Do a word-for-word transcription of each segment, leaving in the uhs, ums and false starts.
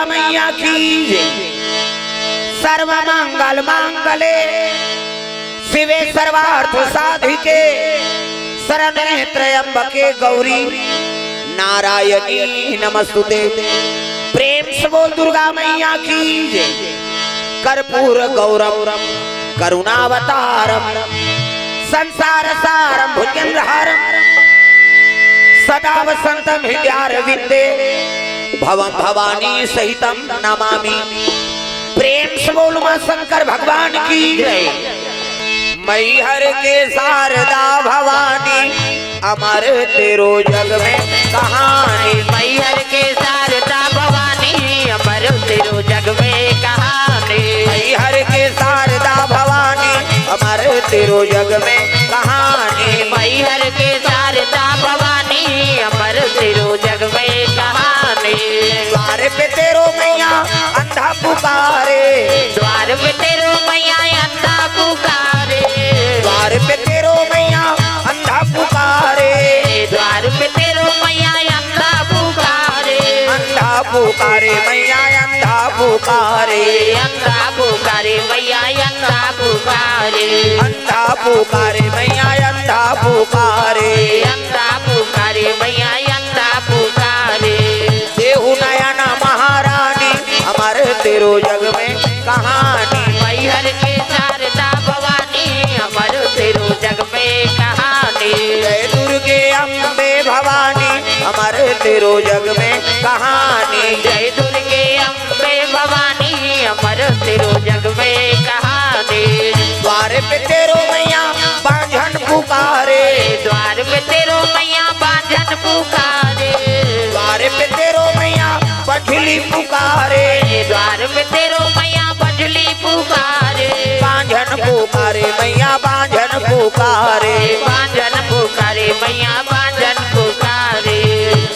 मैया की जय। सर्व मंगल मांगले शिवे सर्वार्थ साधिके शरणे त्र्यंबके गौरी नारायणी नमस्तुते। प्रेम से बोल दुर्गा मैया की जय। कर्पूर गौरम करुणावतारम संसार सारम भुजगेंद्रहारम सदा वसंतम हृदयारविंदे भवम भवानी सहितम नमामि। प्रेम से बोल मां शंकर भगवान की जय। मैहर के शारदा भवानी अमर तेरो जग में कहानी। मैहर के शारदा भवानी अमर तेरो जग में कहानी। मैहर के शारदा भवानी अमर तेरो जग में कहानी। मैहर के शारदा भवानी अमर तेरो जग में कहानी। द्वार पे तेरो मैया अंधा पुकारे। द्वार पे तेरो मैया अंधा पुकारे। द्वार पे तेरो मैया अंधा पुकारे। द्वार पे तेरो मैया अंधा पुकारे। अंधा पुकारे मैया अंधा पुकारे। अंधा पुकारे मैया अंधा पुकारे। अंधा पुकारे मैया अंधा पुकारे। अंधा पुकारे मैया अंधा पुकारे। देहु नयन महारानी अमर तेरो जग में कहानी। मैहर के शारदा भवानी अमर तेरो जग में कहानी। जय दुर्गे अम्बे भवानी अमर तेरो जग में कहानी। जय दुर्गे अम्बे भवानी अमर तेरो जग में कहानी। द्वार पे तेरो मैया बांझन पुकारे। द्वार पे तेरो मैया बांझन पुकारे। द्वार पे तेरो मैया पंझली पुकारे। द्वार पे तेरो मैया पंझली पुकारे। बांझन पुकारे मैया बांझन पुकारे। बांझन पुकारे मैया बांझन पुकारे।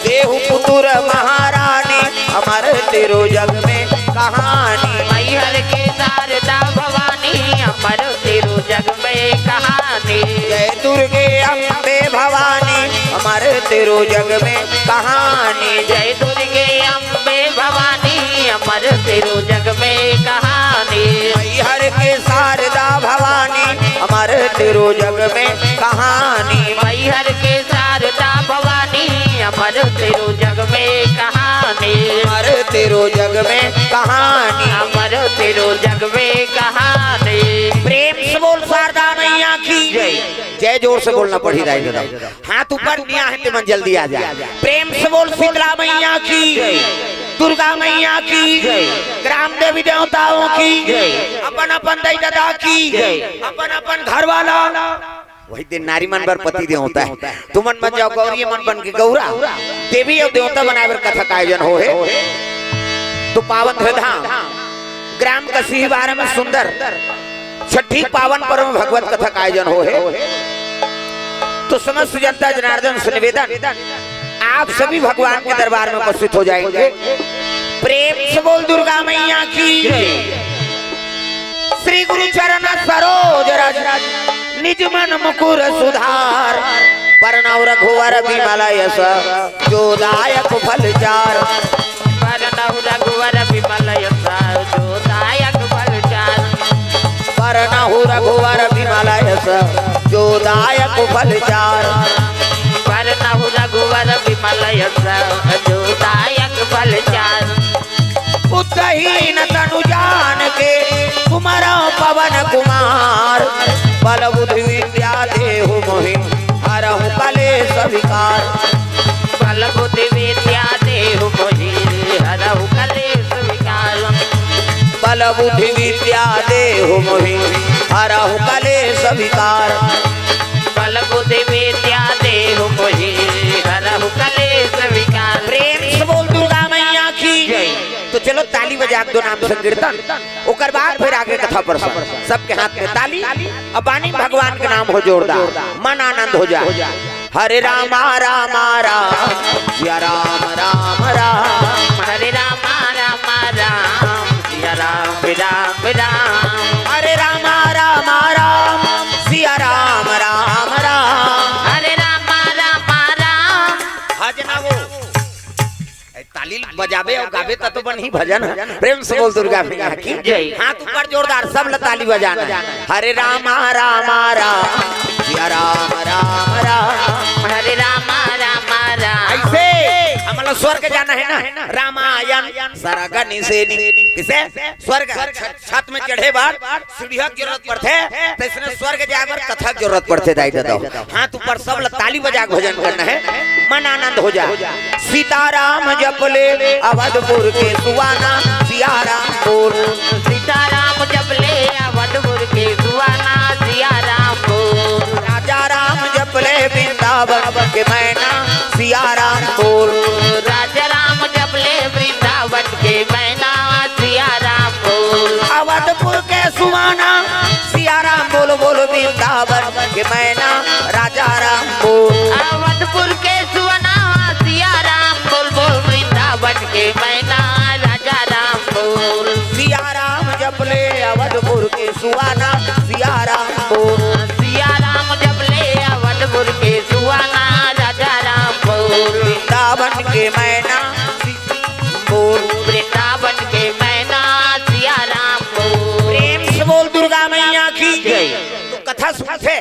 देहु पुतुर महारानी अमर तेरो जग में कहानी। मैहर के शारदा भवानी अमर तेरो जग में कहानी। जय दुर्गे अम्बे भवानी अमर तेरो जग में कहानी। जय दुर्गे अम्बे भवानी अमर तेरो जग में कहानी। मैहर के शारदा भवानी अमर तेरो जग में कहानी। मैहर के शारदा भवानी अमर तेरो जग में कहानी। अमर तेरो जग में कहानी। अमर तेरो जग में कहानी। प्रेम से बोल शारदा मैया की जय। जय जोर से बोलना पड़ी रही दादा। हाथ ऊपर निया है ते मन जल्दी आ जाए। प्रेम से बोल शीतला मैया की, दुर्गा मैया की, ग्राम देवी देवताओं की, अपन अपन दाई ददा की, अपन अपन घर वाला। वही दिन नारी मन बर पति देवता है। तुमन मन जाओ गौरी मन बन के गौरा देवी अउ देवता बनाए बर कथा का आयोजन हो हे। तो पावन धरधाम ग्राम कसीही बारा में सुंदर छठी पावन पर्व में भगवत कथा का आयोजन हो हे। तो समस्त जनता जनार्दन से निवेदन, आप सभी भगवान के दरबार में उपस्थित हो जाएंगे। प्रेम से बोल दुर्गा मैया की। श्री गुरु चरण सरोज रज निज मन मुकुर सुधार। बरनउँ रघुवर बिमल यस जो दायक फल चार। बरनउँ रघुवर बिमल यस जो दायक फल चार। बरनउँ रघुवर बिमल यस जो दायक फल चार। बरनउँ रघुवर बिमल यस जो दायक फल चार। बुद्धहीन तनु जान के सुमरउँ पवन कुमार। बल बुद्धि विद्या देहु मोहि हरहु कलेस विकार। बल बुद्धि विद्या देहु मोहि हरहु कलेस विकार। बल बुद्धि विद्या देहु मोहि हरहु कलेस विकार। बल बुद्धि विद्या देहु मोहि हरहु कलेस विकार। प्रेम से बोल दुर्गा मैया की। तो चलो ताली बजा के दो नाम संकीर्तन, ओकर बाद फिर आगे कथा प्रसंग। सबके हाथ में ताली, अब बानी भगवान के नाम हो जोरदार, मन आनंद हो जाए। हरे रामा रामा राम, सिया राम राम राम। हरे रामा रामा राम, सिया राम राम राम। हरे रामा रामा राम, सिया राम राम राम। हरे रामा रामा राम। हजना वो ए, ताली बजा बजाबे अउ गाबे त तो बनही भजन ह। प्रेम से बोल दुर्गा मैया की जय। हाथ ऊपर जोरदार, सब ल ताली बजाना है। हरे रामा रामा राम, सिया राम राम राम। हरे रामा रामा राम। ऐसे हमला स्वर्ग जाना है ना, रामायण सरग निसेनी। किसे? स्वर्ग छ-, छत में चढ़े बर सीढ़िया के जरूरत पड़थे, त इसने स्वर्ग जाए बर कथा के जरूरत पड़थे, दाई ददा। हाथ ऊपर, सब ल ताली बजा के भजन करना है, मन आनंद हो जाए। सीताराम जप ले अवधपुर के सुहाना, सिया राम बोल। सीताराम जप ले अवधपुर के सुहाना, सिया राम बोल। राजा राम जप ले वृंदावन के मैना, सिया राम बोल। राजा राम जप ले वृंदावन के मैना, सिया राम बोल। अवधपुर के सुहाना, सिया राम बोल, बोल वृंदावन के मैना, राजा राम बोल। अवधपुर के सुहाना, सिया राम बोल, बोल वृंदावन के मैना, राजा राम बोल। सिया राम जप ले अवधपुर के सुहाना, सिया राम बोल। सिया राम जप ले अवधपुर के सुहाना, राजा राम बोल। वृंदावन के मैना, बोल। वृंदावन के मैना, सिया राम बोल। प्रेम से बोल दुर्गा मैया की जय। तो कथा सुनथे,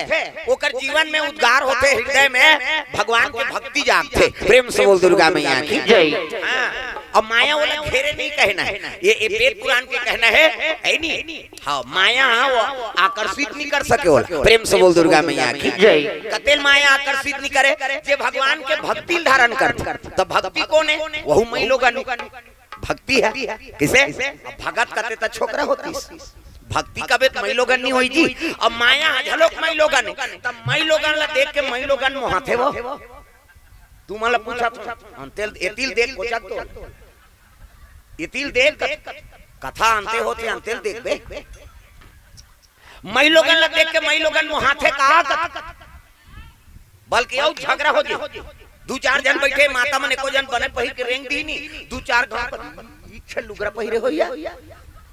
ओकर जीवन में उद्गार होथे, हृदय में भगवान के भक्ति जागथे। प्रेम से बोल दुर्गा मैया की जय। हाँ, अब माया ओला घेरे नहीं कहना है, ये, ये वेद पुराण के कहना है, है नहीं? हाँ, माया, हाँ, वो आकर्षित नहीं कर सके ओला। प्रेम से बोल दुर्गा मैया की जय। कतेल माया आकर्षित नहीं करे, जे भगवान के भक्ति ल धारण करथे। त भक्ति कोन हे? वहू मई लोगन भक्ति हे। किसे? अब भगत कथे त छोकरा होतिस, भक्ति कबे त मई लोगन नहीं होई जी। अब माया ह घलोक मई लोगन हे, त मई लोगन ला देख के मई लोगन मोहाथे वो। तुमन ला पूछत हंव, अंते ल, एती ल देख, कोचक तो एती ल देख, कथा अंते होथे, अंते ल देखबे। मई लोगन ला देख के मई लोगन मोहाथे का? बल्कि अउ झगरा हो गे। दू चार झन बइठे, माता मन एको झन बने पहिर के रेंग दिही नी, दू चार गांव कर इच्छे लुगरा पहिरे होइया।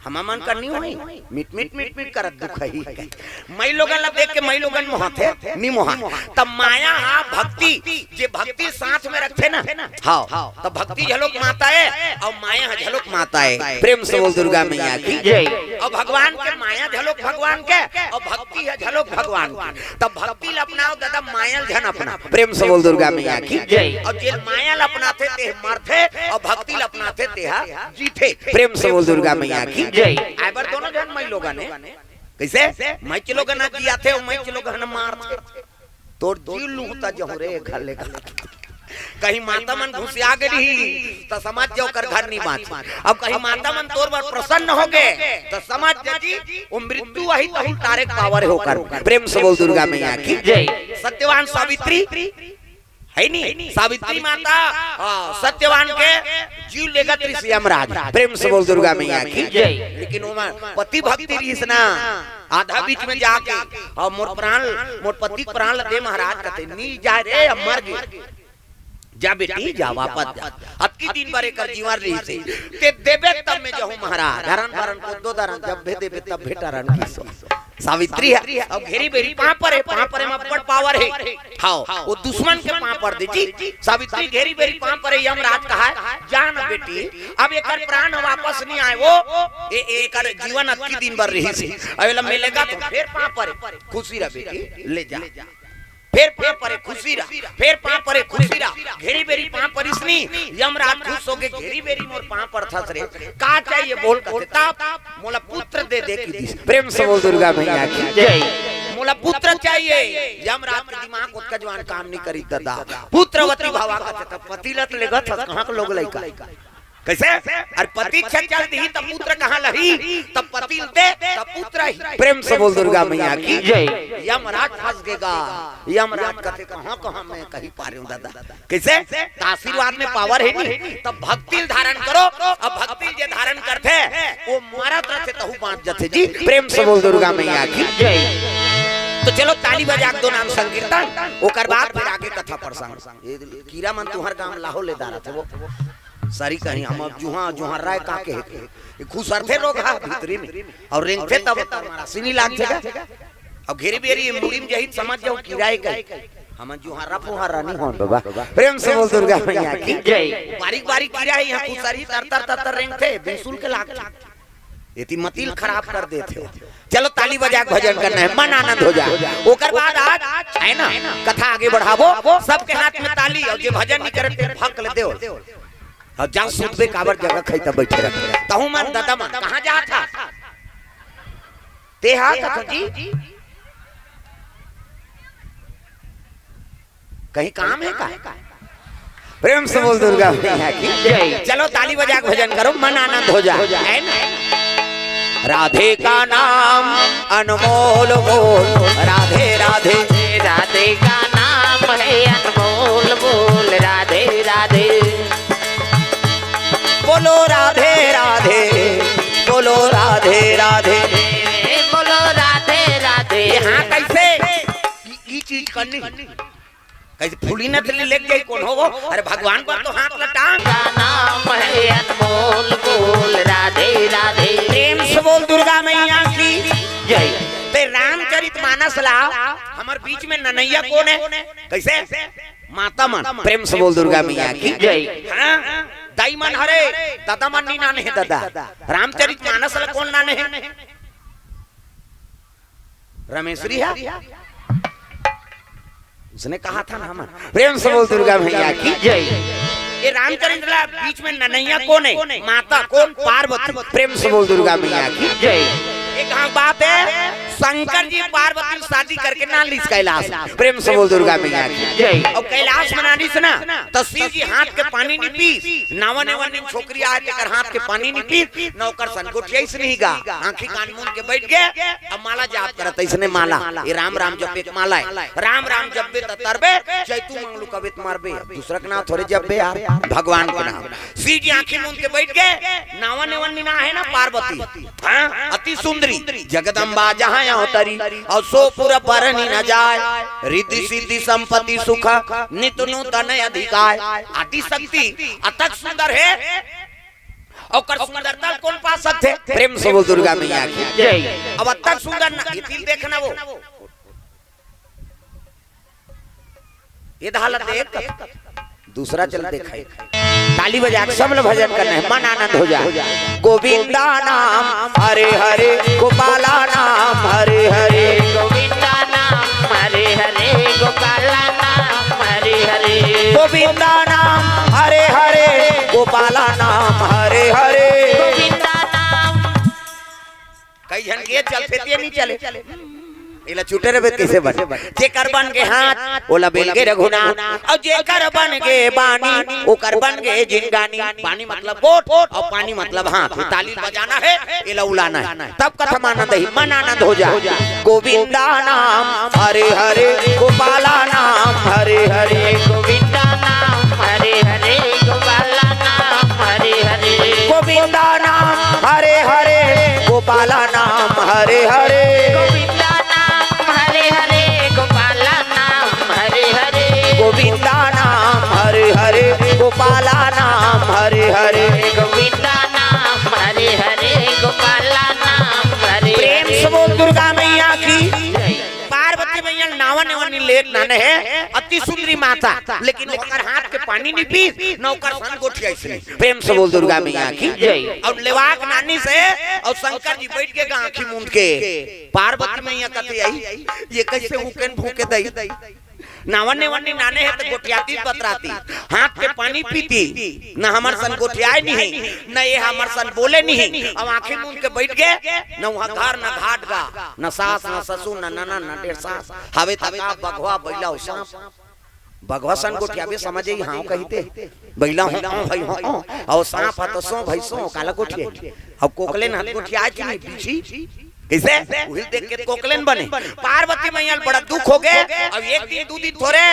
हमर मन कर नी होई, मिट मिट मिट मिट करत दुखही। मई लोगन ला देख के मई लोगन मोहाथे, नी मोहा। त माया हा भक्ति, जे भक्ति साथ में रखथे ना, हाव, त भक्ति घलोक माता हे अउ माया ह घलोक माता हे। प्रेम से बोल दुर्गा मैया की जय। अउ भगवान के माया घलोक भगवान के, अउ भक्ति ह घलोक भगवान के। त भक्ति ल अपनाव ददा, माया ल झन अपना। प्रेम से बोल दुर्गा मैया की जय। अउ जे माया ल अपनाथे ते मरथे, अउ भक्ति ल अपनाथे ते ह जीथे। प्रेम से बोल दुर्गा मैया की जय। आय बर दोनों झन मई लोगन हे। कइसे? मई के लोगन ह जियाथे अउ मई के लोगन ह मारथे। तोर जीव लूहूं त जहूं रे, घर ले घर। कहीं माता मन घुसिया गे रही, त समझ जा ओकर घर नी बांच। अब कहीं माता मन तोर बर प्रसन्न हो गे, त समझ जा जी, वो मृत्यु वही तहु तारे के पावर हे ओकर। प्रेम से बोल दुर्गा मैया की जय। सत्यवान सावित्री, हे नी? सावित्री माता, हाँ, सत्यवान के जीव लेगत रहिस यमराज। प्रेम से बोल दुर्गा मैया की जय। लेकिन ओमा पति भक्ति रहिस ना, आधा बीच में जाके, अउ मोर प्राण, मोर पति के प्राण ल दे महाराज, कथे, "नी जाय रे, अब मर गे।" "जा बेटी, जा, वापस जा। अतकी दिन बर एकर जीवन रहिस हे। ते देबे तब में जाहूं महाराज। हरन भरन कोदो दरन, जब भे देबे तब भे टरन," कहिस। सावित्री ह, अउ घेरी बेरी पांव परे, पांव परे म अब्बड़ पावर हे। हाव, वो दुश्मन के पांव पर दे जी। सावित्री घेरी बेरी पांव परे, यमराज कहय, "जा न बेटी, अब एकर प्राण वापस नी आय वो, ए-, एकर जीवन अतकी दिन बर रहिस हे। अब एला मिलेगा तो फेर पांव परे, खुशी रह बेटी, ले जा।" फेर पांव परे, खुशी रह, फेर पांव परे, खुशी रह। घेरी बेरी पांव परिस नी, यमराज खुश होके घेरी बेरी मोर पांव परथस रे, का चाहिए बोल कथे, तब मोला पुत्र दे दे कहिस। प्रेम से बोल दुर्गा मैया की जय। मोला पुत्र चाहिए। यमराज के दिमाग ओतका जवान काम नी करी ददा। पुत्रवती भवा कथे, त पति ल त लेगत हस, कहां के लोग लइका? कइसे? अरे पति छे चल दिही त पुत्र कहां लही? त पति ल दे त पुत्र ही। प्रेम से बोल दुर्गा मैया की जय। यमराज फंस गेगा। यमराज कथे, "कहां कहां मैं कहि पारेंव ददा।" कइसे? त आशीर्वाद में पावर हे नी, त भक्ति ल धारण करो। अब भक्ति ल जे धारण करथे, वो मरत रथे तहू बांच जथे जी। प्रेम से बोल दुर्गा मैया की जय। तो चलो ताली बजा के दो नाम संकीर्तन, ओकर बाद फेर आगे कथा प्रसंग। ये कीरा मन तुंहर गांव लाहो ले डारत हे वो। सरी कहीं हम अब जुहां, जुहां राय का के हे। ये खुसरथे रोगहा भीतरी में। अउ रेंगथे तब तमारा सिनी लाग जगा। अब घेरी बेरी ये मुड़ी में जही त समझ जाहू कीरा हे कहीं। हमन जुहारा फुहारा नहीं होन बाबा। प्रेम से बोल दुर्गा मैया की। जय। बारीक बारीक कीरा हे, इहाँ कुसरी तर तर तर तर रेंगथे, बिसुल के लागथे। एती मतिल खराब कर देथे। चलो ताली बजा के भजन करना हे, मन आनंद हो जाय। ओकर बाद आज हे ना, कथा आगे बढ़ाबो, सबके हाथ में ताली, अउ जे भजन नहीं करे ते भक ले देव। अउ जा सुतबे काबर, जगह खइता बइठे रह। तहूँ मन ददा मन कहाँ जात हस? ते हा कथो जी? कहीं काम हे का? प्रेम से बोल दुर्गा मैया की। जय। चलो ताली बजा के भजन करो, मन आनंद हो जाय, हे ना? राधे का नाम अनमोल मोल, राधे राधे। राधे का नाम है अनमोल मोल, राधे राधे। बोलो राधे राधे, बोलो राधे राधे। बोलो राधे राधे। ये हाँ कइसे? ई, ई चीज करनी। कइसे फूली नथली लेके जाई कोन हो वो? अरे भगवान पर तो हाथ लटा। का नाम है अनमोल बोल, राधे राधे। प्रेम से बोल दुर्गा मैया की। जय। ते रामचरित मानस ला, हमर बीच में ननैया कोन हे? कइसे? माता मन। प्रेम से बोल दुर्गा मैया की। जय। हाँ, दाई मन हरे, ददा मन नी नाने हे ददा। रामचरित मानस ला कोन नाने हे? रमेश्वरी हे? उसने कहा था ना हमन। प्रेम से बोल दुर्गा मैया की। जय। ये रामचरित ला बीच में ननैया कोन हे? माता कोन? पार्वती। प्रेम से बोल दुर्गा मैया की। जय। एक हाँ बात हे, शंकर जी पार्वती शादी करके ना लिस कैलाश। प्रेम से बोल दुर्गा मैया की। जय। अउ कैलाश में ना लिस ना, त शिव जी हाथ के पानी नहीं पीस, नावा नेवा नीन छोकरी आय तेकर हाथ के पानी नहीं पीस, न ओकर सन गोठियाइस नहीं गा। आँखी कान मूंद के बइठ गे, अब माला जाप करत हे, इसने माला, ये राम राम जपे के माला हे। राम राम जपबे त तरबे, जय तू मंगलू कबे त मरबे। दूसरा के नाम थोरे जपबे यार, भगवान के नाम। शिव जी आँखी मूंद के बइठ गे, नावा नेवा नीन हे ना पार्वती। हाँ, अति सुंदरी जगदम्बा जहाँ अवतरी, अउ सो पुर बरनि न जाय। रिद्धि सिद्धि संपत्ति सुख नित नूतन अधिकाय। आदि शक्ति अतक सुंदर हे, ओकर सुंदरता कोन पा सकथे? प्रेम से बोल दुर्गा मैया की। जय। अब अतक सुंदर न, ये दिल देखना वो। ये धाला देख, दूसरा चल देखाई। ताली बजा के सब लोग भजन करना हे, मन आनंद हो जाय। गोविंदा नाम हरे हरे, गोपाला नाम हरे हरे। गोविंदा नाम हरे हरे, गोपाला नाम हरे हरे। गोविंदा नाम हरे हरे, गोपाला नाम हरे हरे। गोविंदा नाम। कई झन के चलथे ते नहीं चले। एला चुटे रहे कइसे बन? जेकर बन गे हाथ, ओला बेल गे रघुनाथ। अउ जेकर बन गे बानी, ओकर बन गे जिनगानी। बानी मतलब गोठ, अउ पानी मतलब हाथ। ताली बजाना हे, एला उलाना हे। तब कथा मानंद ही, मन आनंद हो जाय। गोविंदा नाम हरे हरे, गोपाला नाम हरे हरे। गोविंदा नाम हरे हरे, गोपाला नाम हरे हरे। गोविंदा नाम हरे हरे, गोपाला नाम हरे हरे। गोविंदा नाम हरे हरे, गोपाला नाम हरे हरे। गोविंदा नाम हरे हरे, गोपाला नाम हरे हरे। गोविंदा नाम हरे हरे, गोपाला नाम हरे प्रेम हरे। से बोल दुर्गा मैया की। पार्वती मैया नावा नेवा नीन लेत नाने हे, अति सुंदरी माता, लेकिन ओकर हाथ के पानी नहीं पीस, न ओकर सन गोठियाइस नहीं। प्रेम से बोल दुर्गा मैया की। जय। अउ लेवाक नानी से, अउ शंकर जी बइठ गे गा आँखी मूंद के। पार्वती मैया कथे आई, ये कइसे हुकेन भूके दई? नावा नेवा नीन नाने हे त गोठियातिस बतरातिस, हाथ के पानी पीतिस, न हमर सन गोठियाय नहीं, न ये हमर सन बोले नहीं। अब आँखी मूंद के बइठ गे, न उहाँ घर न घाट गा, न सास न ससुर न ननद न डेढ़ सास। हवे त का बघवा बइला अउ सांप। बघवा सन गोठियाबे समझ ही हाँ कहिथे। बइला हो, हो, भाई हो, हो। अउ सांप ह तो सो भाई सो, काला गोठियाही। अब कोकलेन ह गोठियाय कि नहीं पीछी? कइसे? उहिल देख के कोकलेन बने। पार्वती मैया ल बड़ा दुख हो गे। अब एक दिन दू दिन थोरे,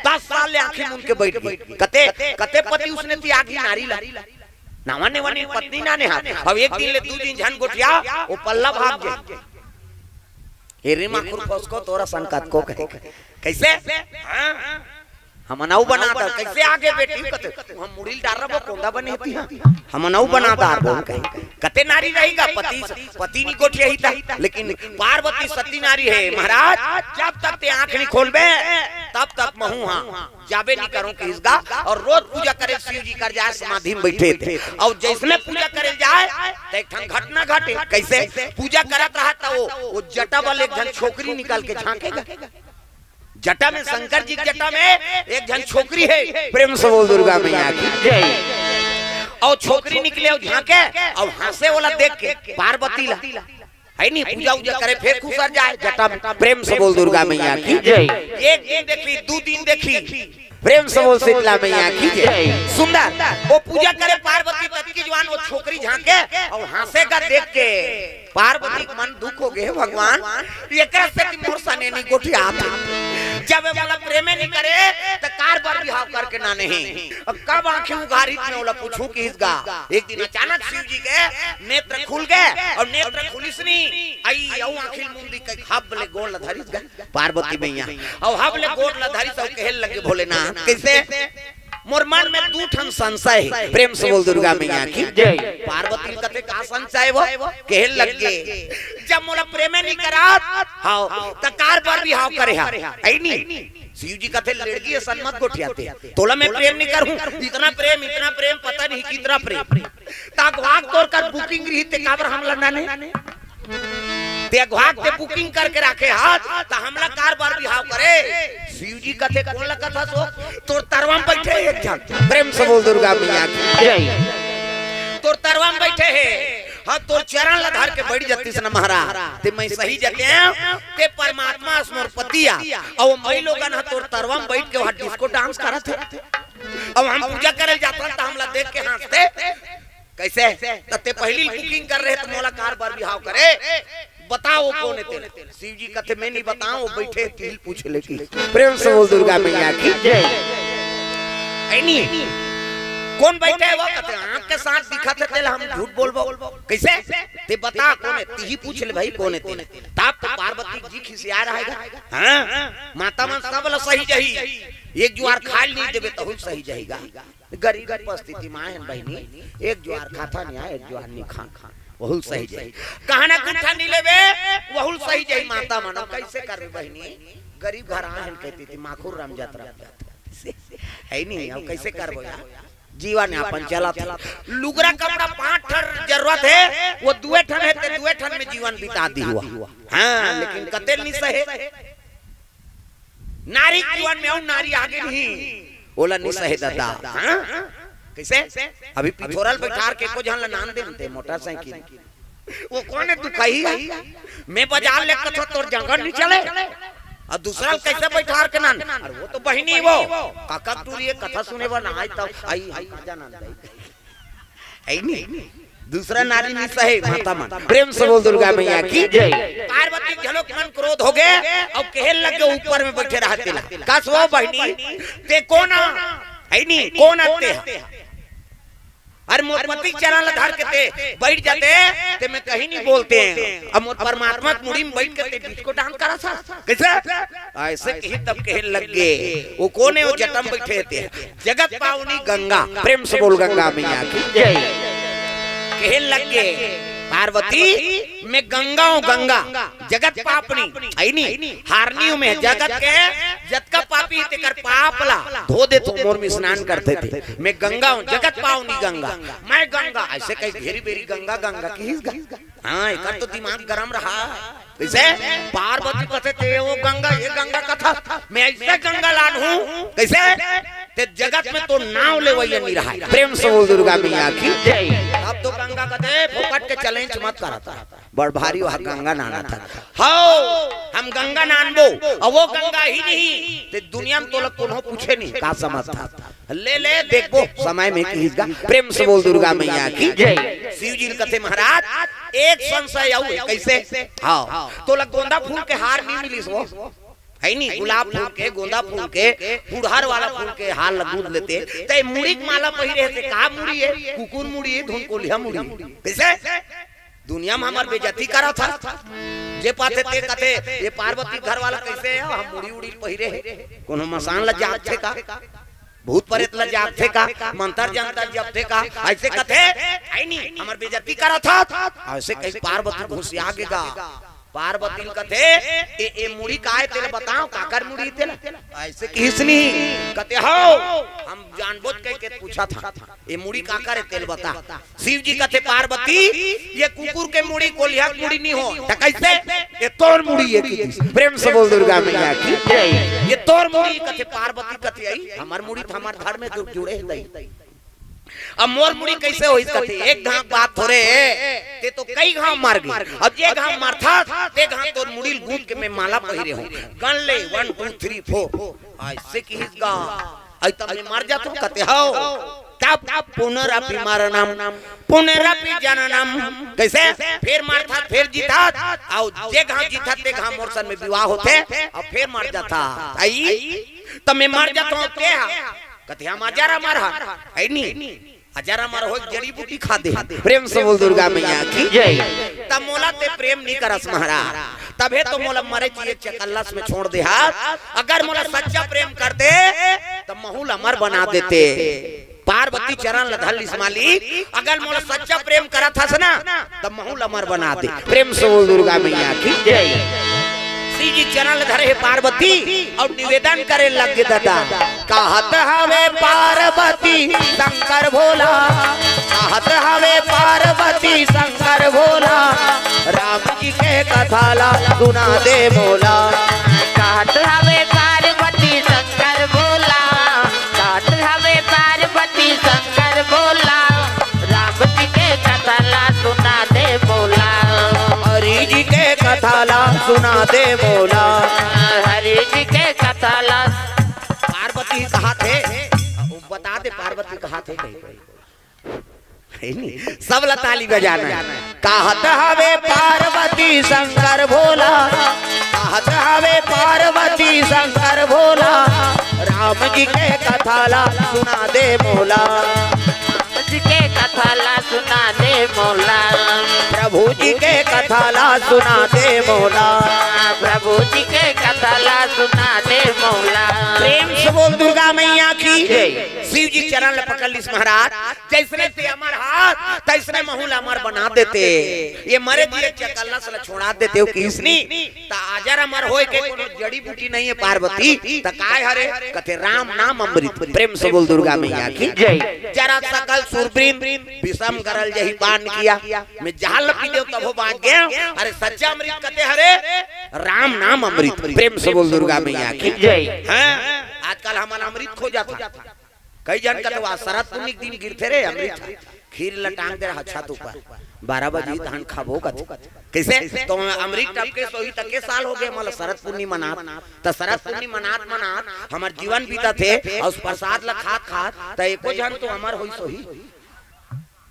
दस साल ले आँखी मूंद के बइठ गे। कते, कते पति उसने त्यागी नारी ला। नावा नेवा नीन पत्नी नाने हाथ। अब एक दिन ले दू दिन झन गोठिया, वो पल्ला भाग जाय। एरे माखुर फसको तोरा सन कतको कहे। कइसे? हाँ? हमन अउ बना दर, कइसे आगे बेटी कते? हम मुड़ी ल डारबो कोंदा बने हती हाँ। हमन अउ बना दर बोल कहे। कते नारी रही गा पति, पति नहीं गोठियाही ता। लेकिन पार्वती सती नारी हे महाराज, जब तक ते आँख नहीं खोलबे, तब तक कहूँ हाँ, जाबे नहीं करूँ किहिस गा। और रोज पूजा करे शिव जी कर जाए, समाधि में बैठे थे। और जैसने पूजा करे जाए, तो एक ठन घटना घटे। कैसे? पूजा करत रहा था वो, वो जटा वाले एक झन छोकरी निकल के झांकेगा। जटा में, शंकर जी के जटा में एक झन छोकरी है। प्रेम से बोल दुर्गा मैया की। और छोकरी निकले और झांके और हंसे वाला देख के पार्वती ला, है नहीं, पूजा उजा करे, फिर खुसर जाए जटा में। प्रेम से बोल दुर्गा मैया की। एक दिन देखी, दू दिन देखी। प्रेम से बोल शीतला मैया की। सुंदर, वो पूजा करे पार्वती तब की जवान, वो छोकरी झांके और हंसे का देख के पार्वती के मन दुख हो गए, "हे भगवान, एकरा से कि मोर सने नहीं गोठियात। जब ये मोला प्रेमे नहीं करे, त कार बर बिहाव करके ना नहीं।" अब कब आंखें उघारी में ओला पूछूं किहिस गा। एक दिन अचानक शिव जी के नेत्र खुल गए और नेत्र खुलिस नी, आई अउ आंखी ल मुंदी के हब ले गोड़ ल धरिस गा पार्वती मैया। और हब ले गोड़ ल धरिस और कहे लगे, "भोलेनाथ, कैसे?" मोर मन में दू ठन संशय हे। प्रेम से बोल दुर्गा मैया की। पार्वती कथे, "का संशय वो?" कहे लगे, "जब मोला प्रेमे नहीं करात, हाँ, त कार बर बिहाव करे हा, है नी?" शिव जी कथे, "लड़की असन मत गोठियाते, तोला मैं प्रेम नहीं करूं, इतना प्रेम, इतना प्रेम, पता नहीं कितना प्रेम।" त अगवाग तोर कर booking रही ते काबर हमला नाने? ते अगवाग ते booking करके राखे हाथ, त हमला कार बर बिहाव करे? शिव जी कथे, "कोन ला कथा सो?" "तोर तरवा में बैठे हे एक झन।" प्रेम से बोल दुर्गा मैया की। तोर तरवा में बैठे हे, हाँ, तोर चरण ला धर के बैठ जातिस न महाराज, ते मैं सही जते, ते परमात्मा अस मोर पति आ, अउ मैं लोगन ह तोर तरवा में बैठ के वहाँ disco dance करत हे। अब हम पूजा करे जाथन त हमला देख के हंसते, कैसे? त ते पहिली booking कर रहे त मोला कार बर बिहाव करे, बताओ कोन हे तेला। शिव जी कथे, "मैं नहीं बताओ, वो बैठे तिही ल पूछ ले।" की प्रेम से बोल दुर्गा मैया की। है नी? कोन बैठे हे वो? कथे, "आंख के साथ दिखत हे तेला हम झूठ बोलबो।" कैसे? "ते बता कोन हे, तिही पूछ ले भाई कोन हे तेला।" तब तो पार्वती जी खिसिया रहेगा। हाँ, माता मन सब ला सही जही, एक जुआर खाए ल नहीं देबे तहू ल सही जहीगा। गरीब परिस्थिति में आए हन बहिनी, एक जुआर खाता नहीं आए, एक जुआर नहीं खा, वहू ल सही जही। कहना गुट्ठा नहीं लेबे, वहू ल सही जही माता मन। कैसे करबे बहिनी, गरीब घर आए हन कहती थी, माखुर राम जात राम जात। है नहीं, अब कैसे करबो यार? जीवन यापन चलत हे। लुगरा कपड़ा पांच ठन जरूरत हे, वो दुए ठन हे, ते दुए ठन में जीवन बिता दी हुआ। हाँ, लेकिन कते नहीं सहे। नारी के जीवन में अउ नारी आगे नहीं, ओला नहीं सहे दादा। हाँ? कैसे? अभी पिथोरल बैठार के को झन ला नान देन ते मोटरसाइकिल। वो कोन हे दुखही? मैं बाजार ले कथो तोर जंगल नहीं चले। और दूसरा ल कैसे बैठार के नान? अरे वो तो बहिनी वो। काका टूरी कथा सुने बर ना आई तब आई, आई काजा नान दाई। आई नहीं? दूसरा नारी नहीं सहे माता मन। प्रेम से बोल दुर्गा मैया की। पार्वती घलोक मन क्रोध हो गए और कहे लगे ऊपर में बैठे रहते ला, "कस वो बहिनी, ते कोन आ? है नहीं, कोन आ ते?" अरे मोर पति के चरण ला धर के ते बैठ जाते, ते मैं कहीं नहीं बोलते। अब मोर परमात्मा के मुड़ी में बैठ के ते disco dance करा था। कैसे? ऐसे कही तब कहे लग गए, "वो कोन हे वो जटा में बैठे हे ते?" जगत पावनी गंगा। प्रेम से बोल गंगा मैया की। कहे लग गए, "पार्वती, मैं गंगा हूँ, गंगा।" जगत पापनी, है नी, हारनी हूँ मैं, जगत के जतका पापी हे तेकर पाप ला धो देथों, मोर में स्नान करथे ते। मैं गंगा हूँ, जगत पावनी गंगा, मैं गंगा। ऐसे कही घेरी बेरी गंगा, गंगा किहिस गा। हाँ, एकर तो दिमाग गरम रहा। कैसे? पार्वती कथे ते वो गंगा, ये गंगा कथा, मैं ऐसे गंगा लान हूँ। कैसे? ते जगत में तो नाव लेवैया नहीं रहा। प्रेम से बोल दुर्गा मैया की। अब तो गंगा कथे, "फोकट के challenge मत करता।" बड़ भारी वह गंगा नाना था। "हव, हम गंगा नानबो, अउ वो गंगा ही नहीं, ते दुनिया में तोला कोनो पूछे नहीं, का समझ था? ले ले, देखबो समय में किहिस गा।" प्रेम से बोल दुर्गा मैया की। शिव जी कथे, "महाराज, एक संशय अउ हे।" कैसे? हाँ, तोला गोंदा फूल के हार नहीं मिलिस वो, है नी? गुलाब फूल के, गोंदा फूल के, फुड़हर वाला फूल के हार ला गूंद लेते, ते मुड़ी के माला पहिरे हे, ते का मुड़ी हे? कुकुर मुड़ी हे, धुन कोलिया मुड़ी हे। कैसे? दुनिया में हमर बेइज्जती करत हस। जे पाथे ते कथे, "ये पार्वती घर वाला कैसे हे? हम मुड़ी उड़ी पहिरे हे। कोनो मसान ला जागथे का? भूत प्रेत ला जागथे का? मंतर जंतर जपथे का?" ऐसे कथे, है नी, हमर बेइज्जती करत हस। ऐसे कही पार्वती घुसिया गे गा। पार्वती ल कथे, "ए, ए मुड़ी का हे तेला बताव, काकर मुड़ी तेला?" अइसे किहिस नी, कथे, "हव, हम जानबोच कहिके पूछत हन, ए मुड़ी काकर हे तेला बता।" शिव जी कथे, "पार्वती, ए कुकुर के मुड़ी, कोलिहा के मुड़ी नी हो।" "त कइसे?" "ए तोर मुड़ी ए," किहिस। प्रेम से बोल दुर्गा मैया की। जय। "ए तोर मुड़ी," कथे। पार्वती कथे, "अई, हमर मुड़ी त हमर धड़ में जु-, जुड़े हे दई।" "अब मोर मुड़ी कइसे होही?" कथे, "एक घांव बात थोरे, तें तो कई घांव मारगे, अब जे घांव मारथस, ते घांव तोर मुड़ी ल गूंथ के मैं माला पहिरे हंव। गन ले, one, two, three, four।" अइसे किहिस गा, "अई, त मैं मर जाथंव?" कथे, "हव।" "तब पुनरपि मरणम, पुनरपि जननम।" कइसे? "फेर मरथस, फेर जीथस, अउ जे घांव जीथस, ते घांव मोर संग में बिहाव होथे, अउ फेर मर जाथस।" "अई, त मैं मर जाथंव, तें ह?" कथे, "हम अजर अमर हन, हे नी? अजर अमर होय, जड़ी बूटी खा दे।" प्रेम से बोल दुर्गा मैया की। जय। "त मोला तें प्रेम नी करस महाराज, तभे तो मोला मरे जिए चकल्लस में छोड़ दे हस। अगर मोला सच्चा प्रेम करते, त महूं ल अमर बना देते।" पार्वती चरण ल धर लिस, "मालिक, अगर मोला सच्चा प्रेम करत हस ना, त महूं ल अमर बना दे।" प्रेम से बोल दुर्गा मैया की। जय। शिव जी चरण ल धरे हे पार्वती अउ निवेदन करे लगे दादा। "कहत हवे पार्वती शंकर भोला, कहत हवे पार्वती शंकर भोला, राम जी के कथा ला सुना दे मोला।" कहत हवे पार्वती शंकर भोला, कहत हवे पार्वती शंकर भोला, राम जी के कथा ला सुना दे मोला। हरि जी के कथा ला सुना दे मोला। हरि जी के कथा ला। पार्वती कहत हे, बता दे पार्वती कहत हे कहीं। हे नी? सब ला ताली बजाना हे। कहत हवे पार्वती शंकर भोला, कहत हवे पार्वती शंकर भोला, राम जी के कथा ला सुना दे मोला। राम जी के कथा ला सुना दे मोला। प्रभु जी के कथा ला सुना दे मोला। प्रभु जी के कथा ला सुना दे मोला। प्रेम से बोल दुर्गा मैया की। जय। शिव जी चरण ल पकड़ लिस महाराज, "जइसने तें अमर हस, तइसने महूं ल अमर बना देते। ए मरे जिए चकल्लस ल छोड़ा देते," ओ किहिस नी। "त अजर अमर होय के कोनो जड़ी बूटी नइ हे पार्वती, त काय हरे?" कथे, "राम नाम अमृत।" प्रेम से बोल दुर्गा मैया की। जय। जरा सकल सुरवृंद विषम गरल जही पान किया, मैं जहर ल पी देंव तभो बांच गेंव। अरे सच्चा अमृत कथे हरे, राम नाम अमृत। प्रेम से बोल दुर्गा मैया की। जय। हैं? आजकल हमन अमृत खोजत हन। कई झन कथे, "वाह, शरद पुन्नी के दिन गिरथे रे अमृत ह।" खीर ल टांग दे रहा छत ऊपर, बारह बजे तहन खाबो कथे। कइसे? त अमृत टपके सोही, त के साल होगे मोला शरद पुन्नी मनात। त शरद पुन्नी मनात मनात हमर जीवन बीतत हे, अउ उस प्रसाद ल खात खात त एको झन तो अमर होइस होही।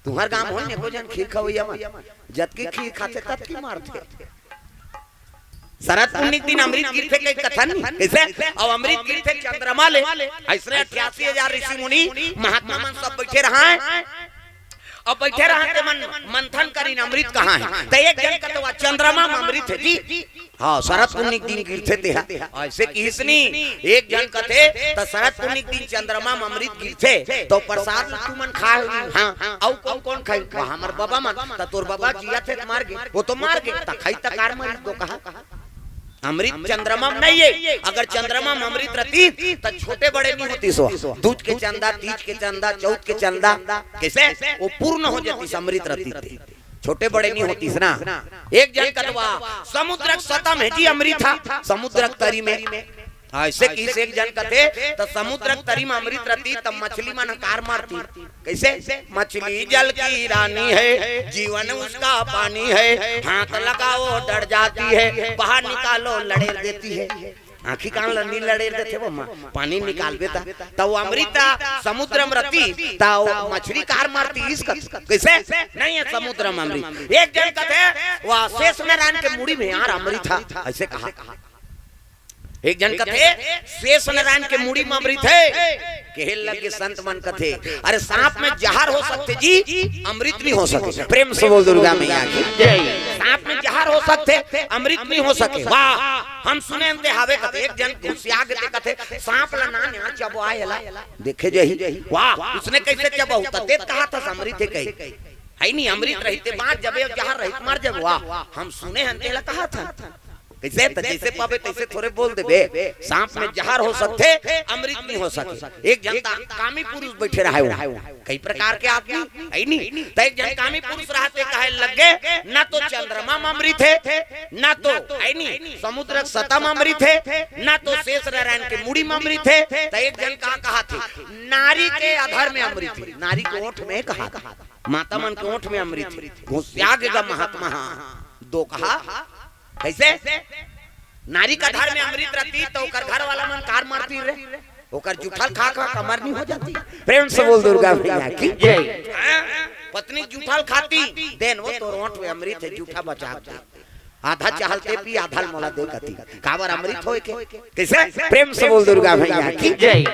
तुंहर गांव होही न एको झन खीर खवइया मन, जतकी खीर खाथे ततकी मरथे। शरद पुन्नी के दिन अमृत गिरथे कहिके कथन नी, कइसे? अउ अमृत गिरथे चंद्रमा ले। अइसने अठासी हजार ऋषि मुनि महात्मा मन सब बइठे रहंय, अउ बइठे रहंय ते मन मंथन करिन अमृत कहां हे। त एक झन कथे, "वाह, चंद्रमा म अमृत हे जी।" हां, शरद पुन्नी के दिन गिरथे ते ह। अइसे किहिस नी, एक झन कथे, "त शरद पुन्नी के दिन चंद्रमा म अमृत गिरथे, त प्रसाद ल तुमन खाय होही।" हां, अउ कोन कोन खाही? "वाह, हमर बबा मन।" "त तोर बबा जियत हे त मर गे, ओ तो मर गे, त खाही त काबर मरिस?" तो कहा, अमृत चंद्रमा म नइ हे। अगर चंद्रमा म अमृत रतिस, त छोटे बड़े नइ होतिस। दूज के चंदा, तीज के चंदा, चौथ के चंदा, कइसे? ओ पूर्ण हो जातिस अमृत रतिस। छोटे बड़े नइ होतिस ना। एक झन कथे, "वाह, समुद्र के सतह म हे जी अमृत ह, समुद्र के तरी म।" हां, अइसे किहिस एक झन कथे, "त समुद्र के तरी म अमृत रतिस, त मछली मन ह काबर मरतिस?" कइसे? "मछली जल की रानी है, जीवन उसका पानी है, हाथ लगाओ डर जाती है, बाहर निकालो लड़ेर देती है।" आंखी कान ल नी लड़ेर देथे वो मां, पानी निकालबे त, त वो अमृत समुद्र म रतिस, त वो मछली काबर मरतिस कथे। कइसे? नइ हे समुद्र म अमृत। एक झन कथे, "वाह, शेष नारायण के मुड़ी म यार अमृत ह," अइसे कहा। एक झन कथे, "शेष नारायण के मुड़ी म अमृत हे।" कहे लगे संत मन कथे, "अरे सांप म जहर हो सकथे जी, अमृत नइ हो सके।" प्रेम से बोल दुर्गा मैया की। जय। सांप म जहर हो सकथे, अमृत नइ हो सके। वाह, हम सुने हन ते हवे कथे, एक झन घुसिया गे ते कथे, "सांप ल ना न्या चबोय एला, देखे जाही।" वाह, उसने कइसे चबोहू? त ते त कहत हस अमृत हे कहिके। अइ नहीं, अमृत रहिते बाँच जबे, अउ जहर रहित मर जबे। वाह, हम सुने हन तेला कहत हन। कइसे? त जइसे पाबे तइसे थोरे बोल देबे। साँप में जहर हो सकथे, अमृत नहीं हो सके। एक झन त कामी पुरुष बइठे रहय, कई प्रकार के आदमी, अइ नहीं? त एक झन कामी पुरुष रहय ते कहय लगे, "न तो चंद्रमा म अमृत हे, न तो, अइ नहीं, समुद्र के सतह म अमृत हे, न तो शेष नारायण के मुड़ी म अमृत हे।" त एक झन का कहत हे, "नारी के अधर में अमृत हे।" नारी के ओठ में कहत हे, माता मन के ओठ में अमृत हे। घुसिया गे गा महात्मा हा। दोकहा, कइसे? नारी के अधर में अमृत रहितिस त ओकर घर वाला मन काबर मरतिस रे? ओकर जूठा ल खा खा कमर नहीं हो जातिस? प्रेम से बोल दुर्गा मैया की। जय। हाँ? पत्नी के जूठा ल खातिस, देन वो तोर ओठ में अमृत हे, जूठा बचा के। आधा चहलते पी, आधा ल मोला दे कतिस। काबर अमृत होय के? कइसे? प्रेम से बोल दुर्गा मैया की। जय।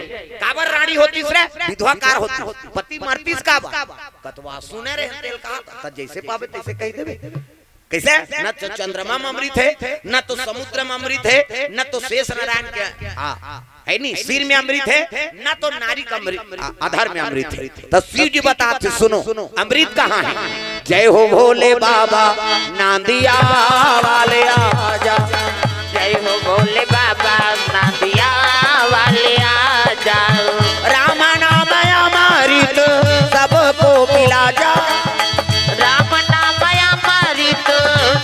काबर रानी होतिस रे? विधवा काबर होतिस? पति मरतिस काबर? कतवा सुने रहे तेला कहत, त जइसे पाबे तइसे कहि देबे। कइसे? न तो चंद्रमा म अमृत हे, न तो समुद्र म अमृत हे, न तो शेष नारायण के, हाँ, अइ नहीं, सिर में अमृत हे, न तो नारी के अमृत, आ, अधर में अमृत हे। त शिव जी बताथे, सुनो, अमृत कहाँ हे? जय हो भोले बाबा, नांदिया वाले आजा। जय हो भोले बाबा, नांदिया वाले आजा। राम नाम अमृत सबको पिला जा। राम नाम अमृत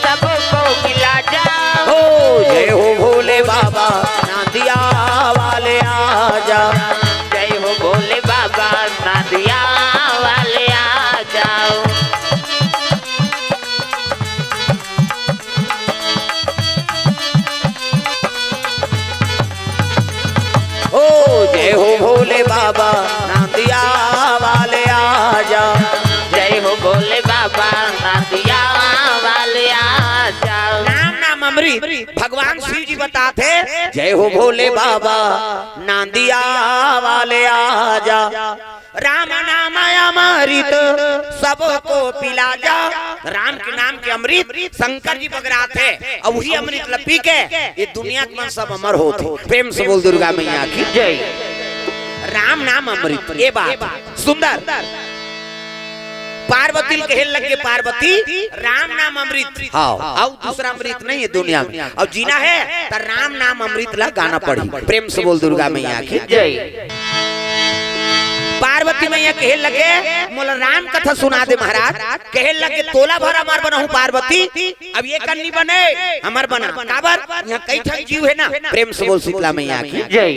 सबको पिला जा। हो, जय हो भोले बाबा, नांदिया वाले आजा। जय हो भोले बाबा, नांदिया वाले आजा। ओ जय हो भोले बाबा, नांदिया वाले आजा। जय हो भोले बाबा, नांदिया वाले आजा। राम नाम अमृत, भगवान शिव जी बताथे, जय हो भोले बाबा, नांदिया वाले आजा। राम नाम अमृत सबको पिला जा। राम के नाम के अमृत शंकर जी बगराथे, अउ उही अमृत ल पी के ये दुनिया के मन सब अमर होथे। प्रेम से बोल दुर्गा मैया की। जय। राम नाम अमृत, ये बात सुंदर। पार्वती ल कहे लगे, पार्वती, राम नाम अमृत। हाँ। अउ दूसरा अमृत नहीं हे दुनिया में। अउ जीना हे त राम नाम अमृत ला गाना पड़ी। प्रेम से बोल दुर्गा मैया की। जय। पार्वती मैया कहे लगे, "मोला राम कथा सुना दे महाराज।" कहे लगे, "तोला भर अमर बनाहूं पार्वती, अब ये कन्नी बने, अमर बना।" काबर? यहाँ कई ठन जीव हे ना। प्रेम से बोल शीतला मैया की। जय।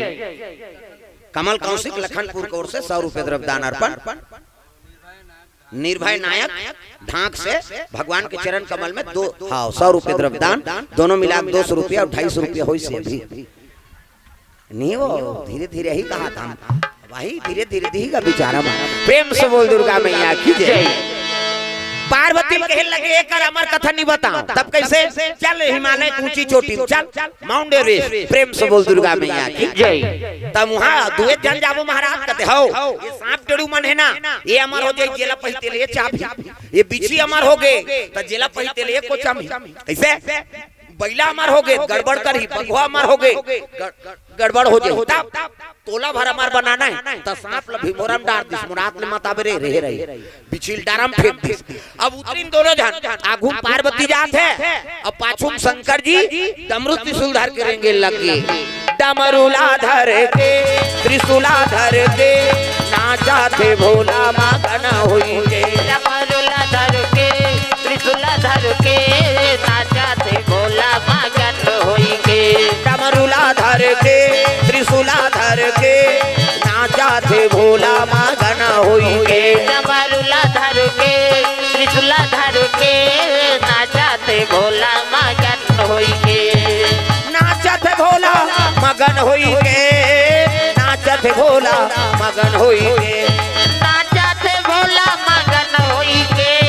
कमल कौशिक लखनपुर की ओर से सौ रुपये द्रव्य दान अर्पण। निर्भय नायक ढांक से भगवान के चरण कमल में दो, हाँ, सौ रुपये द्रव्य दान, दोनों मिला के दो सौ रुपया अउ ढाई सौ रुपया होइस हे अभी। नहीं, वो धीरे धीरे ही कहा था भाई, धीरे धीरे दिही गा बिचारा मन। प्रेम से बोल दुर्गा मैया की जय। पार्वती ल कहे लगे, "एकर अमर कथा नहीं बताओ।" तब कइसे? "चल हिमालय की ऊंची चोटी, चल।" Mount Everest. प्रेम से बोल दुर्गा मैया की जय। तब वहां दुए झन जाबो महाराज, कथे, "हव, ये सांप टेड़ू मन हे ना, ये अमर हो जाही, जेला पही तेला ये चाबही, ये बिच्छी अमर हो गे, त जेला पही तेला ये कोचाबही।" कइसे? बइला अमर हो गे, गड़बड़ करही, बघवा अमर हो गे, गड़-, गड़बड़ हो जाही। तब तोला भर अमर बनाना हे, त सांप ल भिंभोरा म डार दिस, मोर हाथ ले मत आबे रे, रहे रही। बिच्छी ल डारा म फेंक दिस। अब उतरिन दोनों झन, आघू म पार्वती जात हे, अब पाछू म शंकर जी डमरू त्रिशूल धर के रेंगे लगे। डमरूला धर के, त्रिशूला धर के, नाचथे भोला मगन होई के। डमरूला धर के, त्रिशूला धर के, नाचथे भोला मगन होई के। डमरूला धर के, त्रिशूला धर के, नाचथे भोला मगन होई के। डमरूला धर के, त्रिशूला धर के, नाचथे भोला मगन होई के। नाचथे भोला मगन होई के, नाचथे भोला मगन होई के। नाचथे भोला मगन होई के,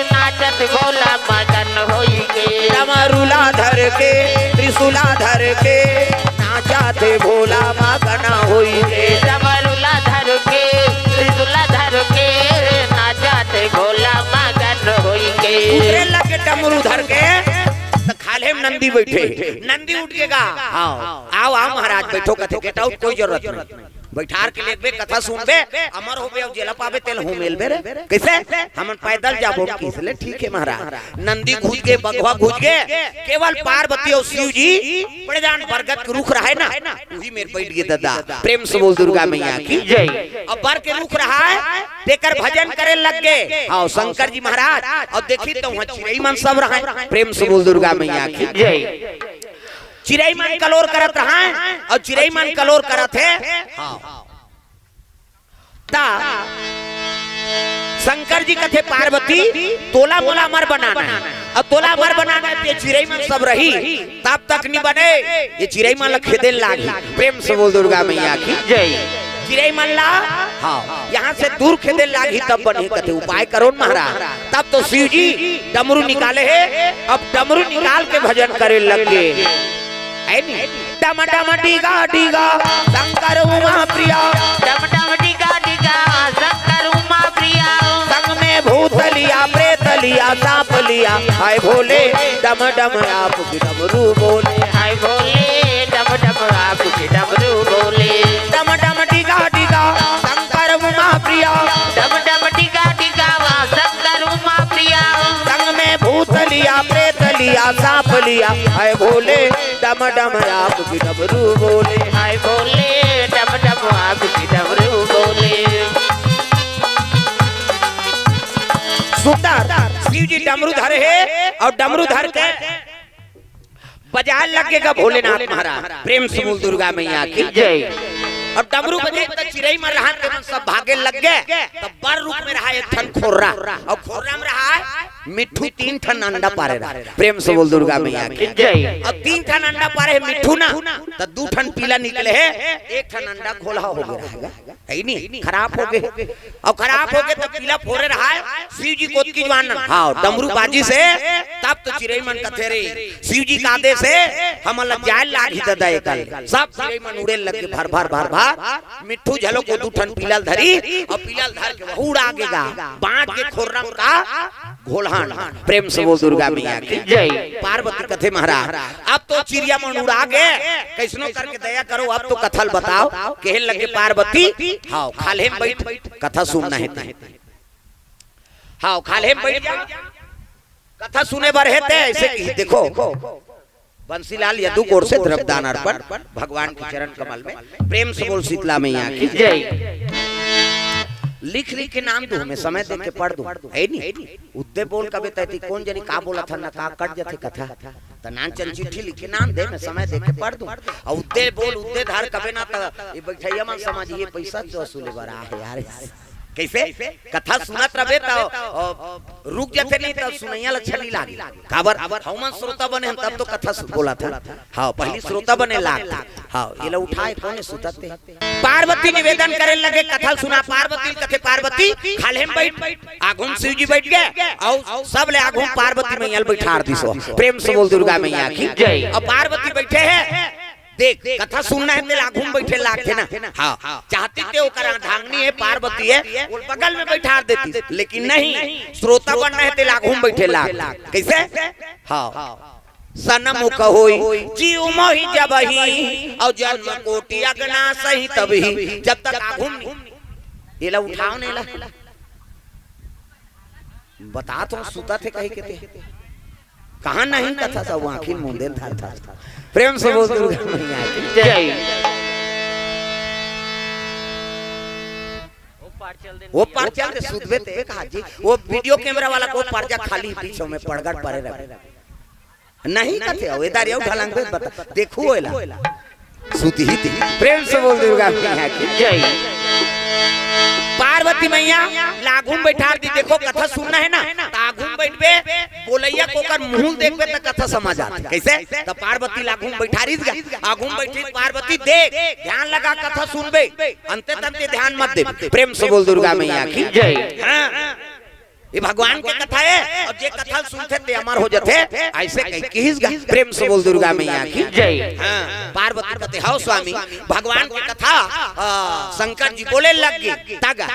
नाचथे भोला मगन होई के। डमरूला धर के, त्रिशूला धर के, नाचथे भोला मगन होई के। डमरूला धर के, त्रिशूला धर के, नाचथे भोला मगन होई के। उतरे लगे डमरू धर के, त खाल्हे म नंदी बइठे। नंदी उठ के गा, "आओ, आओ, आओ महाराज, बइठो," कथे, "गेट आउट, कोई जरूरत नहीं।" बैठार के लेगबे, कथा सुनबे, अमर होबे, अउ जेला पाबे तेला हुमेलबे रे। कइसे? हमन पैदल जाबो। कहिस ले ठीक हे महाराज। नंदी घुस गे, बघवा घुस गे, केवल पार्वती अउ शिव जी बड़े जान बरगद के रुख रहय ना, उही मेर बइठ गे ददा। प्रेम से बोल दुर्गा मैया की जय। अब बर के रुख रहय, तेकर भजन करे लग गे। हाँ, शंकर जी महाराज। अउ देखिस त उहाँ चिरई मन सब रहय। प्रेम से बोल दुर्गा मैया की जय। चिरई मन कलोर करत रहय, अउ चिरई मन कलोर करत हे। हाँ। त शंकर जी कथे, "पार्वती, तोला मोला अमर बनाना हे, अउ तोला अमर बनाना हे, ते चिरई मन सब रही, तब तक नि बने, ये चिरई मन ला खेदे ल लागही।" प्रेम से बोल दुर्गा मैया की जय। चिरई मन ला, हाँ, यहाँ से दूर खेदे ल लागही, तब बनही। कथे, "उपाय करो न महाराज।" तब तो शिव जी डमरू निकाले हे, अब डमरू निकाल के भजन करे लग गे। है नी? डम डम डीगा डीगा शंकर उमा प्रिया। डम डम डीगा डीगा शंकर उमा प्रिया। संग में भूत लिया, प्रेत लिया, सांप लिया, हाय भोले, डम डम आपकी डमरू बोले। हाय भोले, डम डम आपकी डमरू बोले। डम डम डीगा डीगा शंकर उमा प्रिया। डम डम डीगा डीगा शंकर उमा प्रिया। संग में भूत लिया, प्रेत लिया, सांप लिया, हाय भोले, डम डम आपकी डमरू बोले। हाय भोले, डम डम आपकी डमरू बोले। सुंदर शिव जी डमरू धरे हे अउ डमरू धर के बजाए लग गे गा भोलेनाथ महाराज। प्रेम से बोल दुर्गा मैया की जय। अउ डमरू बजे त चिरई मन रहय, तेमन सब भागे लग गे। त बर रुख में रहय एक ठन खोर्रा, अउ खोर्रा में रहय मिट्ठू, तीन ठन अंडा पारे रहय। प्रेम से बोल दुर्गा मैया की जय। अउ तीन ठन अंडा पारे हे मिट्ठू ना, त दू ठन पीला निकले हे, एक ठन अंडा घोलहा हो गे रहय गा। है नी? खराब हो गे। अउ खराब हो गे त पीला फोरे रहय, शिव जी कोतकी जुवार न। हाँ, डमरू बाजिस हे, तब तो चिरई मन कथे रे, शिव जी के आदेश हे, हमन ला जाए ल लागही ददा एकल। सब चिरई मन उड़े लग गे भर भर भर भर। मिट्ठू झलो को दू ठन पीला ल धरिस, अउ पीला ल धर के वहू उड़ा गे गा। बाज गे खोर्रा म का घोलहा। प्रेम से बोल दुर्गा मैया की जय। पार्वती कथे महाराज, अब तो चिरिया मन उड़ा गे, कइसनो करके दया करो, अब तो कथा ल बताओ। कहे लगे पार्वती, हाँ, खाल्हे म बइठ, कथा सुनना हे ते। हाँ, खाल्हे म बइठ जा, कथा सुने बर हे ते। अइसे कहिस, देखो, बंसीलाल यदु कोर से द्रव्यदान अर्पण भगवान के चरण कमल में। प्रेम से बोल शीतला मैया की जय। लिख लिख के नाम दूँ, मैं समय देख के पढ़ दूँ, है नी? उद्दे बोल कबे तैती कोन जनी का बोलत हन ना, का कट जथे कथा। त नानचन चिट्ठी लिख के नाम दे, मैं समय देख के पढ़ दूँ। अउ उद्दे बोल, उद्दे धर कबे ना, त ये बइठइया मन समझही ये पइसा तो वसूले बर आए हे यार। कइसे? कथा सुनत रबे त, अ, रुक जथे, नहीं त सुनइया ल अच्छा नहीं लागे। काबर? हमन श्रोता बने हन तब तो कथा सु-, बोलत हन। हाँ, पहिली श्रोता बने लाग। हाँ, एला उठाए कोने सुतत हे। पार्वती निवेदन करे लगे, कथा ल सुना। पार्वती ल कथे, पार्वती, खाल्हे म बइठ, आघू म शिव जी बइठ गे, अउ सब ले आघू म पार्वती मैया ल बइठार दिस। प्रेम से बोल दुर्गा मैया की जय। अउ पार्वती बइठे हे, देख, कथा सुनना हे तेला आघू म बइठे लागथे ना। हाँ, चाहतिस ते ओकर अर्धांगिनी हे, पार्वती हे, ओला बगल में बइठार देतिस, लेकिन नहीं, श्रोता बनना हे तेला आघू म बइठे लाग। कइसे? हाँ, सनमुख होई जीव मोहि जबहि, अउ जन्म कोटि अगना सही तबहि। जब तक आघू म नहीं, एला उठाओ नहीं ला। बतात हँव, सुतत हे कहिके ते। कहाँ नहीं कथा सब आँखी मूंदे धर धर। प्रेम से बोल दुर्गा मैया की जय। ओ पार चल दे, सुतबे ते कहा जी। ओ वीडियो कैमरा वाला को पर्दा खाली पीछे में पड़गड़ परे रहे। नहीं कथे, ओ एदार अउ ढलंग बे बता, देखू एला। सुतही ते। प्रेम से बोल दुर्गा मैया की जय। पार्वती मैया ल आघू म बइठार दिस, देखो कथा सुनना हे ना, त आघू म बइठबे, बोलइया कोकर मुँह ल देखबे त कथा समझ आथे। कइसे? त पार्वती ल आघू म बइठारिस गा, आघू म बइठिस, पार्वती देख, ध्यान लगा कथा सुनबे, अंते तंते ध्यान मत देबे। प्रेम से बोल दुर्गा मैया की जय। हाँ। ये भगवान के कथा हे, अउ जे कथा ल सुनथे ते अमर हो जथे, अइसे कहिके कहिस गा। प्रेम से बोल दुर्गा मैया की जय। हाँ, पार्वती कथे, हव स्वामी, भगवान के कथा, आ, शंकर जी बोले लग गे, तगा,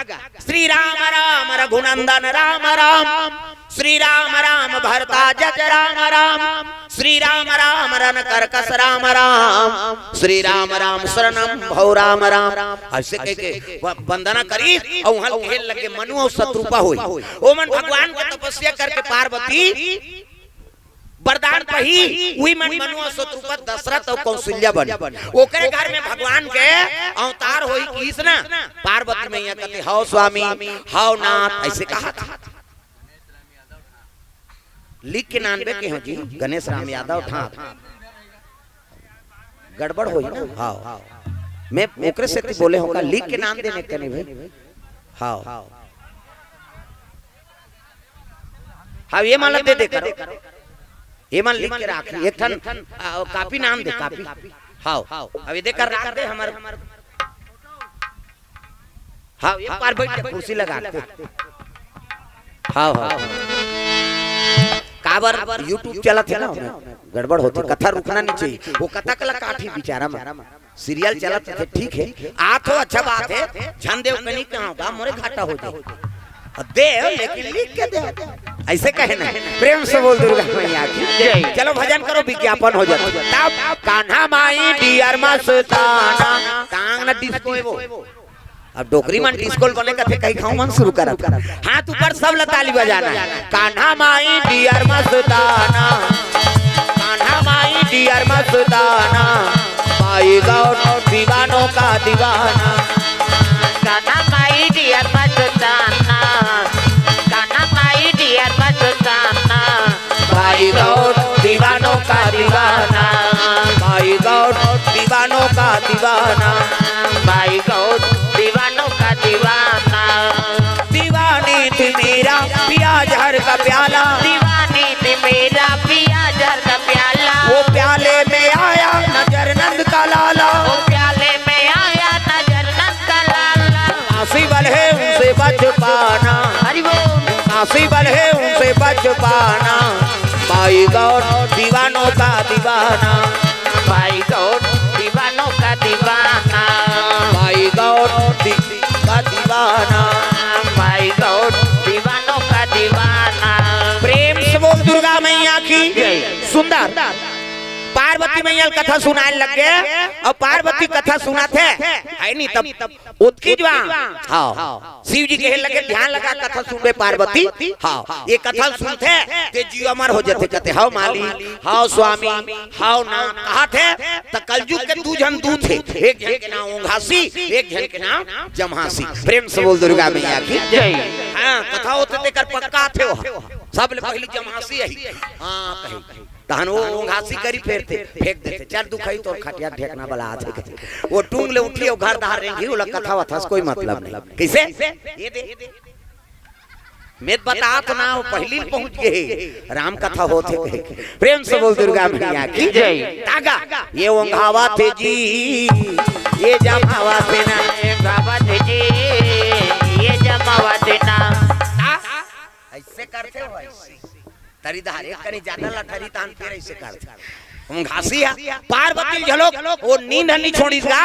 श्री राम राम रघुनंदन राम राम, श्री राम राम भरता जच राम राम, श्री राम राम रन करकस राम राम, श्री राम राम शरणम भव राम राम। अइसे कहिके व-, वंदना करिस अउ उहाँ खेल लगे मनु अउ शतरूपा होई। ओमन भगवान के तपस्या करके पार्वती वरदान पही, उही मन मनु अउ शतरूपा दशरथ अउ कौशल्या बने। ओकरे घर में भगवान के अवतार होई किहिस ना, पार्वती मैया कथे, "हव स्वामी, हव नाथ," अइसे कहा था। लिख के नानबे के हो जी, गणेश राम यादव ठाठ। गड़बड़ होई ना? हाँ। मैं ओकरे सेती बोले हों का, लिख के नान देने कने भाई। हाँ। हाँ, ये मन ला दे दे करो। ये मन लिख के राख, एक ठन, आ, कॉपी नान दे, कॉपी। हाँ, अब ये देकर राख दे हमर। हाँ, ये पार बैठ के कुर्सी लगा के। हाँ, हाँ। काबर YouTube चलत हे ना, गड़बड़ होथे, कथा रुकना नहीं चाहिए। वो कथा कला काठी बिचारा में। सीरियल चलत हे, ठीक हे, आत हो, अच्छा बात हे, झन देव कनी कहाँ बा, मोरे घाटा हो जाए। अउ देव, लेकिन लिख के देव। अइसे कहे ना, प्रेम से बोल दुर्गा मैया की जय। चलो भजन करो, विज्ञापन हो जाए। तब कान्हा माई डियर मस्ताना, टांग ना डिस्को हे वो। अब डोकरी मन डिस्को ल बने कथे, कहीं खाऊं मन शुरू करत। हाथ ऊपर, सब ला ताली बजाना हे। कान्हा माई डियर मस्ताना, कान्हा माई डियर मस्ताना, माई गौर दीवानों का दीवाना। कान्हा माई डियर मस्ताना, कान्हा माई डियर मस्ताना, माई गौर दीवानों का दीवाना। माई गौर दीवानों का दीवाना। माई गौर दीवानों का दीवाना। दीवानी थी मेरा पिया जहर का प्याला। दीवानी थी मेरा पिया जहर का प्याला। वो प्याले में आया नजर नंद का लाला। वो प्याले में आया नजर नंद का लाला। काशी वाले उनसे बच पाना। हरि बोल। काशी वाले उनसे बच पाना। माई गौर दीवानों का दीवाना। माई गौर दीवानों का दीवाना। माई गौर दी-, का दीवाना। माई गौर दीवानों का दीवाना। प्रेम से बोल दुर्गा मैया की जय। सुंदर। पार्वती मैया ल कथा सुनाए लग गे, अउ पार्वती कथा सुनाथे, हे नहीं तब ओतकी जुवार। हाँ। शिव जी कहे लगे, "ध्यान लगा, कथा सुनबे पार्वती।" हाँ। ये कथा सुनथे, ते जीव अमर हो जाथे, कथे, "हव मालिक, हव स्वामी, हव नाथ," कहाथे। त कलयुग के दू झन दूत हे, एक झन के नाम ओंघासी, एक झन के नाम जम्हासी। प्रेम से बोल दुर्गा मैया की जय। हाँ, कथा होथे तेकर पक्का थे वो। सब ले पहली जम्हासी हे। हाँ, कही। तहन वो ओंघासी करी फेरथे, फेंक देथे, "चल दुखई तोर खटिया ढेकना बला आथे," कथे। वो टूंग ले उठी अउ घर डहर रेंगी, ओला कथा वथा से कोई मतलब नहीं। कइसे? ये दे। मैं बतात ना, वो पहिली पहुंच गे हे, राम कथा होथे कहे। प्रेम से बोल दुर्गा मैया की जय। तागा, ये ओंघावथे जी, ये जमावथे ना। ये गावथे जी, ये जमावथे ना। आ? अइसे करथे हो, अइसे। तरी धारे कनी जादा लठरी तान फेर अइसे करथे। ओंघासी हे, पार्वती घलोक, वो नींद हनी छोड़िस गा,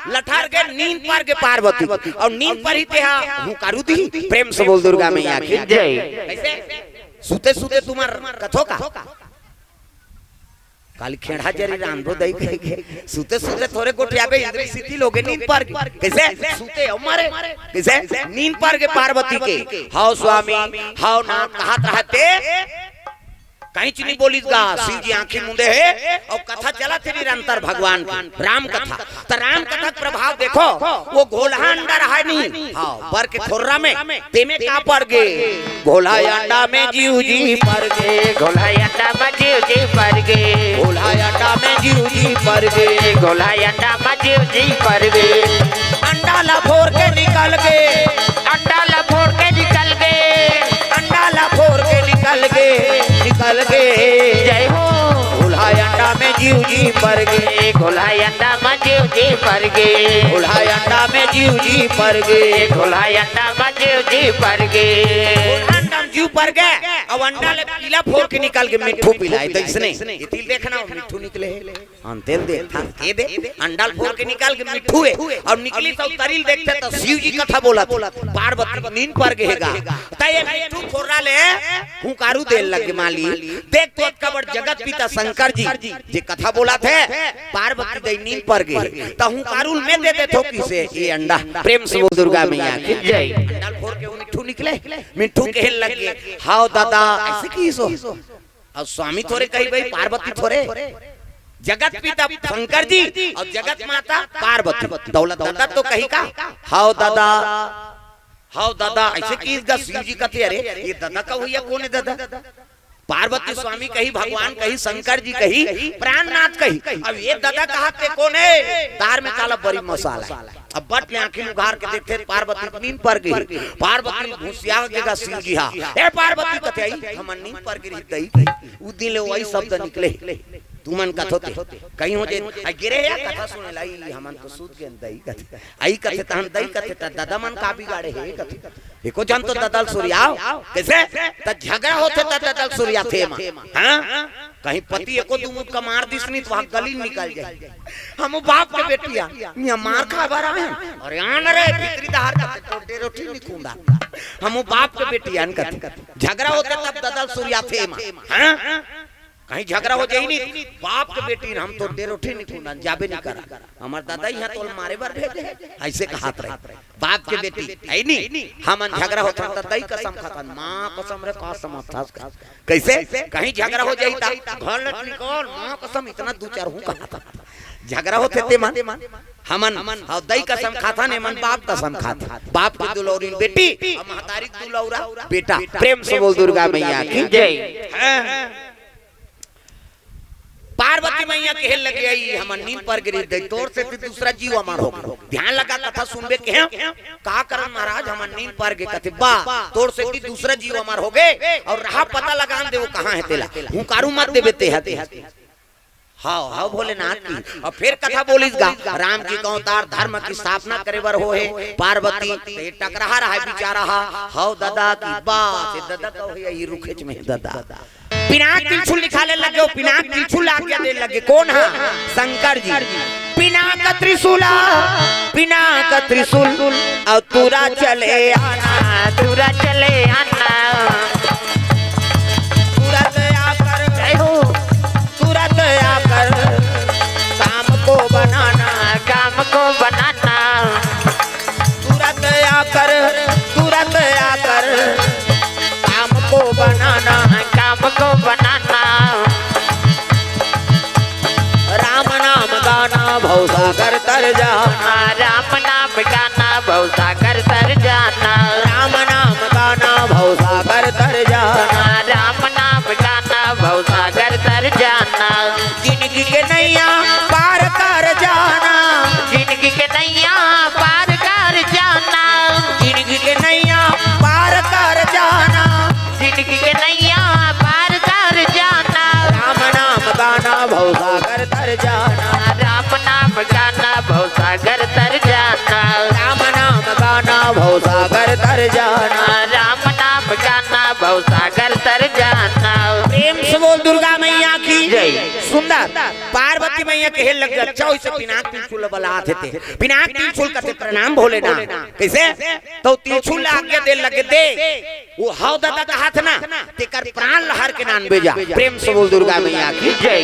लठर के नींद पर गे पार्वती, अउ नींद पर ही तेहा हुंकारू दी, प्रेम से बोल दुर्गा मैया की जय। कइसे? सुते सुते तुम्हर कथो का? काली खेड़ा जरी रांधो दई कहिके, सुते सुते थोरे गोठियाबे, इंद्री सिद्धि लोगे नींद पर गे। कइसे? सुते अउ मरे। कइसे? नींद पर गे पार्वती के। हव स्वामी, हव नाथ कहत रहथे, कहीं च नहीं बोलिस गा। शिव जी आंखी मूंदे हे अउ कथा चलत हे निरंतर भगवान के, राम कथा। त राम कथा के प्रभाव देखो, वो घोलहा अंडा रहा नहीं, हाँ, बर के खोर्रा में, तेमे का पर गे? घोलहा अंडा में जीव जी पर गे। घोलहा अंडा में जीव जी पर गे। घोलहा अंडा में जीव जी पर गे। घोलहा अंडा में जीव जी पर गे। अंडा ला फोर के निकल गे। अंडा ला फोर के निकल गे। अंडा ला फोर के निकल गे, निकल गे। जय हो। घोलहा अंडा में जीव जी पर गे। घोलहा अंडा में जीव जी पर गे। घोलहा अंडा में जीव जी पर गे। घोलहा अंडा में जीव जी पर गे। अंडा में जीव पर गे, अउ अंडा ले पीला फोर के निकल गे, मिट्ठू पीला हे, त इसने। ये तिल देखना, मिट्ठू निकले हे। अंतेल देखथे, ए दे, अंडा ल फोर के निकाल के मिट्ठू हे, अउ निकलिस अउ तरी ल देखथे त शिव जी कथा बोलत, पार्वती नींद पर गे हे गा। त ए मिट्ठू खोर्रा ले हुंकारू दे लगे, माली, देख तो अतका बड़ जगत पिता शंकर जी जे कथा बोलत हे, पार्वती दई नींद पर गे हे, त हुंकारू ल मैं दे देथों कइसे ए अंडा। प्रेम से बोल दुर्गा मैया की जय। अंडा ल फोर के वो मिट्ठू निकले, मिट्ठू कहे लगे, "हाव दादा," अइसे कहिस ओ। अउ स्वामी थोरे कही भाई, पार्वती थोरे, जगत पिता शंकर जी अउ जगत माता पार्वती। दौलत दादा तो कही का, "हाव दादा, हाव दादा," अइसे कहिस गा। शिव जी कथे, "अरे, ए दादा का होइया कोन हे दादा?" पार्वती स्वामी कही, भगवान कही, शंकर जी कही, प्राणनाथ कही। अब ए दादा कहत ते कोन हे? दार में काला बरी मसाला हे। अब बट ले आंखी उघार के देखथे, पार्वती नींद पर गे हे। पार्वती घुसिया गे गा शिव जी हा। "ए पार्वती," कथे, "अई, हमन नींद पर गे रही दई।" उ दिन ले वही शब्द निकले, "तुमन कथो ते।" कहीं हो जे, "आ गिरे या कथा सुने ला, अई, हमन तो सूत गेन दई," कथे। "अई," कथे, "तहन दई," कथे, "त दादा मन का बिगाड़े हे?" कथे, "एको झन तो दादा ल सुरियाव।" कइसे? "त झगरा होथे त दादा ल सुरियाथे एमा।" हाँ? कहीं पति एको दू मुक्का मार दिस नहीं त वहाँ गली निकल जाही। "हम बाप के बेटी आन, इहाँ मार खाए बर आए हन।" "अरे आन रे, भीतरी डहार कथे, तोर डेरोठी नहीं खूंदा।" "हम बाप के बेटी आन," कथे। "झगरा होथे तब दादा ल सुरियाथे एमा।" हाँ? कहीं झगरा हो जाही नहीं, "बाप के बेटी आन, हम तोर डेरोठी नहीं खूंदा, जाबे नहीं करा। हमर दादा इहाँ तोल मारे बर भेजे हे," अइसे कहत रही। बाप के बेटी, हे नी? हमन झगरा होथन त दई कसम खाथन, माँ कसम रे, का समझथस का? कइसे? कहीं झगरा हो जाही त, "घर ले निकल, माँ कसम," इतना दू चार हूँ कहथन। झगरा होथे ते मन, हमन, "हाव, दई कसम खाथन," एमन बाप कसम खाथन। बाप के दुलौरिन बेटी, अउ महतारी के दुलौरा बेटा। प्रेम से बोल दुर्गा मैया की जय। हाँ। पार्वती मैया कहे लगे, "अई, हमर नींद पर गे रही दई, तोर सेती दूसरा जीव अमर हो गे।" ध्यान लगा कथा सुनबे कहे, "का करन महाराज, हमर नींद पर गे?" कथे, "बा, तोर सेती दूसरा जीव अमर हो गे, अउ रहा पता लगान दे वो कहाँ हे तेला, हुंकारू मत देबे ते हा ते।" हाव, हाव भोलेनाथ की। अउ फेर कथा बोलिस गा, "राम जी के अवतार धर्म की स्थापना करे बर होहे, पार्वती ते टकराहा रहा बिचारा हा, हाव दादा की बात हे, दादा कहो यही रुखेच में दादा।" पिनाक त्रिशूल निकाले लगे, वो पिनाक त्रिशूल आज्ञा दे लगे। कोन हा? शंकर जी। "पिनाक त्रिशूल, पिनाक त्रिशूल, अउ तुरा चले आना, तुरा चले आना।" तुरंत आकर, जय हो। तुरंत आकर काम को बनाना, काम को बनाना। तुरंत आकर, तुरंत आकर काम को बनाना, काम को बनाना। राम नाम गाना भवसागर तर जाना। राम नाम गाना भवसागर तर जाना। राम नाम गाना भवसागर तर जाना। राम नाम गाना भवसागर तर जाना। जिंदगी के नैया पार कर जाना। जिंदगी के नैया पार कर जाना। जिंदगी के नैया पार कर जाना। जिंदगी के नैया पार कर जाना। राम नाम गाना भवसागर तर जाना। राम नाम गाना भवसागर तर जाना। राम नाम गाना भवसागर तर जाना। राम नाम गाना भवसागर तर जाना। प्रेम से बोल दुर्गा मैया की जय। सुंदर। पार्वती मैया कहे लग, "अच्छा, ओइसे पिनाक त्रिशूल बलात हे ते।" पिनाक त्रिशूल कथे, "प्रणाम भोलेनाथ।" कइसे? त त्रिशूल ला आज्ञा दे लगे, "दे, वो हाव दादा कहत हे ना, तेकर प्राण ल हर के लानबे जा।" प्रेम से बोल दुर्गा मैया की जय।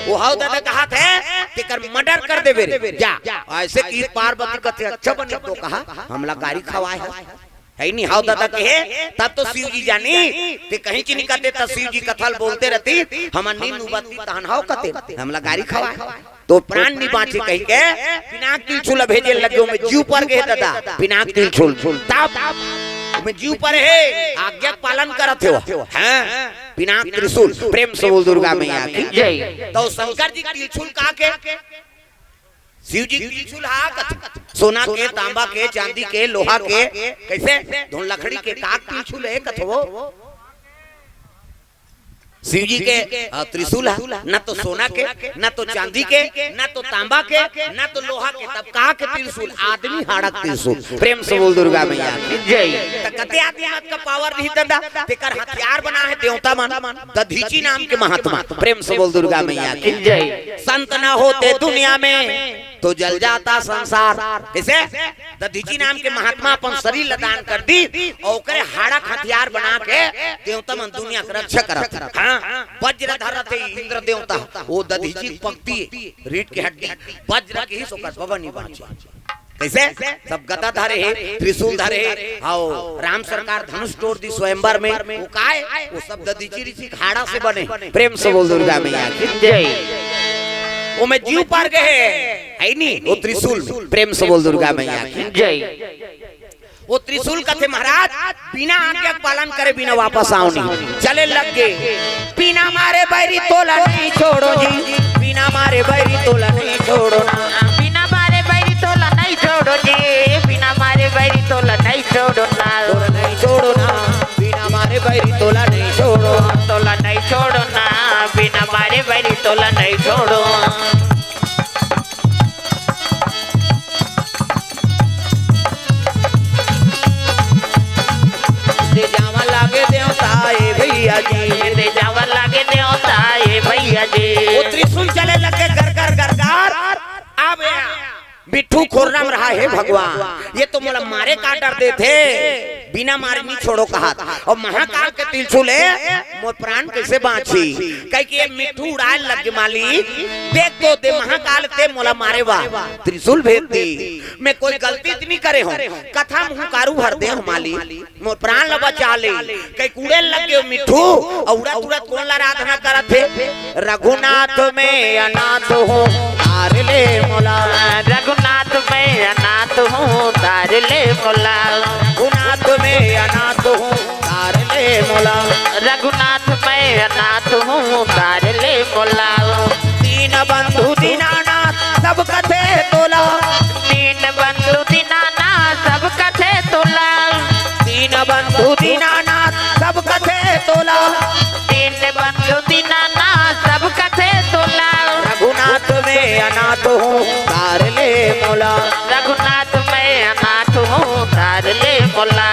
"वो हाव दादा कहत हे, तेकर murder कर देबे रे, जा।" अइसे कहिस पार्वती कथे, "अच्छा बने तो कहा, हमला गारी खवाए हस।" हे नी, हाव दादा कहे, तब तो शिव जी जानी, ते कहीं च नहीं कथे, त शिव जी कथा ल बोलते रहतिस, "हमर नींद उबरतिस तहन हाव कथे, हमला गारी खवाए।" तो प्राण नहीं बाँचे कहिके पिनाक त्रिशूल भेजे लगे, ओमे जीव पर गे दादा, पिनाक त्रिशूल। तब ओमे जीव परे हे, आज्ञा पालन करत हे वो। हाँ, पिनाक त्रिशूल, प्रेम से बोल दुर्गा मैया की जय। तो शंकर जी त्रिशूल का के, शिव जी त्रिशूल हा कथे, सोना के, तांबा के, चांदी के, लोहा के, कइसे? धुन लकड़ी के, का त्रिशूल हे कथे वो? शिव जी के, अ, त्रिशूल है, न तो सोना के, न तो चांदी के, न तो तांबा के, न तो लोहा के, तब का के त्रिशूल? आदमी हाड़क त्रिशूल। प्रेम से बोल दुर्गा मैया की। जय। त कते आदमी मत का पावर नहीं ददा, तेकर हथियार बना है देवता मन, दधीची नाम के महात्मा। प्रेम से बोल दुर्गा मैया की। जय। संत ना होते दुनिया में तो जल जाता संसार। कैसे? दधीची नाम के महात्मा अपन शरीर ल दान कर दी और ओकरे हाड़क हथियार बना के देवता मन दुनिया के रक्षा करत। हाँ, वज्र धरत हे इंद्र देवता, वो दधीची पकती रीढ़ के हड्डी, वज्र के ही सोकर बाबा नहीं बाँचे। कैसे? सब गदा धरे हे, त्रिशूल धरे हे, आओ राम सरकार धनुष तोड़ दी स्वयंवर में। वो काय? वो सब दधीची ऋषि के हाड़ा से बने। प्रेम से बोल दुर्गा मैया की। जय। वो में जीव पार गए है नी, वो त्रिशूल में। प्रेम से बोल दुर्गा मैया की। जय। वो त्रिशूल कथे महाराज, बिना आज्ञा के पालन करे बिना वापस आओ नहीं। चले लग गे। बिना मारे बैरी तोला नहीं छोड़ो जी, बिना मारे बैरी तोला नहीं छोड़ो ना। बिना मारे बैरी तोला नहीं छोड़ो जी, बिना मारे बैरी तोला नहीं छोड़ो ना। तोला नहीं छोड़ो ना, बिना मारे बैरी तोला नहीं छोड़ो। तोला नहीं छोड़ो ना, बिना मारे बैरी तोला नहीं छोड़ो। दे जावा लागे देवता ए भैया जी। दे जावा लागे देवता ए भैया जी। वो त्रिशूल चले लगे, गर गर गर गर। अब मिट्ठू खोरना में रहा, हे भगवान, ये तो मोला मारे का डर देथे, बिना मारे नहीं छोड़ो कहत। और महाकाल के त्रिशूल हे, मोर प्राण कैसे बाँची? कह के ये मिट्ठू उड़ाए लग गे, मालिक, देख तो दे महाकाल ते मोला मारे बा, त्रिशूल भेज दे। मैं कोई गलती तो नहीं करे हूँ, कथा में हुंकारू भर दे हूँ मालिक, मोर प्राण ल बचा ले। कई कूड़े लग गे मिट्ठू, और उड़त उड़त कोन ला आराधना करत हे? रघुनाथ मैं अनाथ हूँ, तार ले मोला। रघुनाथ मैं अनाथ हूँ, तार ले मोला। रघुनाथ मैं अनाथ हूँ, तार ले मोला। रघुनाथ मैं अनाथ हूँ, तार ले मोला। दीन बंधु दीनानाथ सब कथे तोला। दीन बंधु दीनानाथ सब कथे तोला। दीन बंधु दीनानाथ सब कथे तोला। दीन बंधु दीनानाथ सब कथे तोला। रघुनाथ मैं अनाथ हूँ, तार ले मोला। रघुनाथ मैं अनाथ हूँ, तार ले मोला।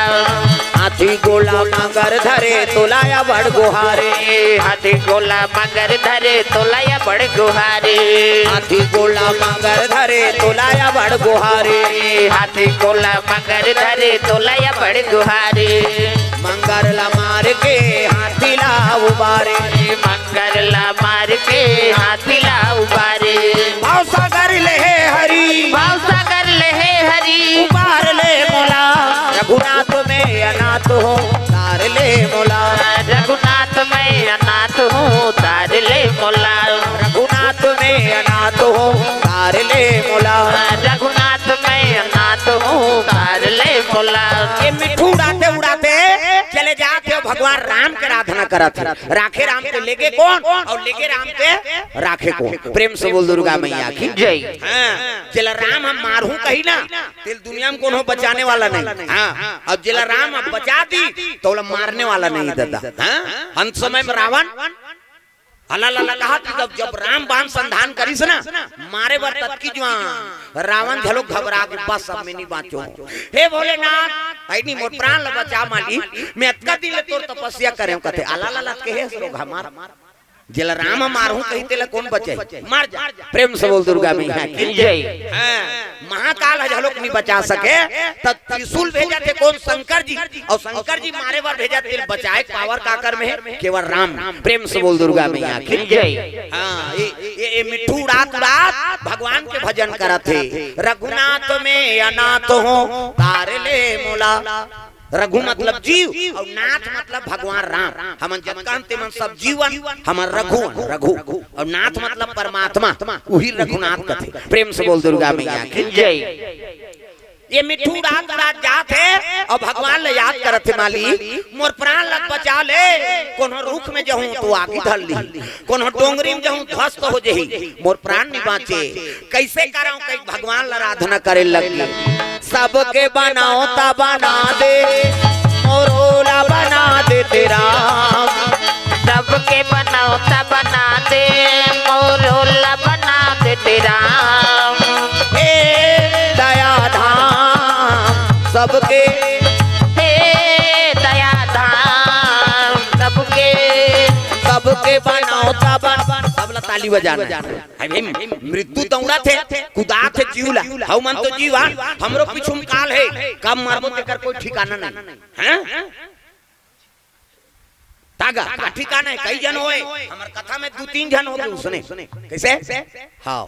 हाथी गोला मगर धरे तोला या बड़ गुहारे। हाथी गोला मगर धरे तोला या बड़ गुहारे। हाथी गोला मगर धरे तोला या बड़ गुहारे। हाथी गोला मगर धरे तोला या बड़ गुहारे। मंगर ला मार के हाथी ला उबारे। मंगर ला मार के हाथी ला उबारे। भाव सागर ले हे हरी। भाव सागर ले हे हरी। उबार ले मोला। रघुनाथ मैं अनाथ हूँ, तार ले मोला। रघुनाथ मैं अनाथ हूँ, तार ले मोला। रघुनाथ मैं अनाथ हूँ, तार ले मोला। रघुनाथ मैं अनाथ हूँ, तार ले मोला। ये मिट्ठू उड़ाते उड़ाते चले जात हे, भगवान राम के आराधना करत हे। राखे राम के लेगे कोन और लेगे राम के राखे कोन? प्रेम से बोल दुर्गा मैया की। जय। हाँ, जेला राम हम मारहूँ कही ना, तेला दुनिया में कोनो बचाने वाला नहीं। हाँ, अब जेला राम अब बचा दी, तो ओला मारने वाला नहीं दादा। हाँ, अंत समय में रावण हला लला कहा कि जब, जब राम बाण संधान करिस ना, मारे बर ततकी जुआन, रावण घलो घबरा के, बस अब मैं नहीं बाँचो। हे भोलेनाथ, ऐनी मोर प्राण ल बचा मालिक, मैं अतका दिन ले तोर तपस्या करे हूँ, कथे, अला लला के हे सरो घमार। जेला राम मारहूँ कही तेला कोन बचाही? मर जा। प्रेम से बोल दुर्गा मैया की। जय। हाँ, महाकाल ह घलोक नहीं बचा सके, त त्रिशूल भेजत हे कोन? शंकर जी। और शंकर जी मारे बर भेजत हे, तेला बचाए के पावर काकर में हे? केवल राम। प्रेम से बोल दुर्गा मैया की। जय। हाँ, ये, ये, ये मिट्ठू उड़ात उड़ात भगवान के भजन करत हे। रघुनाथ मैं अनाथ हूँ, तार ले मोला। रघु मतलब जीव और नाथ मतलब भगवान राम। हमन जतका हन तेमन सब जीव अन, हमन रघु अन, रघु। और नाथ मतलब परमात्मा, उही रघुनाथ कथे। प्रेम से बोल दुर्गा मैया की। जय। ये मिट्ठू उड़ात उड़ात जात हे और भगवान ल याद करत हे, मालिक मोर प्राण ल बचा ले, कोनो रुख में जहूँ तो आगी धर ली, कोनो डोंगरी में जहूँ ध्वस्त हो जही, मोर प्राण नहीं बाँचे। कैसे करंव? कई भगवान ल आराधना करे लग गे। सबके बनावता बना दे, मोरो ला बना दे तेरा। सबके बना नौता बना दे, मोर ओला बना दे तेरा। हे दया धाम सबके, हे दया धाम सबके, सबके बनौता बन। सबला ताली बजाना हे भाई। मृत्यु दौड़त हे, कुदात हे जीव ला। हउ मन तो जीव हा, हमरो पीछू म काल हे, कब मरबो तेकर कोई ठिकाना नहीं। हैं? तागा, का ठिकाना हे? कई झन होय, हमर कथा में दू तीन झन होगे उसने। कइसे? हाँ,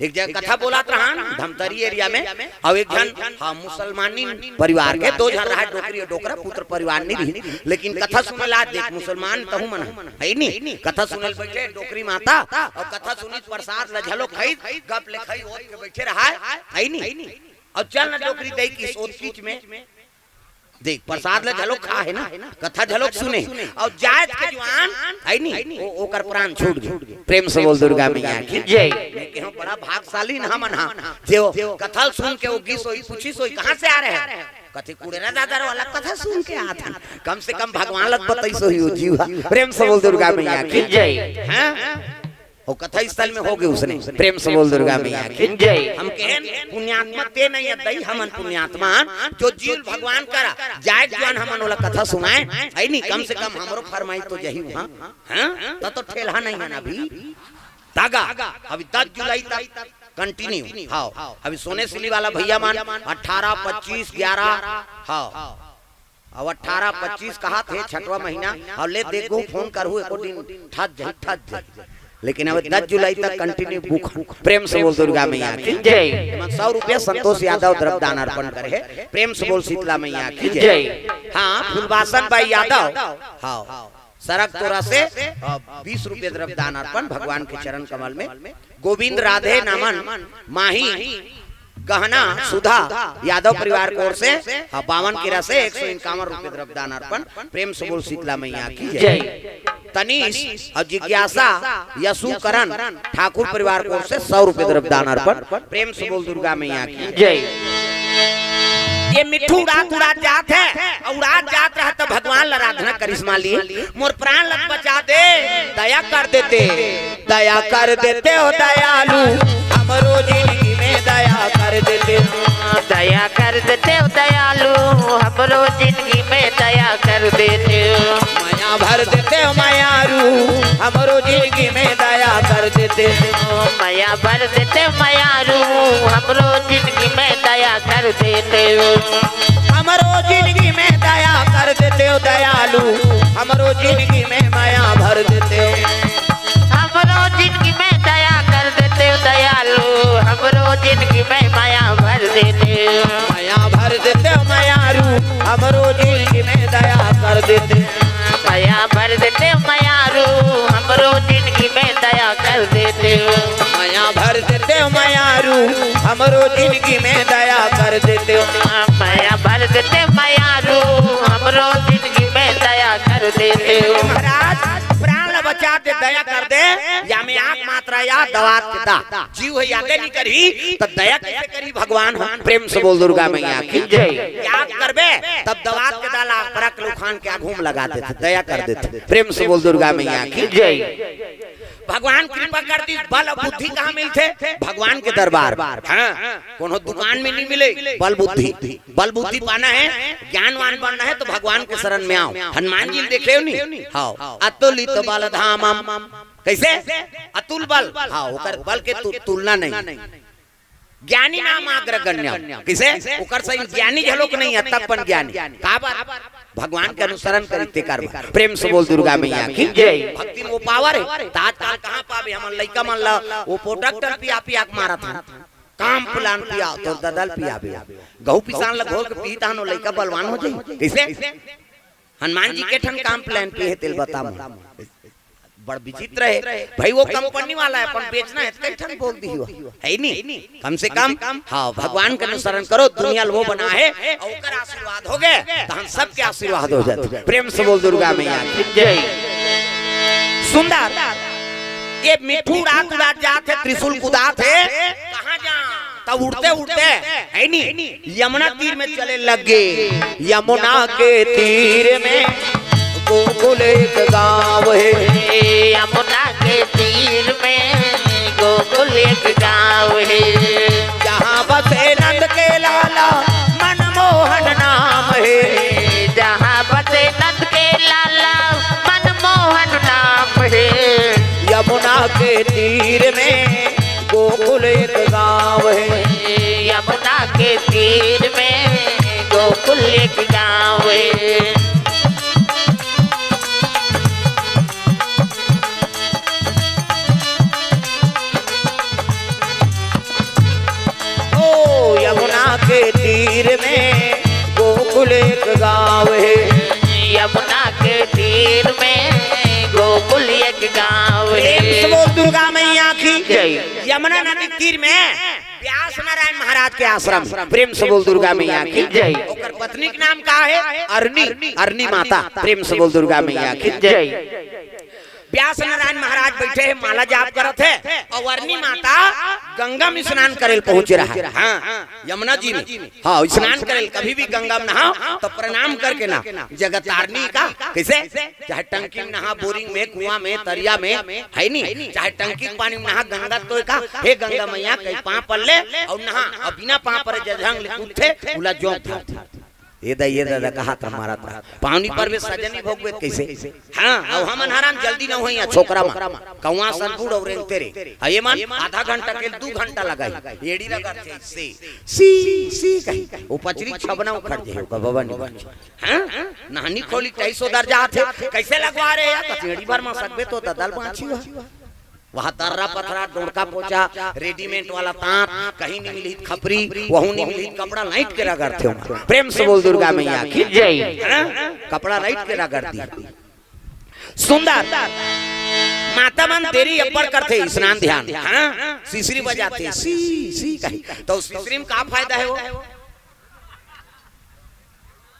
एक जगह कथा बोलत रहन धमतरी एरिया में, अउ एक झन, हाँ, मुसलमानी परिवार के, दो झन रहा, डोकरी अउ डोकरा, पुत्र परिवार नहीं रही, लेकिन कथा सुने ला देख, मुसलमान तहु मन हे, हे नी? कथा सुने ल बइठे डोकरी माता, अउ कथा सुनिस, प्रसाद ल झलो खाइस, गप ले खाई ओत के बइठे रहा, हे नी? अउ चल न डोकरी दई किहिस ओत बीच में, देख, प्रसाद ल झलो खा हे ना, कथा झलो सुने, अउ जात के जुआन हे नी, ओ, ओकर प्राण छूट गे। प्रेम से बोल दुर्गा मैया की जय। मैं कहूँ, बड़ा भागशाली ना मन हा, जे ओ कथा ल सुन के ओ गिस होही, पूछिस होही, "कहाँ से आ रहे हैं?" कथे, "कुड़ेरा दादर वाला कथा सुन के आत हन।" कम से कम भगवान ल त बतइस होही ओ जीव हा। प्रेम से बोल दुर्गा मैया की जय। हैं? ओ कथा स्थल में होगे उसने। प्रेम से बोल दुर्गा मैया की जय। हम कहेन, पुण्यात्मा ते नहीं हे दई, हमन पुण्यात्मा, जो जीव भगवान करा, जाय जुआन हमन ओला कथा सुनाए, हे नी? कम से कम हमरो फरमाइश तो जही उहाँ, हैं? त तो ठेलहा नहीं हे ना अभी। तागा, अभी दस जुलाई तक continue, हाँ, अभी सोने सिली वाला भैया मन अठारह, पच्चीस, ग्यारह, हाँ, अब अठारह पच्चीस कहाथे, छठवाँ महीना, अउ ले देखहू, फोन करहू, एको दिन ठज जाही, ठज जाही। लेकिन अब दस जुलाई तक continue book। प्रेम से बोल दुर्गा मैया की जय। एमन सौ रुपया संतोष यादव द्रव्य दान अर्पण करे हे। प्रेम से बोल शीतला मैया की जय। जय। हाँ, फुलबासन बाई यादव, हाँ, सरकतोरा से, अ, बीस रुपया द्रव्य दान अर्पण भगवान के चरण कमल में। गोविंद राधे नामन माही गहना सुधा यादव परिवार की ओर से, हाँ, बावन किरा से एक सौ इक्यावन रुपये द्रव्य दान अर्पण। प्रेम से बोल शीतला मैया की जय। जय। तनीश अउ जिज्ञासा यशुकरण ठाकुर परिवार की ओर से सौ रुपये द्रव्य दान अर्पण। प्रेम से बोल दुर्गा मैया की जय। ये मिट्ठू उड़ात उड़ात जात हे, अउ उड़ात जात रहा त भगवान ल आराधना करिस, मालिक मोर प्राण ल त बचा दे, दया कर देते, दया कर देते हो दयालु, हमरो जिंदगी में दया कर देते। दया कर देते हो दयालु, हमरो जिंदगी में दया कर देते। मया भर देते हो मयारू, हमरो जिंदगी में दया कर देते। मया भर देते हो मयारू, हमरो जिंदगी में दया कर देते। हमरो जिंदगी में दया कर देते हो दयालु, हमरो जिंदगी में मया भर देते हो। हमरो जिंदगी में दया कर देते हो दयालु, हमरो जिंदगी में मया भर देते हो। मया भर देते हो मयारू, हमरो जिंदगी में दया कर देते। मया भर देते हो मयारू, हमरो जिंदगी में दया कर देते हो। मया भर देते हो मयारू, हमरो जिंदगी में दया कर देते हो। मया भर देते हो मयारू, हमरो जिंदगी में दया कर देते हो। महाराज, प्राण ल बचा दे, दया कर दे, या में आंख मात्रा या दवात के दा। जीव हे यादे नहीं करही, त दया कइसे करही भगवान हो? प्रेम से बोल दुर्गा मैया की जय। याद करबे, तब दवात के दाला परक लुखान के आघू म लगा देते, दया कर देते। प्रेम से बोल दुर्गा मैया की जय। भगवान कृपा कर दी, बल अउ बुद्धि कहाँ मिलथे? भगवान के दरबार। हाँ, कोनो दुकान में नहीं मिले बल बुद्धि। बल बुद्धि पाना हे, ज्ञानवान बनना हे त भगवान के शरण में आव। हनुमान जी ल देखे हो नी? हाँ, अतुलित बल धामम। कइसे? अतुल बल। हाँ, ओकर बल के तु-, तुलना नहीं। ज्ञानी नाम अग्रगण्य। कइसे? ओकर सही ज्ञानी घलोक नहीं हे, तब पण ज्ञानी। काबर? भगवान के अनुसरण करी तेकर बर। प्रेम से बोल दुर्गा मैया की जय। भक्ति में वो power हे। त आजकल कहाँ पाबे हमन लइका मन ला, वो पोटक टल पिया पिया के मारत हन। काम plan पिया, तोर ददा ल पियाबे। गहूं पिसान ला घोल के पीही तहन वो लइका बलवान हो जाही। कइसे? हनुमान जी के ठन काम plan पिए हे तेल बता मन। बड़ विचित्र हे भाई, वो कंपनी वाला हे, अपन बेचना हे, कई ठन बोल दिही हो, हे नी? कम से कम, हाँ, भगवान के अनुसरण करो, दुनिया ल वो बना हे, अउ ओकर आशीर्वाद होगे, तहन सबके आशीर्वाद हो जाथे। प्रेम से बोल दुर्गा मैया की जय। सुंदर, ये मिट्ठू उड़ात उड़ात जात हे, त्रिशूल कुदात हे, कहाँ जा? तब उड़ते उड़ते, हे नी, यमुना तीर में चले लग गे। यमुना के तीर में गोकुल एक गांव हे। यमुना के तीर में गोकुल एक गाँव हे। जहाँ बसे नंद के लाला मनमोहन नाम हे। जहाँ बसे नंद के लाला मनमोहन नाम हे। यमुना के तीर में गोकुल एक गाँव हे। यमुना के तीर में गोकुल एक गाँव हे। ओ यमुना के तीर में गोकुल एक गाँव हे। यमुना के तीर में गोकुल एक गाँव हे। प्रेम से बोल दुर्गा मैया की जय। यमुना नदी के तीर में व्यास नारायण महाराज के आश्रम। प्रेम से बोल दुर्गा मैया की जय। ओकर पत्नी के नाम का हे? अरनी, अरनी माता। प्रेम से बोल दुर्गा मैया की जय। व्यास नारायण महाराज बैठे हे, माला जाप करत हे, अउ अरनी माता गंगा में स्नान करे ल पहुंच रहा हे। हाँ, यमुना जी में। हाँ, स्नान करे ल, कभी भी गंगा में नहाओ तो प्रणाम करके ना, जगत तारनी का। कैसे? चाहे टंकी में नहा, बोरिंग में, कुआं में, तरिया में, हे नी, चाहे टंकी के पानी में नहा, गंगा तो का, हे गंगा मैया, कहीं पाँव पर ले अउ नहा, अउ बिना पाँव पर जजहंग ले कूदथे, उला जोंक धारथे। ए दा, ए दादा, कहा था मारा था। पानी पर भी सजनी भोगबे कैसे? हाँ, अब हमन हराम जल्दी न होई, छोकरा मन। कौआ सन बूढ़ अउ रेंगते रे। आ ये मन आधा घंटा के दू घंटा लगाई। एड़ी रगड़थे, सी, सी, सी कही। वो पचरी छबना उखड़ जे, ओकर बाबा नहीं बच। हाँ? नहानी खोली ढाई सौ दर्जा आथे। कैसे लगवा रहे यार? कचेड़ी भर मा सकबे तो ददल बाँची हुआ। वहाँ तर्रा पथरा, डोड़का पोचा, रेडीमेड वाला तांत, कहीं नहीं मिली खपरी, वहू नहीं मिली कपड़ा, लाइट के रगड़थे ओमा। प्रेम से बोल दुर्गा मैया की जय। हाँ? कपड़ा लाइट के रगड़ दी। सुंदर। माता मन देरी अब्बड़ करथे, स्नान ध्यान। हाँ? सिसरी बजाथे, सी, सी कही। तो सिसरी में का फायदा हे वो?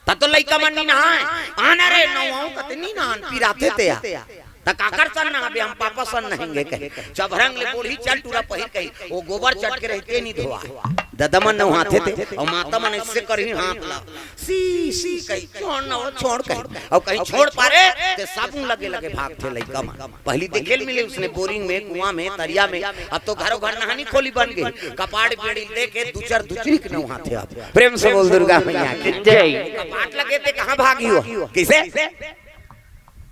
त तो लइका मन नी नहाय। आना रे, नहाओ कते नी नहान, पिराथे ते आ। त काकर सन नहाबे, हम पापा सन नहेंगे कहे। चभरंग ले बोलही, चल टूरा पहिर कही। वो गोबर चट के रहते नी धोआ। ददा मन नहाथे ते, अउ माता मन ऐसे करही हाथ ला। सी, सी कही, छोड़ न हो, छोड़ कही। अउ कहीं छोड़ पारे, ते साबुन लगे लगे भागथे लइका मन। पहली देखे ल मिले उसने बोरिंग में, कुआं में, तरिया में। अब तो घरों घर नहानी खोली बन गई। कपाट बेड़ी देखे दू चार दुचरी के नहाथे अब। प्रेम से बोल दुर्गा मैया की जय। कपाट लगे ते कहाँ भागी हो? कैसे?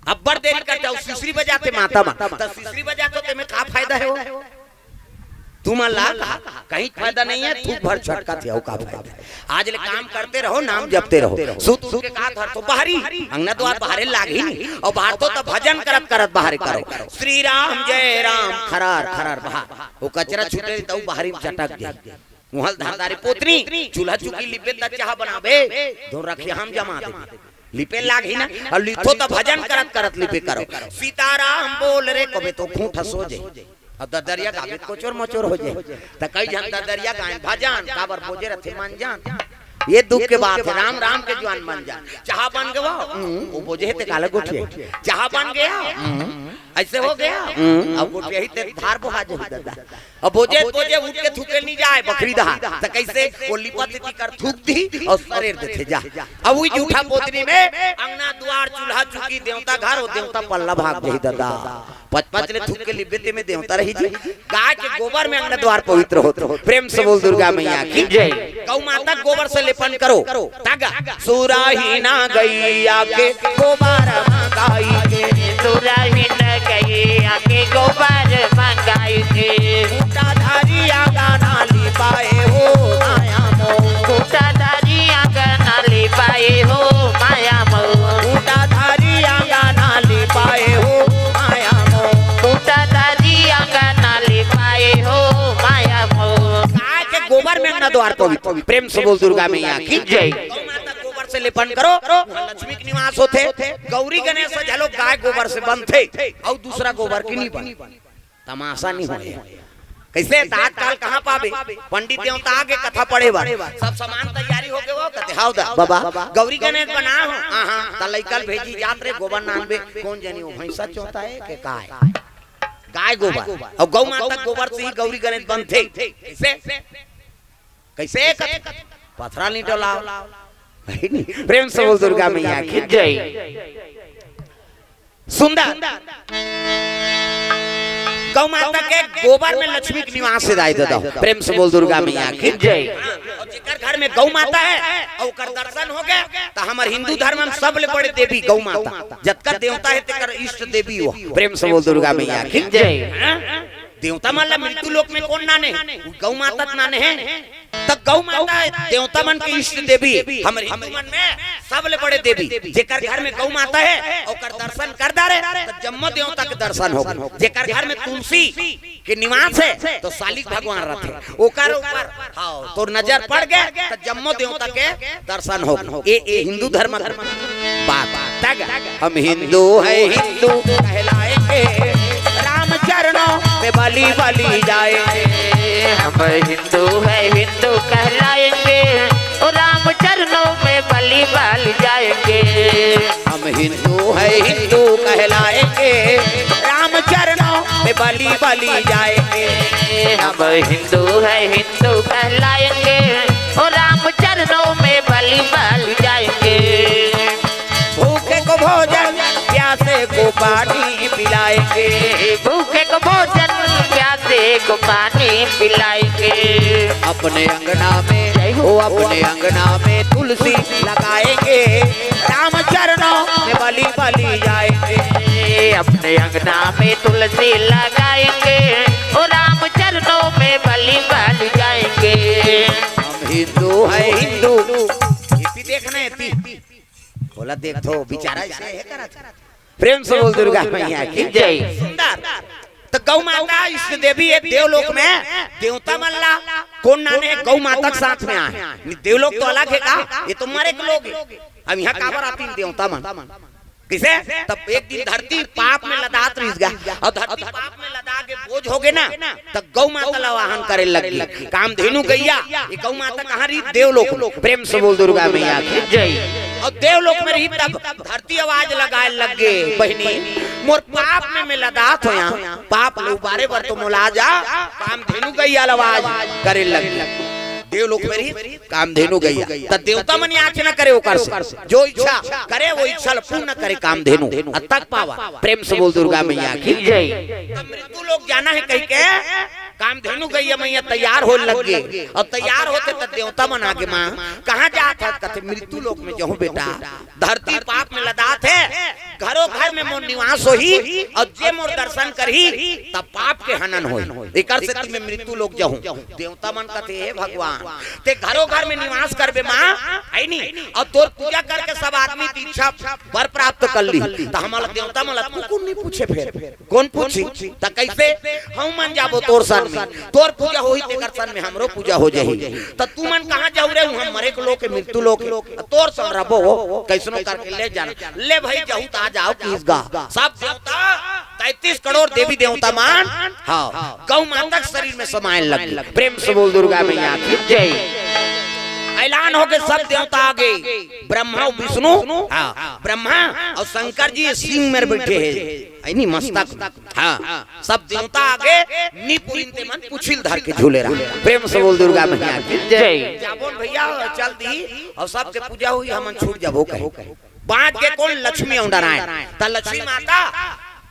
अब्बड़ देरी करथे, सिसरी बजाथे माता मन। त सिसरी बजाथे तेमे का फायदा हे वो? तुमन ला कहा, कहीं फायदा नहीं हे, थूक भर छटकथे, अउ का फायदा हे? आज ले काम करते रहो, नाम जपते रहो। सुत उठ के का धरथो? बाहरी, अंगना द्वार बाहरे लागही नहीं। अउ बाहर तो, तो भजन करत करत बाहरे करो। श्री राम जय राम, खरार, खरार बाहर। वो कचरा छूटे त बाहरी में चटक जाए। उहल धारदारी पोतनी, चूल्हा चुकी लिपे त चाह बनाबे, दो रखिया हम जमा दे। लिपे लागही ना, अउ लिखो त भजन करत करत लिपे करो। सीताराम बोल रे, कबे तो खूंट हंसो जे। अउ ददरिया गाबे त कोचोर मोचोर हो जे। त कई झन ददरिया गायन भजन, काबर बोजे रथे मन जान। ये दुख के बात हे, राम राम के जुआन मन जान। चाह बन गवा, हम्म, वो बोजे हे ते काला गोठिया। चाह बन गया, हम्म, ऐसे हो गया, हम्म, अब गोठिया ही ते धार बोहा जे ददा। अब बोजे, बोजे उठ के थूके नहीं जाए बखरी दहा। त कैसे? वो लिपत ती कर थूक दी अउ सरेर देथे जा। अब वही जूठा पोतनी में अंगना द्वार चूल्हा चुकी देवता घर, वो देवता पल्ला भाग जाही ददा। पच पच ले थूक के लिपे ते में देवता रही जी। गाय के गोबर में अंगना द्वार पवित्र होत। प्रेम से बोल दुर्गा मैया की जय। गौ माता गोबर से लेपन करो। तागा। सुराही ना गैया के गोबर मंगाई के। सुराही ना गैया के गोबर मंगाई के। खूंटाधारी आंगना लिपाए हो माया मोर। खूंटाधारी आंगना लिपाए हो माया मोर। खूंटाधारी आंगना लिपाए हो माया मोर। खूंटाधारी आंगना लिपाए हो माया मोर। गाय के गोबर में अंगना द्वार पवित्र। प्रेम से बोल दुर्गा मैया की जय। गौ माता गोबर से लेपन करो, वहाँ लक्ष्मी के निवास होथे। गौरी गणेश घलो गाय गोबर से बनथे, अउ दूसरा गोबर के नहीं बने। तमाशा नहीं होए। कैसे? त आजकल कहाँ पाबे? पंडित देवता आगे कथा पढ़े बर, सब सामान तैयारी हो गए हो, कहते, "हाव दा, बाबा, गौरी गणेश बना हो।" हाँ, हाँ, त लइका ल भेजी जात रे, गोबर नानबे, कौन जनी वो भैंसा चोता हे के काय? गाय गोबर। अउ गौ माता गोबर से ही गौरी गणेश बनथे। कैसे? कैसे? पथरा नहीं डोलाओ। है नहीं? प्रेम से बोल दुर्गा मैया की जय। सुंदर। गौ माता के गोबर में लक्ष्मी के निवास हे दाई ददा। प्रेम से बोल दुर्गा मैया की जय। और जेकर घर में गौ माता हे और ओकर दर्शन हो गए, तो हमर हिंदू धर्म में सबले बड़े देवी गौ माता, जतका देवता हे तेकर इष्ट देवी हो। प्रेम से बोल दुर्गा मैया की जय। हाँ? देवता मन ला मृत्यु लोक में कोन नाने? गौ माता त नाने हे। त गौ माता देवता मन के इष्ट देवी, हमर हिंदू मन में सबले बड़े देवी, जेकर घर में गौ माता हे, ओकर दर्शन कर डारे, त जम्मो देवता के दर्शन हो गए। जेकर घर में तुलसी के निवास हे, तो सालिक भगवान रथे, ओकर ऊपर, हाँ, तोर नजर पड़ गए, त जम्मो देवता के दर्शन हो गए। ए, ए हिंदू धर्म के बात। तग हम हिंदू है, हिंदू कहलाएंगे, राम चरणों में बलि बलि जाएंगे। हम हिंदू है, हिंदू कहलाएंगे, ओ राम चरणों में बलि बलि जाएंगे। हम हिंदू है, हिंदू कहलाएंगे, राम चरणों में बलि बलि जाएंगे। हम हिंदू है, हिंदू कहलाएंगे, ओ राम चरणों में बलि बलि जाएंगे। भूखे को भोजन, प्यासे को पानी पिलाएंगे। भूखे को भोजन, प्यासे को पानी पिलाएंगे। अपने अंगना में, जय हो। ओ अपने अंगना में तुलसी लगाएंगे, राम चरणों में बलि बलि जाएंगे। अपने अंगना में तुलसी लगाएंगे, ओ राम चरणों में बलि बलि जाएंगे। हम हिंदू है, हिंदू। ये भी देखना है, ती। बोला, देख तो, बेचारा ऐसे हे करत। प्रेम से बोल दुर्गा मैया की जय। सुंदर। त गौ माता इष्ट देवी हे देवलोक में, देवता मन ला कोन नाने हे? गौ माता के साथ में आए। देवलोक तो अलग हे का, ये तो मरे के लोग हे। अब यहाँ काबर आती देवता मन? किसे? तब एक दिन धरती पाप में लदात रहिस गा, और धरती पाप में लदा के बोझ हो गए ना, त गौ माता ला वाहन करे लग गई। कामधेनु गैया, ये गौ माता कहाँ रही? देवलोक। प्रेम से बोल दुर्गा मैया की जय। और देवलोक में रही तब धरती आवाज लगाए लग गए, बहिनी, मोर पाप में मैं लदात हों, पाप ले उबारे बर तो मोला जा कामधेनु गैया ला आवाज करे लग गई। देवलोक में रही कामधेनु गैया, त देवता मन याचना करे ओकर से, जो इच्छा करे वो इच्छा ला पूर्ण करे कामधेनु, अतक पावा। प्रेम से बोल दुर्गा मैया की जय। तब मृत्यु लोक जाना हे कहि के कामधेनु गैया मैया तैयार होए लग गे, और तैयार होते त देवता मन आगे, माँ कहाँ जात हस? कथे मृत्यु लोक में जाहूँ बेटा, धरती पाप में लदात हे, घरो घर में मोर निवास होही, और जे मोर दर्शन करही, तब पाप के हनन होही। एकर सेती मैं मृत्यु लोक जाहूँ। देवता मन कथे, हे भगवान, ते घरो घर में निवास करबे माँ, है नी, और तोर पूजा करके सब आदमी दीक्षा वर प्राप्त कर ली, त हमला देवता मन ला कुकुर नहीं पूछे फेर। कोन पूछी? त कैसे? हम मन जाबो तोर सन में, तोर पूजा होही तेकर सन में हमरो पूजा हो जाही। त तू मन कहाँ जाहू रे? हम मरे के लोक हे, मृत्यु लोक हे, तोर सन रबो हो, कैसनो करके ले जाना। ले भाई, जाहू त आ जाओ किस गा। सब देवता, तैंतीस करोड़ देवी देवता मन, हाँ, गौ माता के शरीर में समाए लग गए। प्रेम से बोल दुर्गा मैया की जय। ऐलान हो गए, सब देवता आ गए, ब्रह्मा और विष्णु, हाँ, ब्रह्मा और शंकर जी सिंह में बैठे हैं, है नी, मस्तक, हाँ, सब देवता आगे नी पुरिन ते मन पुछिल धर के झूले रहा। प्रेम से बोल दुर्गा मैया की जय। जाबोन भैया चल दी और सबके पूजा होही, हमन छूट जाबो कहे। बाँच गे कोन? लक्ष्मी और नारायण। त लक्ष्मी माता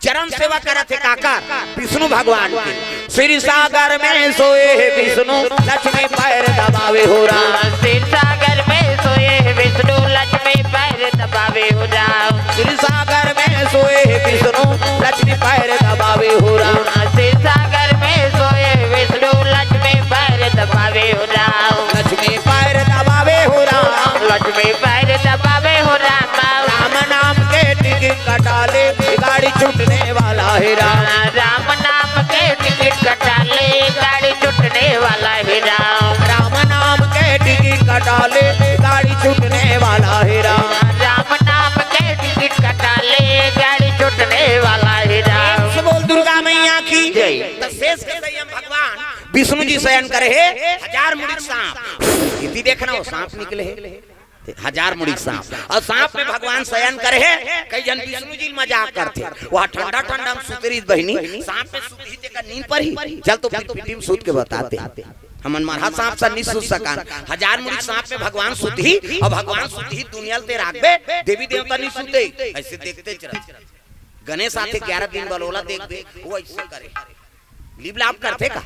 चरण सेवा करत हे काकर? विष्णु भगवान के। क्षीर सागर में सोए हे विष्णु, लक्ष्मी पैर दबावे हो राम। क्षीर सागर में सोए हे विष्णु, लक्ष्मी पैर दबावे हो राम। क्षीर सागर में सोए हे विष्णु, लक्ष्मी पैर दबावे हो राम। क्षीर सागर में सोए हे विष्णु, लक्ष्मी पैर दबावे हो राम। लक्ष्मी पैर दबावे हो राम। लक्ष्मी पैर दबावे हो राम। राम नाम के टिकट कटा ले, गाड़ी छूटने वाला हे राम। राम नाम के टिकट कटा ले, गाड़ी छूटने वाला हे राम। राम नाम के टिकट कटा ले, गाड़ी छूटने वाला हे राम। राम नाम के टिकट कटा ले, गाड़ी छूटने वाला हे राम। प्रेम से बोल दुर्गा मैया की जय। त शेष के संयम भगवान विष्णु जी शयन करे हे हजार मुड़ी सांप। इति देखना हो, सांप निकले हे, हजार मुड़ी सांप। और सांप में भगवान शयन करे हे। कई झन विष्णु जी मजाक करथे, वह ठंडा ठंडा में सुतरिस बहिनी, सांप में सुतही तेकर नींद परही। चल तो फिर पिटी में सूत के बताते, हमन मरहा सांप सा नहीं सुत सकान। हजार मुड़ी सांप में भगवान सुतही, और भगवान सुतही दुनिया ल ते राखबे, देवी देवता नहीं सुते, ऐसे देखते चल। गणेश आथे ग्यारह दिन बर, ओला देख दे, वो ऐसे करे। लिप लाप करथे का?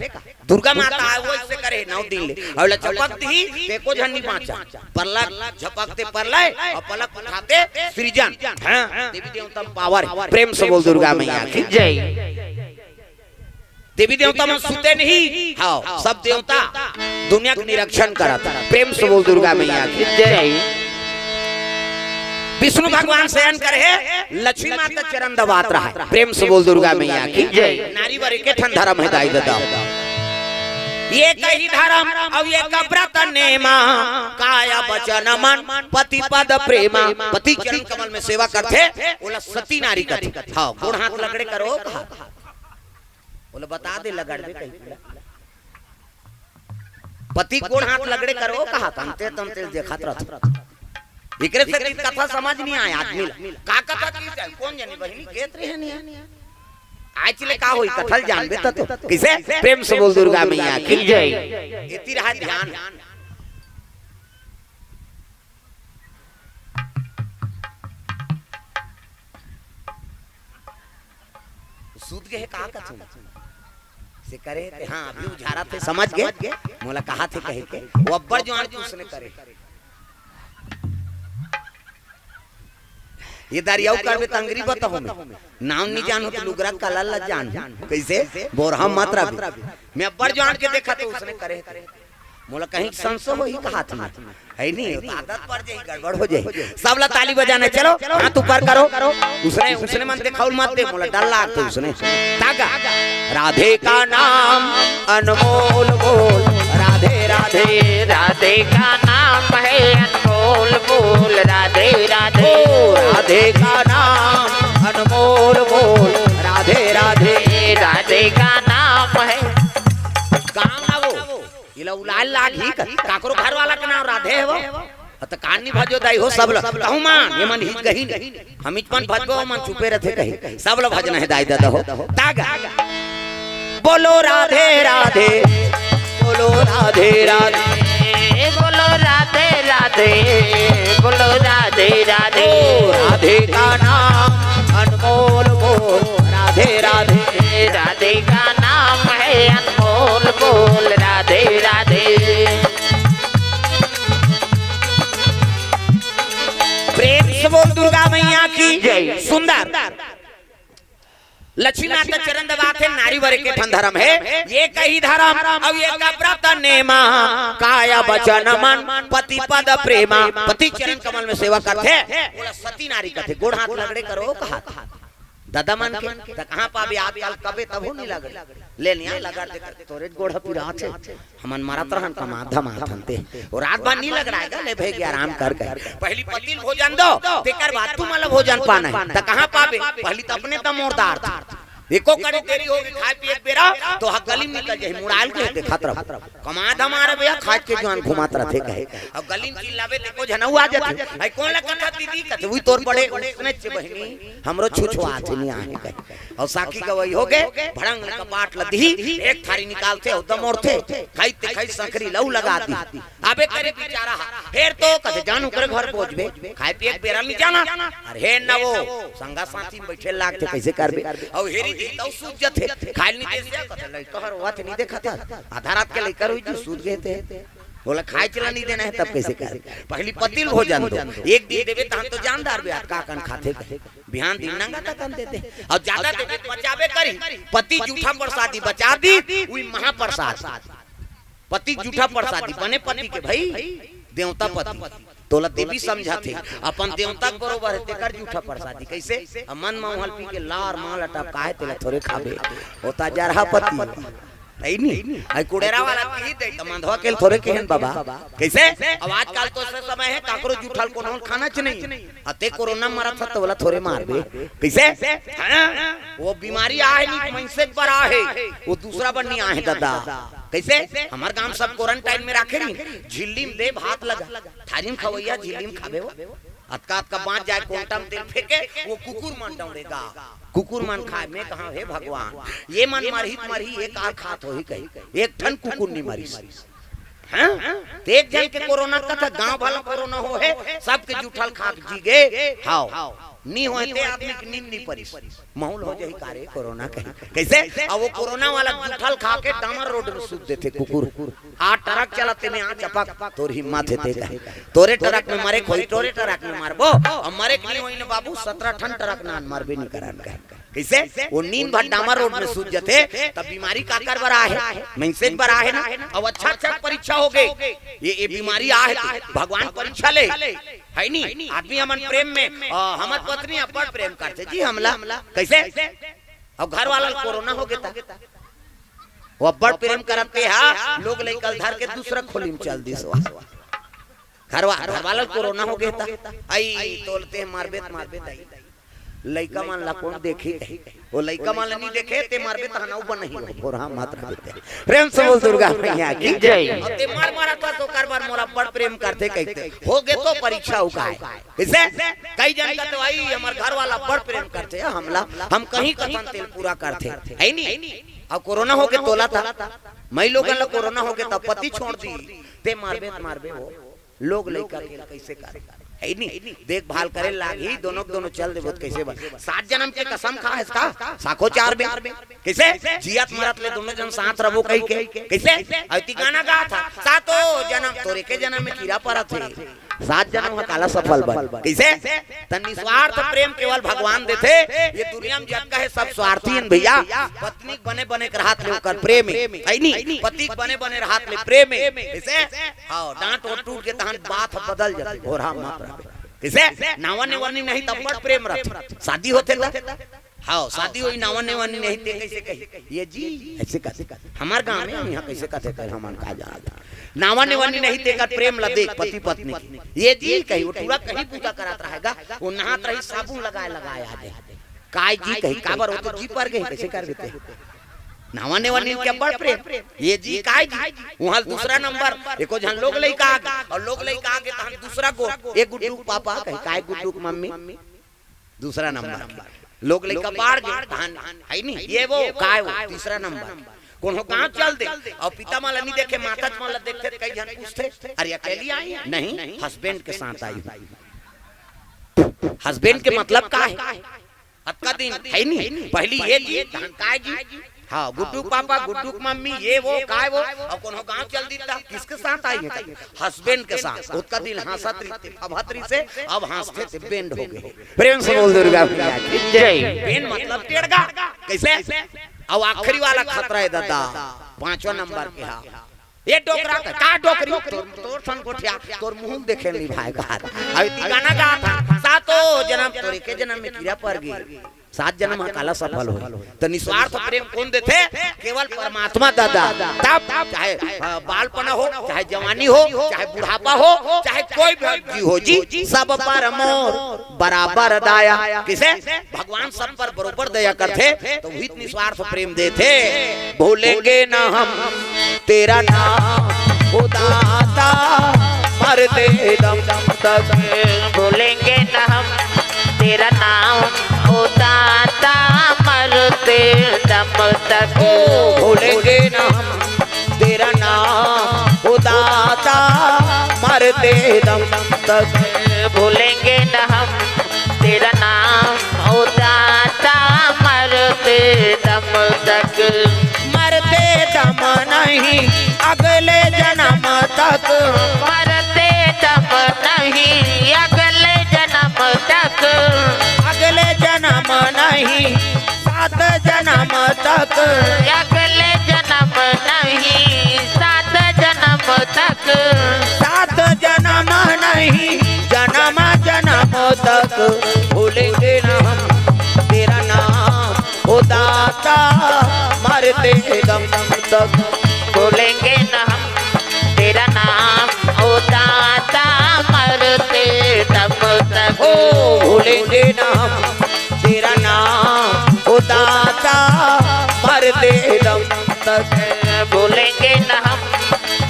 दुर्गा माता आय, वो ऐसे करे नौ दिन ले। अउ ला झपक दिही, ते को झन नी बाँचा। परलक, झपकते परलय, अउ पलक उठाते सृजन। हाँ, देवी देवता म पावर हे। प्रेम से बोल दुर्गा मैया की जय। देवी देवता मन सुते नहीं, हाँ, सब देवता दुनिया के निरीक्षण करत। प्रेम से बोल दुर्गा मैया की जय। विष्णु भगवान शयन करे हे, लक्ष्मी माता चरण दबात रहा हे। प्रेम से बोल दुर्गा मैया की जय। नारी बर एके ठन धर्म हे दाई ददा। एक ही धर्म अउ एक व्रत नेमा, काय वचन मन पति पद प्रेमा। पति चरण कमल में सेवा करथे, ओला सती नारी कथे। हाँ, गोड़ हाथ लगड़े करो कहा। ओला बता दे, लगड़ दे कहीं। पति गोड़ हाथ लगड़े करो कहा, तमते तमते देखत रहत। एकरे से की कथा समझ नहीं आय आदमी ला। का कथा की जाय, कौन जानी बहिनी, केत रहे नहीं। आज ले का होई, कथा ल जानबे त तो। कैसे? प्रेम से बोल दुर्गा मैया की जय। एती रहा ध्यान। सूत गे हे का कथू? से करे, ते हाँ, अभी उझारत हे, समझ गे, मोला कहाथे कहे के, वो अब्बड़ जुआन के उसने करे। ये दारी अउ करबे त अंगरी बताहूँ मैं। नाम नहीं जानहूँ त लुगरा कलर ला जानहूँ। कैसे? बोरहा मत रबे। मैं अब्बड़ जुआन के देखत हे उसने करे। मोला कहीं संसो होही कहाथे मैं। हे नहीं, वो तो आदत पड़ जाही, गड़बड़ हो जाही। सब ला ताली बजाना, चलो, हाथ ऊपर करो। उसने, उसने मन देखाउल मत दे, मोला डर लागथे उसने। तागा। राधे का नाम अनमोल बोल, राधे राधे। राधे का नाम है अनमोल बोल, राधे राधे। ओ, राधे का नाम अनमोल बोल, राधे राधे। राधे का नाम है। गाँव ना वो, इला उलाल लाग ही का, काकरो घर वाला के नाम राधे हे वो। अत कान नहीं भजो दाई हो सब ल-, कहूँ मान, ये मन हित गही नहीं। हम इच मन भजबो, मन चुपे रहथे कही। सब ल भजना हे दाई ददा हो। तागा। बोलो राधे राधे, बोलो राधे राधे। बोलो राधे राधे, बोलो राधे राधे। ओ राधे का नाम अनमोल बोल, राधे राधे। राधे का नाम है अनमोल बोल, राधे राधे। प्रेम से बोल दुर्गा मैया की जय। सुंदर। लक्ष्मी माता चरण दबाथे, नारी बर एके ठन धर्म हे, एक ही धर्म अउ एक व्रत नेमा, काय वचन मन पति पद प्रेमा। पति चरण कमल में सेवा करथे, ओला सती नारी कथे। गोड़ हाथ लगड़े करो कहा। ददा मन के, त कहाँ पाबे आजकल, कबे तभो नहीं लगड़े। ले निया लगड़ दे, तोरे गोड़ ह पिरात हे। हमन मरत रहन कमात धमात हन ते। वो रात भर नहीं लगड़ाय गा, ले भई गे आराम कर कर। पहली पति ल भोजन दो, तेकर बाद तुमन ल भोजन पाना हे। त कहाँ पाबे? पहली त अपने त मोरदार था। एको कड़ी देरी होगे खाय पिये के बेरा, तो हा गली में निकल जाही, मुड़ायल के देखत रहो। कमात धमात भैया, खाय के जुआन घुमात रथे कहे। अब गली में चिल्लाबे, ते को झन अउ आ जाथे। "अई कोन ला कथा दीदी?" कथे, "उही तोर बड़े उसने चे बहिनी, हमरो छुछुआत हे, नहीं आहे," कहे। अउ साखी गवई होगे, भड़ंग कपाट ल दिही, एक थारी निकालथे, अउ दमोरथे, खाई ते खाई संकरी ल अउ लगा दी। आबे करे बिचारा हा, फेर तो कथे, "जान ओकरे घर पहुंचबे, खाय पिये के बेरा ल नहीं जाना।" अरे हे न वो, संगा साथी में बैठे लागथे, कैसे करबे? अउ हेरी जी तउ सूझ जथे, खाय ल नहीं दे से, कथे, "लइका हर रोवत नहीं देखत हा, आधा रात के लइका रोई जी, सूझ गे ते।" बोला, "खाय चला नहीं देना हे, तब कैसे करबे? पहली पति ल भोजन दो, एक दिन देबे, तहन तो जान डारबे, आज का कन खाथे कहे।" बिहान दिन नंगा तकन दे दे। अउ ज्यादा देबे त बचाबे करी। पति जूठा प्रसादी बचा दी, उही महाप्रसाद। पति जूठा प्रसादी, बने पति के भई, देवता पति। तोला देवी समझाथे, अपन देवता के बरोबर हे, तेकर जूठा प्रसादी। कैसे? अब मन म उहल पी के लार माल अटपकाहे, तेला थोरे खाबे। होता जरहा पति। हे नहीं? अई कुड़ेरा वाला पी दे, त मंधवा के ल थोरे केहेन बाबा। कैसे? अब आजकल तो ऐसे समय हे, काकरो जूठा ल कोनो ल खाना च नहीं। अते कोरोना मरत ह, त ओला थोरे मारबे। कैसे? हाँ? वो बीमारी आहे नहीं, मनसे बर आहे। वो दूसरा बर नहीं आहे, ददा। कैसे? हमर गांव सब क्वारंटाइन में राखे नहीं। झिल्ली में दे भात लगा। थारी में खवैया, झिल्ली में खाबे वो। अतका अतका बाँच जाय, कोंटा में तेल फेंके, वो कुकुर मन दौड़ेगा। कुकुर मन खाय, मैं कहा, "हे भगवान, ये मन मरही त मरही, एक आर खात होही कही। एक ठन कुकुर नहीं मरिस।" हाँ? त एक झन के कोरोना कथा, गांव भर ल कोरोना होहे, सबके जूठा ल खा के जी गे। हाव। नी होय ते आदमी के नींद नी परिस। माहौल हो जाही कारे कोरोना कही। कइसे? अब वो कोरोना वाला जूठल खा के डामर रोड में सूत देथे कुकुर। आ ट्रक चलत हे में आ चपक, तोर हिम्मत हे ते कहे। तोरे ट्रक में मरे के होही, तोरे ट्रक में मरबो। अब मरे के नी होही न बाबू, सतरा ठन ट्रक नान मरबे नी करन कहे। कइसे? वो नींद भर डामर रोड में सूत जथे, तब बीमारी काकर बर आहे? मइनसे बर आहे ना। अब अच्छा अच्छा परीक्षा होगे, ये ये बीमारी आहे ते भगवान परीक्षा ले, हे नी? आदमी हमन प्रेम में, अ, हमर पत्नी अब्बड़ प्रेम करथे जी हमला। कइसे? अउ घर वाला ल कोरोना होगे त वो अब्बड़ प्रेम करत हे, लोग लइका ल धर के दूसरा खोली में चल दिस। घर वा-, घर वाला ल कोरोना होगे त अई तोलते मरबे त मरबे त अई। लइका मन ला कोन देखही? वो लइका मन ला नी देखे ते मरबे त हनऊ बनही हो, भोरहा मत रह देते। प्रेम से बोल दुर्गा मैया की जय। अउ ते मर मरत हस ओकर बर मोला अब्बड़ प्रेम करथे कहिथे। होगे तो परीक्षा उकाय। कइसे? कई जन का तो अई हमर घर वाला अब्बड़ प्रेम करथे हमला, हम कहीं कथन तेल पूरा करथे, हे नी? अउ कोरोना होगे तोला त, मई लोगन ला कोरोना होगे त पति छोड़ दी, ते मरबे त मरबे हो। लोग लइका के कइसे करे? हे नी? देखभाल करे लागही, दोनों के दोनों चल देबो त कइसे बन? सात जनम के कसम खा हस का? साखो चार बे। कइसे? जियत मरत ले दोनों जन साथ रबो कहि के। कइसे? अउ एती गाना गात हे, सातो जनम तोर एके जनम में कीरा परत हे। सात जनम ह काला सफल बन। कइसे? त निस्वार्थ प्रेम केवल भगवान देथे। ये दुनिया में जतका हे सब स्वार्थी हे न भइया। पत्नी के बने बने के रहत ले ओकर प्रेम हे, हे नी? पति के बने बने रहत ले प्रेम हे। कइसे? हाँ, डांट और टूट के तहन बात बदल जाथे, भोरहा मत रह। कइसे? नावा नेवन्नी नहीं त अब्बड़ प्रेम रथे। शादी होथे त? हाँ, शादी होही, नावा नेवन्नी नहीं ते कइसे कही? ये जी, अइसे कथे। हमर गांव में इहां कइसे कथे, हमन का जानत। नावा नेवन्नी नहीं ते कर प्रेम ला देख पति पत्नी के। ये जी कही, वो टूरा कहीं पूजा करत रहेगा, वो नहात रही साबुन लगाय लगाय आ जाय। काय जी कही, काबर वो तो जी पर गे, कइसे कर देते? नावा नेवन्नी के अब्बड़ प्रेम। ये जी काय जी, उहां दूसरा नंबर, एको झन लोग लइका आगे, अउ लोग लइका आगे तहन दूसरा गो, ए गुड्डू के पापा कही, काय गुड्डू के मम्मी, दूसरा नंबर। लोग लइका बाढ़ गे तहन, हे नी? ये वो, काय वो, तीसरा नंबर। कोनो गांव चल दे, अउ पिता मन ला नी देखे, माता मन ला देखथे, त कई झन पूछथे, अरे अकेली आई है? नहीं, हस्बैंड के साथ आई हूँ। हस्बैंड के मतलब का हे? अतका दिन हे नी, पहिली ये जी, तहन काय जी? हाँ, गुड्डू के पापा, गुड्डू के मम्मी, ये वो, काय वो, अउ कोनो गांव चल दी त किसके साथ आई है? हस्बैंड के साथ। ओतका दिन हंसत रहिथे, फभत रहिसे, अब हंसथे ते बैंड होगे। प्रेम से बोल दुर्गा मैया की जय। बैंड मतलब टेड़गा। कइसे? अउ आखिरी वाला खतरा हे दादा, पांचवा नंबर के हा। ये डोकरा का, का डोकरी? तोर, तोर सन गोठिया, तोर मुंह देखे नहीं भाई कहा। अउ एती गाना गात हे, सातो जनम तोर एके जनम में कीरा पर गे। सात जनम ह काला सफल होही। त निस्वार्थ प्रेम कोन देथे? केवल परमात्मा दादा। तब चाहे, अ, बालपना हो, चाहे जवानी हो, चाहे बुढ़ापा हो, चाहे कोई भी जी हो जी, सब पर मोर बराबर दया। कइसे? भगवान सब पर बरोबर दया करथे, त उही त निस्वार्थ प्रेम देथे। भूलेंगे न हम तेरा नाम ओ दाता, मरते दम तक। भूलेंगे न हम तेरा नाम ओ दाता, मरते दम तक। ओ, भूलेंगे न हम तेरा नाम ओ दाता, मरते दम तक। भूलेंगे न हम तेरा नाम ओ दाता, मरते दम तक। मरते दम नहीं, अगले जनम तक। मरते दम नहीं, अगले जनम तक। अगले जनम नहीं, सात जनम तक। अगले जनम नहीं, सात जनम तक। सात जनम नहीं, जनम जनम तक। भूलेंगे न हम तेरा नाम ओ दाता, मरते दम तक। भूलेंगे न हम तेरा नाम ओ दाता, मरते दम तक। ओ, भूलेंगे न हम तेरा नाम ओ दाता, मरते दम तक। भूलेंगे न हम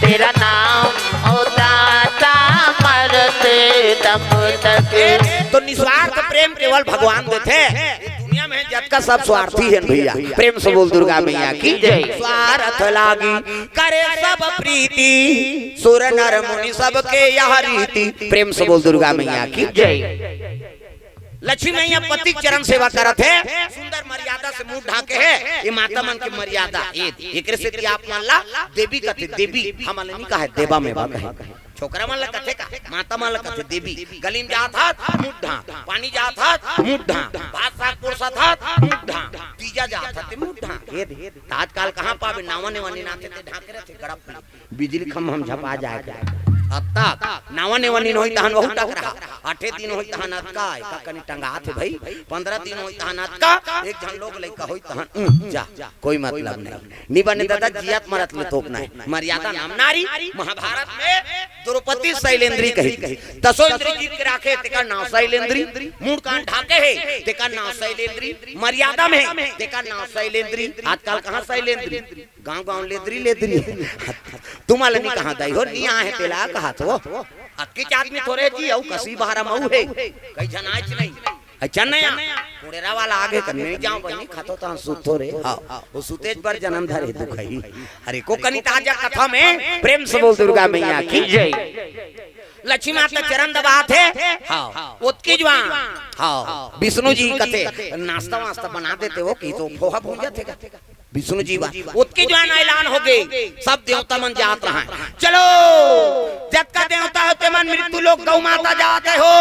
तेरा नाम ओ दाता, मरते दम तक। तो निस्वार्थ प्रेम केवल भगवान देथे। ये दुनिया में जतका सब स्वार्थी हे न भइया। प्रेम से बोल दुर्गा मैया की जय। स्वार्थ लागी करे सब प्रीति, सुर नर मुनि सबके यह रीति। प्रेम से बोल दुर्गा मैया की जय। लक्ष्मी मैया पति के चरण सेवा करत हे, सुंदर मर्यादा से मुंह ढाके हे। ये माता मन के मर्यादा, ये एकरे सेती आप मन ला देवी कथे, देवी। हमन ला नहीं कहे, देवा मेवा कहे। छोकरा मन ला कथे का, माता मन ला कथे देवी। गली में जात हस, मुंह ढांक। पानी जात हस, मुंह ढांक। भात साग परोसत हस, मुंह ढांक। तीजा जात हस, ते मुंह ढांक। ये दे। त आजकल कहाँ पाबे, नावा नेवा निनाथे ते ढांके रथे, गड़प ले। बिजली खम्भा म झपा जाए के। अतका नावा नेवा नीन होई तहन वहू टकरा। आठे दिन होई तहन अतका, एका कनी टंगात हे भई। पंद्रह दिन होई तहन अतका, एक झन लोग लइका होई तहन, उम, जा, कोई मतलब नहीं। नी बने दादा, जियत मरत ले तोपना हे। मर्यादा नाम नारी, महाभारत में द्रौपदी शैलेंद्री कही। दसों इंद्री जीत के राखे, तेकर नाव शैलेंद्री। मुंह कान ढाके हे, तेकर नाव शैलेंद्री। मर्यादा में हे, तेकर नाव शैलेंद्री। आजकल कहाँ शैलेंद्री? गांव गांव लेदरी लेदरी। तुमन ला नी कहा दाई हो, नी आहे तेला कहा तो। अतकेच आदमी थोरे जी, अउ कसी बहरा मऊ हे। कई झन आएच नहीं। अच्छा नया, कोड़ेरा वाला आगे कर नहीं जाओ बहिनी, खातो तहां सुतो रे। हाँ, वो सुतेच बर जन्म धरे दुखई। अरे को कनी ताजा कथा में प्रेम से बोल दुर्गा मैया की जय। लक्ष्मी माता चरण दबात हे। हाँ, ओतकी जुवान। हाँ, विष्णु जी कथे, नाश्ता वास्ता बना देते हो कि तो पोहा भूंजा थे का? विष्णु जी बा, ओतकी जुवान ऐलान होगे, सब देवता मन जात रहय। चलो, जतका देवता हो ते मन मृत्यु लोक गौ माता जात हो,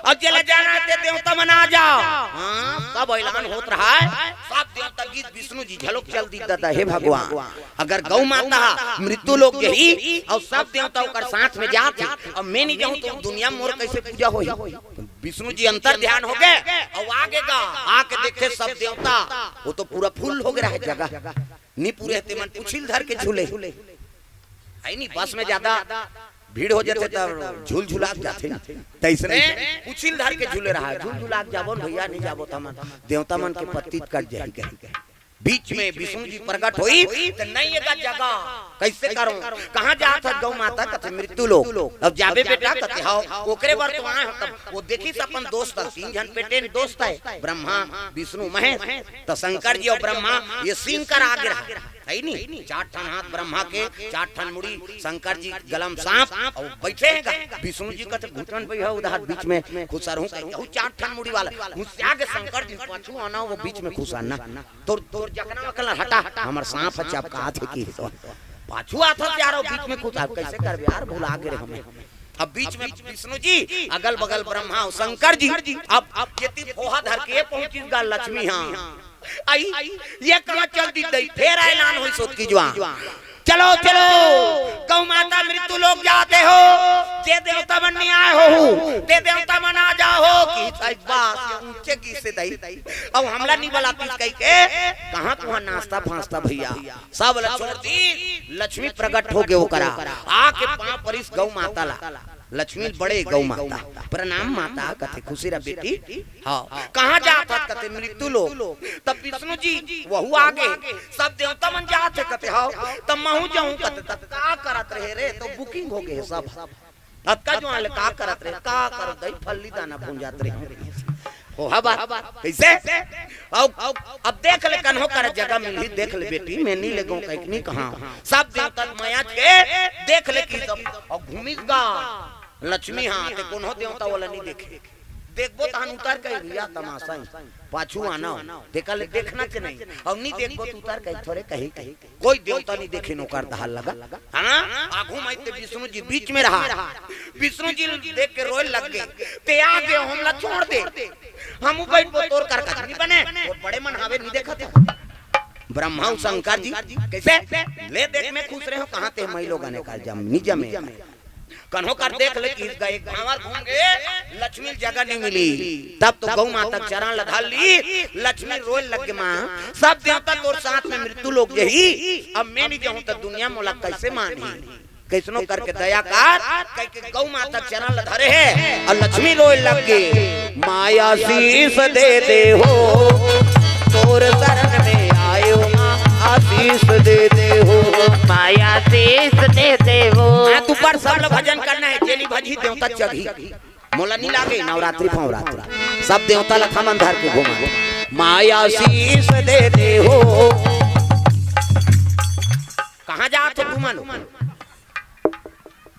अउ जेला जाना हे ते देवता मन आ जाव। हाँ, सब ऐलान होत रहय, सब देवता गीत विष्णु जी घलोक चल दिस दादा, हे भगवान, अगर गौ माता ह मृत्यु लोक जाही अउ सब देवता ओकर साथ में जात हे, अउ मैं नहीं जाहूं त दुनिया में मोर कइसे पूजा होही? विष्णु जी अंतर ध्यान होगे अउ आगे गा, आके देखे सब देवता, वो तो पूरा full होगे रहय जगह, नी पूरे हे ते मन पुछी ल धर के झूले। हे नी, बस में ज्यादा भीड़ हो जाथे त झूल झुलात जाथे ना, तइसने पुछी ल धर के झूले रहय, झूल झुलात जाबो न भइया, नी जाबो त हमर देवता मन के पत्ती कट जाही कही। बीच में विष्णु जी प्रगट होइस, त नहीं एगा जगह, कइसे करंव? कहाँ जात हस गौ माता? कथे मृत्यु लोक। अब जाबे बेटा? कथे हव। ओकरे बर तो आए हंव। तब वो देखिस अपन दोस्त, तीन झन पेटेन दोस्त हे, ब्रह्मा, विष्णु, महेश। त शंकर जी अउ ब्रह्मा ये सिंह करा आगे रहय, हे नी? चार ठन हाथ ब्रह्मा के, चार ठन मुड़ी, शंकर जी गला म सांप, अउ बइठे हे गा। विष्णु जी कथे घुटन पे हे, उधार बीच में खुसरहूं, अउ चार ठन मुड़ी वाला। मुझसे आगे शंकर जी पाछू आना, वो बीच में खुसरना। तोर, तोर जकना वकना हटा, हमर सांप ह चपकात हे कि तो। पाछू आथस यार, अउ बीच में खुसर, कइसे करबे यार, भुला गे रहेन हमन। अब बीच में विष्णु जी, अगल बगल ब्रह्मा अउ शंकर जी, अब, अब एती पोहा धर के पहुंचिस गा लक्ष्मी, हाँ। अई, ये कहाँ चल दिस दाई, फेर ऐलान होइस ओतकी जुवान। चलो, चलो, गौ माता मृत्यु लोक जात हो, जे देवता मन नी आए हो, ते देवता मन आ जाव कहिस। बस, ये ऊंचे गीत से दाई। अब हमला नी बलातिस कहिके, कहाँ तुहां नाश्ता फास्ता भइया? सब ला छोड़ दिस, लक्ष्मी प्रगट होगे ओकरा। आके पांव परिस गौ माता ला। लक्ष्मी बड़े गौ माता, प्रणाम माता, कथे खुशी रह बेटी। हाँ, कहाँ जात हस? कथे मृत्यु लोक। तब विष्णु जी वहू आगे, सब देवता मन जात हे, कथे हव, तब महूं जाहूं, कथे तब का करत रहे रे, तो booking होगे हे सब। अतका जुवान ले का करत रहे, का करत दाई, फल्ली दाना भूंजत रहे। हो हवा, कइसे? अउ, अब देख ले कन्हो कर जगह मिलही, देख ले बेटी, मैं नी लेगों कहिके नी कहा। सब देवता मया के देख ले कि सब, अउ घूमिस गा लक्ष्मी, हाँ, ते कोनो देवता वाला नी देखे। देखबो तहन उतर कही भइया तमाशा हे। पाछू आना, तेकर ले देखना च नहीं। अउ नी देखबो त उतर कही थोरे कही। कोई देवता नी देखे नोकर दहाल लगा। हाँ? आघू में ते विष्णु जी बीच में रहय। विष्णु जी देख के रोए लग गे। ते आगे हमला छोड़ दे। हमू बइठबो तोर कर कथनी बने। वो बड़े मन हावे नी देखत। ब्रह्मा अउ शंकर जी, कइसे? ले देख मैं खुसरे हंव, कहाँ ते मई लोगन एकर जम, नी जमे। कन्हो कर देख ले कि गा एक भांवर घूम गे, लक्ष्मी ल जगह नी मिली। तब तो गौ माता के चरण ल धर लिस, लक्ष्मी रोए लग गे, माँ, सब देवता तोर साथ में मृत्यु लोक जाही, अब मैं नी जाहूं त दुनिया मोला कइसे मानही? कइसनो करके दया कर, कहिके गौ माता के चरण ल धरे हे, अउ लक्ष्मी रोए लग गे। माय आशीष दे दे हो, तोर शरण में आयो माँ, आशीष दे दे हो। माय आशीष दे दे हो। हाथ ऊपर, सब लोग भजन करना हे, जेली भजही देवता चघी। मोला नी लागे नवरात्रि फवरात्रि, सब देवता ल थमन धर के घूमा। माय आशीष दे दे हो। कहाँ जात हो तुमन?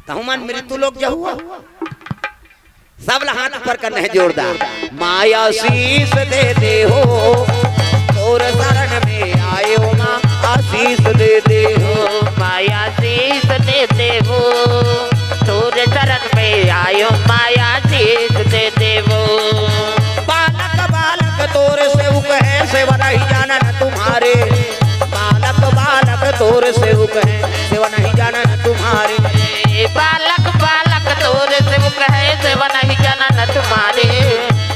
तहु मन मृत्यु लोक जहू हो। सब ला हाथ ऊपर करना है जोरदार। माँ आशीष दे दे हो, तोर शरण में आयो माँ, आशीष दे दे हो। माँ आशीष दे दे हो, तोर शरण में आयो माँ, आशीष दे दे हो। बालक बालक तोर सेवक है, सेवा नहीं जानन तुम्हारे। बालक बालक तोर सेवक है, सेवा नहीं जानन तुम्हारे। बालक बालक तोर सेवक है, सेवा नहीं जानन तुम्हारे।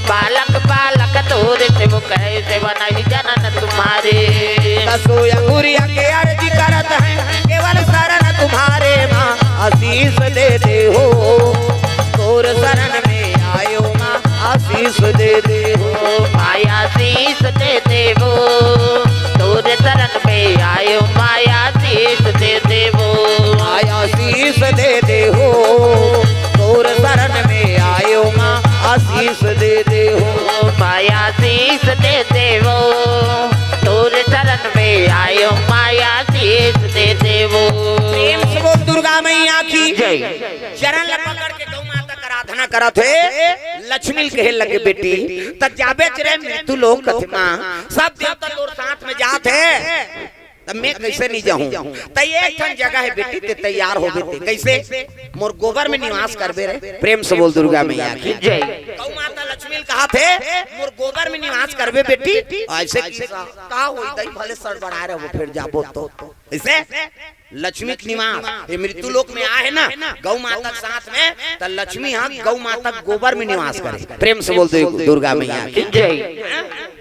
बालक बालक तोर सेवक है, सेवा नहीं जानन तुम्हारे। दसो अंगुरिया के अर्जी करत है, केवल शरण तुम्हारे माँ, आशीष दे दे हो। तोर शरण में आयो माँ, आशीष दे दे हो। माँ आशीष दे दे हो, तोर शरण में आयो माँ, आशीष दे दे हो। माँ आशीष दे दे हो, तोर शरण में आयो माँ, आशीष दे दे हो। माँ आशीष दे दे हो, तोर शरण में आयो माँ, आशीष दे दे हो। प्रेम से बोल दुर्गा मैया की जय। चरण ल पकड़ के गौ माता के आराधना करत हे। लक्ष्मी ल कहे लगे, बेटी, त जाबेच रे मृत्यु लोक कथे माँ, सब देवता तोर साथ में जात हे, त मैं कैसे नहीं जाहूँ? त एक ठन जगह है बेटी, ते तैयार होबे ते। कैसे? मोर गोबर में निवास करबे रे। प्रेम से बोल दुर्गा मैया की जय। गौ माता लक्ष्मी ल कहा थे, मोर गोबर में निवास करबे बेटी। ऐसे किसा का होई दई, भले सड़बड़ाए रहो, फिर जाबो तो। ऐसे लक्ष्मी के निवास, ये मृत्यु लोक में आए है ना, गौ माता के साथ में, त लक्ष्मी ह गौ माता के गोबर में निवास करे। प्रेम से बोल दो दुर्गा मैया की जय।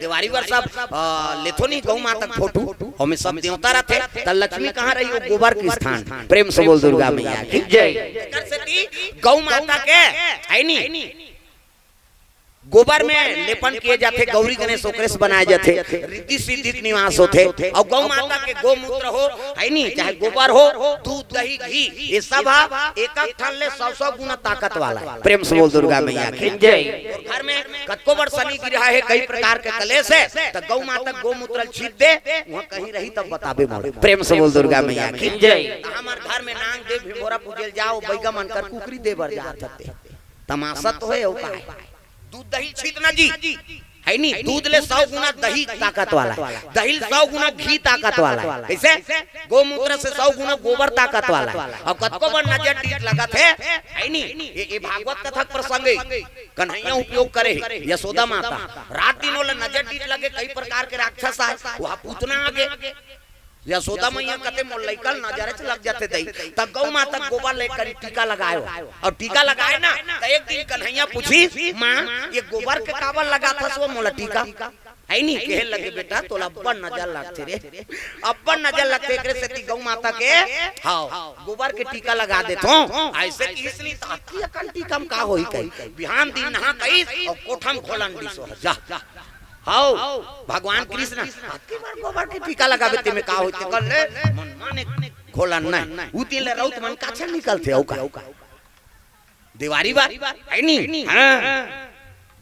देवारी बर सब, अ, लेथो नहीं गौ माता के फोटो, ओमे सब देवता रहथे, त लक्ष्मी कहाँ रही? वो गोबर के स्थान। प्रेम से बोल दुर्गा मैया की जय। एकर सेती गौ माता के, है नी, गोबर में लेपन किए जाथे, गौरी गणेश ओकरे से बनाए जाथे, रिद्धि सिद्धि के निवास होथे। और गौ माता के गोमूत्र हो, है नी, चाहे गोबर हो, दूध, दही, घी, ये सब ह एक एक ठन ले सौ सौ गुना ताकत वाला है। प्रेम से बोल दुर्गा मैया की जय। और घर में कतको बड़ शनि ग्रह है, कई प्रकार के कलेश है, त गौ माता गोमूत्र ल छीट दे, वहाँ कहीं रही तब बताबे मोला। प्रेम से बोल दुर्गा मैया की जय। त हमर घर में नांग देव भिंभोरा पूजे ल जाओ, बैगा मन कर कुकरी दे बर जात हते। तमाशा तो है, अउ का है? दूध दही छीट ना जी, है नी? दूध ले सौ गुना दही ताकत वाला है, दही ले सौ गुना घी ताकत वाला है। कैसे? गोमूत्र से सौ गुना गोबर ताकत वाला है। और कतको बड़ नजर डीठ लगत है, है नी? ये, ये भागवत कथा के प्रसंग है। कन्हैया उपयोग करे है, यशोदा माता। रात दिन ओला नजर डीठ लगे, कई प्रकार के राक्षस आए, वहाँ पूतना आगे। यशोदा मैया कथे, "मोर लइका ल नजर च लग जाथे दई।" त गौ माता गोबर लेकर टीका लगाए हो। और टीका लगाए ना, त एक दिन कन्हैया पूछी, "माँ, ये गोबर के काबर लगाथस वो मोला टीका?" है नी, कहे लगे, "बेटा, तोला अब्बड़ नजर लगथे रे, अब्बड़ नजर लगथे, एकरे सेती गौ माता के।" हाँ, गोबर के टीका लगा देथो। ऐसे किहिस नी, त अतकी अकन टीका म का होही कही। बिहान दिन नहा कहिस और कोठा म घोलन दिस हो, जा। हव, भगवान कृष्ण, अतकी बार गोबर के टीका लगाबे, तेमे का होथे? कर ले, मन माने घोलन नहीं। उ दिन ले रउत मन काछन निकलथे, अउ का? देवारी बार, है नी? हाँ।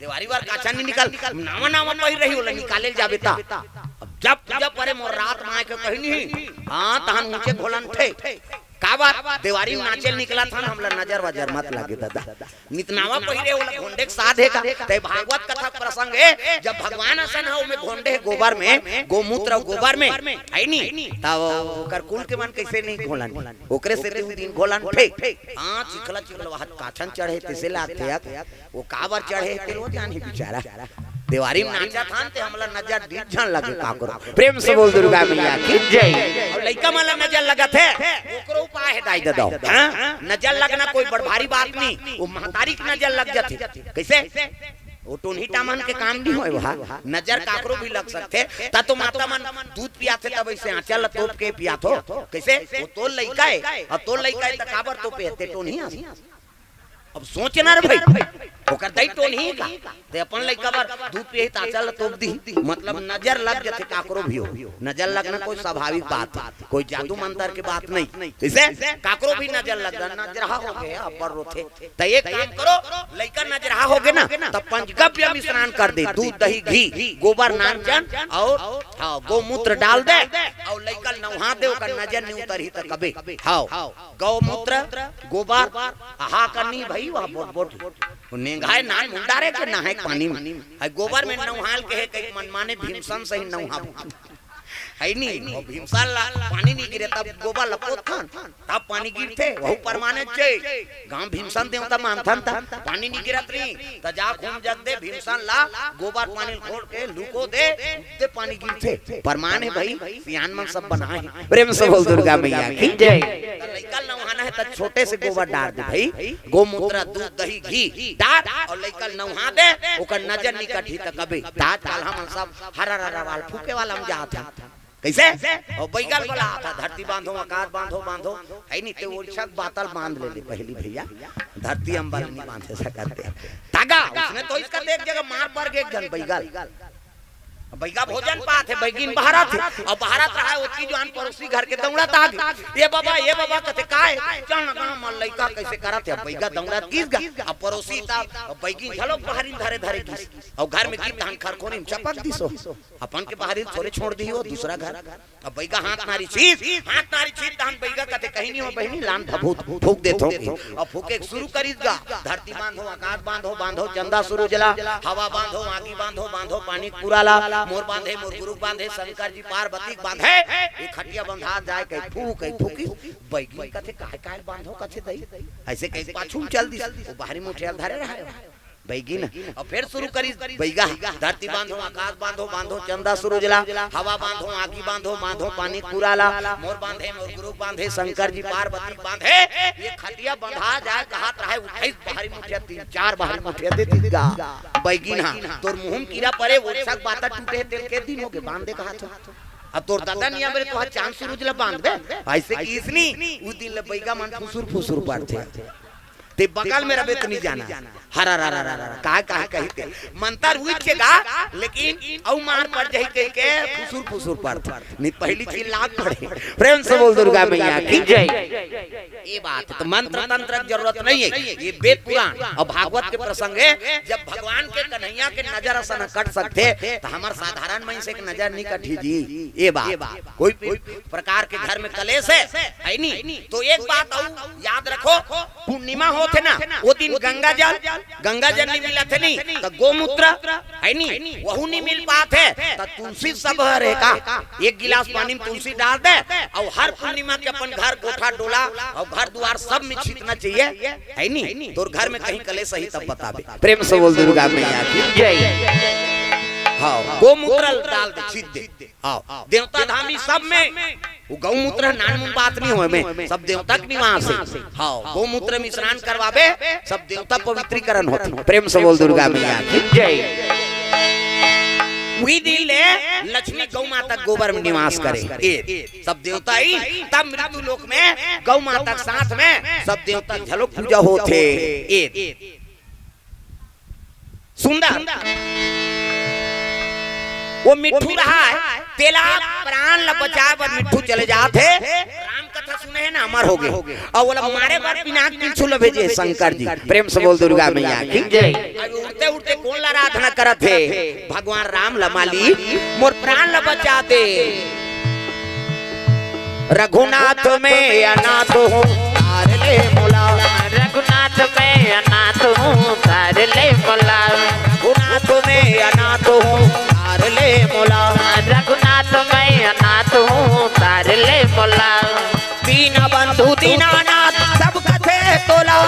देवारी बार काछन नहीं निकल, नावा नावा पहिर रही, ओला निकाले ल जाबे ता। अब जब पूजा परे मोर रात माय के कही नहीं, हाँ, तहन ऊंचे घोलन थे। काबर? देवारी में नाचे ल निकलत हन, हमला नजर वजर मत लागे दादा। नितनावा पहिरे ओला घोंडे के साध हे का? तय भागवत कथा के प्रसंग हे, जब भगवान असन ह ओमे घोंडे हे गोबर में, गोमूत्र अउ गोबर में, है नी? तब ओकर कुल के मन कैसे नहीं घोलन? ओकरे सेती उ दिन घोलन फेंक। हाँ, चिखला चिखला वहत काछन चढ़े, तइसे लागथे यार। वो काबर चढ़े हे, तेला जानही बिचारा। देवारी में नाचत हन, ते हमला नजर डीठ झन लगे काकरो। प्रेम से बोल दुर्गा मैया की जय। अउ लइका मन ला नजर लगत हे, ओकरो उपाय हे दाई ददा। हाँ? नजर लगना कोई बड़ भारी बात नहीं, वो महतारी के नजर लग जाथे। कैसे? वो टोनही टामन के काम नहीं होय, वहा नजर काकरो भी लग सकथे। त तो माता मन दूध पियाथे, तब ऐसे आंचल ला तोप के पियाथो। कैसे? वो तोर लइका हे, अउ तोर लइका हे, त काबर तोपे हे, ते टोनही आस। अब सोच ना रे भाई, ओकर दई टोनही का, ते अपन लइका बर दूध पियही त आंचल ला तोप दिही, मतलब नजर लग जाथे काकरो भी हो। नजर लगना कोई स्वाभाविक बात हे, कोई जादू मंतर के बात नहीं। कैसे? काकरो भी नजर लग जा, नजरहा हो गे, अब्बड़ रोथे। त एक काम करो, लइका नजरहा हो गे ना, त पंचगव्य मिश्रण कर दे, दूध, दही, घी, गोबर, नांचन अउ, हाँ, गोमूत्र डाल दे अउ लइका नहा दे, ओकर नजर नहीं उतरही त कबे। हाँ, गौमूत्र, गोबर, हा करनी भाई, वह बोट बोट। नेंगाय नान मुंडारे के नहाय पानी में। है गोबर में नौहाल के हे, कई मनमाने भीमसन सही नौहा। है नी, वो भीमसन ला पानी नहीं गिरे, तब गोबर ला पोतथन, तब पानी गिरथे, वहू परमाने चे। गांव भीमसन देवता मानथन, त पानी नहीं गिरत नहीं, त जा घूम जग दे भीमसन ला, गोबर पानी घोर के लुको दे, दे पानी गिरथे। परमान है भाई, सियान मन सब बनाए हैं। प्रेम से बोल दुर्गा मैया की जय। त लइका ल नहाना है, त छोटे से गोबर डार दे भाई, गोमूत्र, दूध, दही, घी डार अउ लइका ल नहा दे, ओकर नजर निकट ही त कबे। त आज काल हमन सब हरा हरा वाल फूके वाला में जात हन। कइसे? अउ बइगा ल बलात हे, धरती बांधो, आकाश बांधो, बांधो। है नी, ते ओरछा के बातल बांध ले, ले पहिली भइया, धरती अंबर नी बांधे सकत हे। तागा, उसने तो इसका देख जगह मार पर गे एक झन बइगा ल। बइगा भोजन पात हे, बइगिन बहरत हे, अउ बहरत रहा हे, ओतकी जुवान परोसी घर के दउड़त आगे। "ए बबा, ए बबा," कथे, "काय?" "चल न गाँव म लइका कइसे करत हे।" बइगा दउड़त गिस गा, अउ परोसी त बइगिन घलो बहरिन धरे धरे गिस, अउ घर में गिस तहन खरखोरी म चपक दिस हो। अपन के बहरिन थोरे छोड़ दिही हो, दूसरा घर। अब बइगा हाथ नारी छीस, हाथ नारी छीस, तहन बइगा कथे, "कहीं नहीं हो बहिनी, लान भभूत फूक देथों।" अउ फूके के शुरू करिस गा, "धरती बांधो, आकाश बांधो, बांधो चंदा सुरुज ला, हवा बांधो, आगी बांधो, बांधो पानी पूरा ला, मोर बांधे, मोर गुरु बांधे, शंकर जी पार्वती बांधे, ये खटिया बंधा जाए," कहे फूक, कहे फूकी। बइगिन कथे, "काय काय बांधो?" कथे, "दई।" अइसे कहे पाछू में चल दिस, वो बहरी मुठिया ल धरे रहे हो। बइगिन, अउ फेर शुरू करिस बइगा, "धरती बांधो, आकाश बांधो, बांधो चंदा सुरुज ला, हवा बांधो, आगी बांधो, बांधो पानी पूरा ला, मोर बांधे, मोर गुरु बांधे, शंकर जी पार्वती बांधे, ये खटिया बंधा जाए," कहत रहे, उठाइस बहरी मुठिया, तीन चार बहरी मुठिया दे दिस गा। बइगिन हा, "तोर मुंह म कीरा परे, ओरछा के बातल टूटे हे, तेला के दिन होगे, बांध दे कहत हो। अब तोर ददा निया बरे तोहा चांद सुरुज ला बांध दे।" अइसे किहिस नी, उ दिन ले बइगा मन फुसुर फुसुर परथे। ते बगल में रबे त नहीं जाना। हरा रा रा रा रा, का का कही ते। मंतर हुई छे गा, लेकिन अउ मार पर जाही कहि के फुसुर फुसुर परथे। नहीं, पहिली चीज लाग पड़े। प्रेम से बोल दुर्गा मैया की जय। ये बात तो मंत्र तंत्र के जरूरत नहीं है, ये वेद पुराण अउ भागवत के प्रसंग है। जब भगवान के कन्हैया के नजर असन कट सकथे, त हमर साधारण मइनसे के नजर नहीं कटही जी। ये बात, कोई प्रकार के घर में कलेश है, है नी, तो एक बात अउ याद रखो, पूर्णिमा होथे ना, वो दिन गंगा जल, गंगा जल नहीं मिलत हे नी, त गोमूत्र, है नी, वहू नहीं मिल पात हे, त तुलसी सब हर हे का? एक गिलास पानी में तुलसी डार दे, अउ हर पूर्णिमा के अपन घर कोठा डोला अउ घर दुवार सब में छीतना चाहिए, है नी? तोर घर में कहीं कलेश अही तब बताबे। प्रेम से बोल दुर्गा मैया की जय। हाँ, गोमूत्र डाल दे, छीत दे। हाँ, देवता धामी सब में वो गौमूत्र नानमुन बात नहीं होय में, सब देवता के निवास है। हाँ, गौमूत्र में स्नान करवाबे, सब देवता पवित्रीकरण होथे। प्रेम से बोल दुर्गा मैया की जय। उही दिन ले लक्ष्मी गौ माता गोबर में निवास करे। ए, सब देवता ही, तब मृत्यु लोक में गौ माता के साथ में सब देवता घलोक पूजा होथे। ए, सुंदर। वो मिट्ठू रहा है, तेला प्राण ला बचाए बर मिट्ठू चले जात हे। राम कथा सुने हे ना, अमर होगे। अउ ओला मारे बर पिनाक पिलछू ला भेजे शंकर जी। प्रेम से बोल दुर्गा मैया की जय। अब उड़ते उड़ते कोन ला आराधना करत हे? भगवान राम ला, मालिक मोर प्राण ला बचा दे। रघुनाथ मैं अनाथ हूँ, तार ले मोला। रघुनाथ मैं अनाथ हूँ, तार ले मोला। रघुनाथ मैं अनाथ हूँ, तार ले मोला। रघुनाथ मैं अनाथ हूँ, तार ले मोला। दीन बंधु दीनानाथ सब कथे तोला।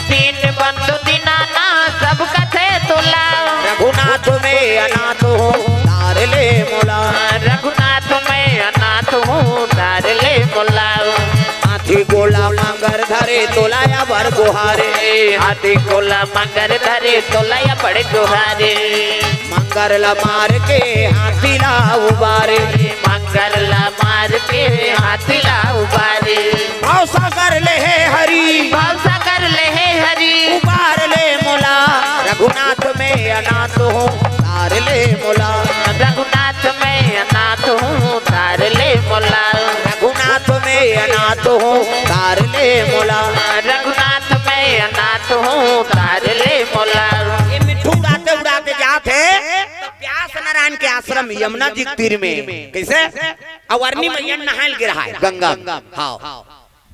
दीन बंधु दीनानाथ सब कथे तोला। रघुनाथ मैं अनाथ हूँ, तार ले मोला। रघुनाथ मैं अनाथ हूँ, तार ले मोला। हाथी गोला मंगर धरे तोला अबर गोहारे। हाथी गोला मंगर धरे तोला अबर गोहारे। मंगर ला मार के हाथी ला उबारे। मंगर ला मार के हाथी ला उबारे। भवसागर ले हे हरि। भवसागर ले हे हरि। उबार ले मोला। रघुनाथ मैं अनाथ हूँ, तार ले मोला। रघुनाथ मैं अनाथ हूँ, तार ले मोला। रघुनाथ मैं अनाथ हूँ, तार ले मोला। रघुनाथ मैं अनाथ हूँ, तार ले मोला। ये मिट्ठू उड़ाते उड़ाते जात हे, त व्यास नारायण के आश्रम यमुना जी के तीर में। कइसे? अवरनी मैया नहाय ल गे रहा हे गंगा में। हाँ।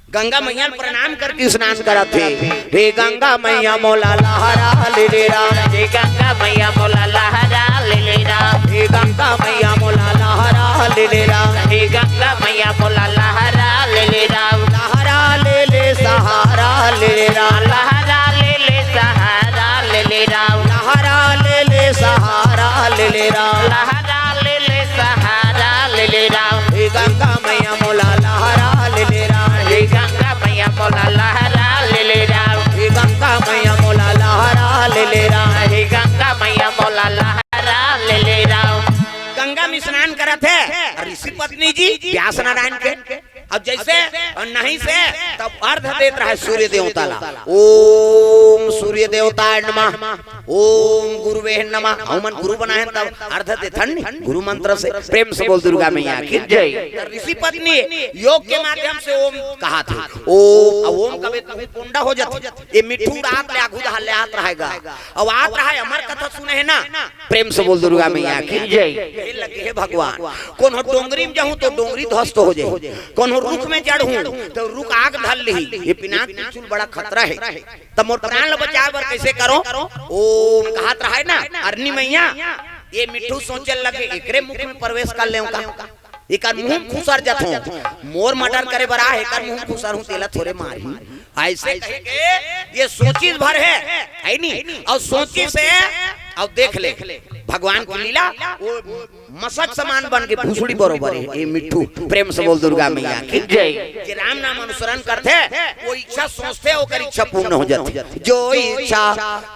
गंगा मैया ल प्रणाम करके स्नान करत हे। हे गंगा मैया मोला लहरा ले ले राम। हे गंगा मैया मोला लहरा ले ले राम। हे गंगा मैया मोला लहरा ले ले राम। हे गंगा मैया मोला लहरा ले ले राम। लहरा ले ले सहारा ले ले राम। लहरा ले ले सहारा ले ले राम। लहरा ले ले सहारा ले ले राम। लहरा ले ले सहारा ले ले राम। हे गंगा मैया मोला लहरा ले ले राम। हे गंगा मैया मोला लहरा ले ले राम। हे गंगा मैया मोला लहरा ले ले राम। हे गंगा मैया मोला लहरा ले ले राम। गंगा में स्नान करत हे अउ ऋषि पत्नी जी व्यास नारायण के, अब जैसे अउ नहीं से तब अर्घ देत रहे सूर्य देवता ला। ओम सूर्य देवताय नमः, ओम गुरुवे नमः। हमन गुरु बनाए हन तब अर्घ देथन नी गुरु मंत्र से। प्रेम से बोल दुर्गा मैया की जय। त ऋषि पत्नी योग के माध्यम से ओम कहाथे। ओम, अब ओम कबे कबे कोंडा हो जाथे। ये मिट्ठू रात ले आघू डहर ले आत रहेगा। अब आत रहा हे, अमर कथा सुने हे ना। प्रेम से बोल दुर्गा मैया की जय। कहे लगे, हे भगवान, कोनो डोंगरी में जाहूं तो डोंगरी ध्वस्त हो जाही, कोनो रुख में चढ़हूं तो रुख आग धर लिही। ये पिनाक त्रिशूल बड़ा खतरा हे। त मोर प्राण ल बचाए बर कइसे करों? ओम कहत रहे ना अरनी मैया, ये मिट्ठू सोचे लगे, एकरे मुख में प्रवेश कर लेंव का? एकर मुंह में खुसर जथों। मोर मर्डर करे बर आ, एकर मुंह में खुसरहूं, तेला थोरे मारही। अइसे कहे के ये सोचिस भर हे, हे नी? अउ सोचिस हे, अउ देख ले भगवान के लीला, वो मसक समान बन के भुसड़ी बरोबर हे। ए मिट्ठू, प्रेम से बोल दुर्गा मैया की जय। जे राम नाम अनुसरण करथे, वो इच्छा सोचथे, ओकर इच्छा पूर्ण हो जाथे। जो इच्छा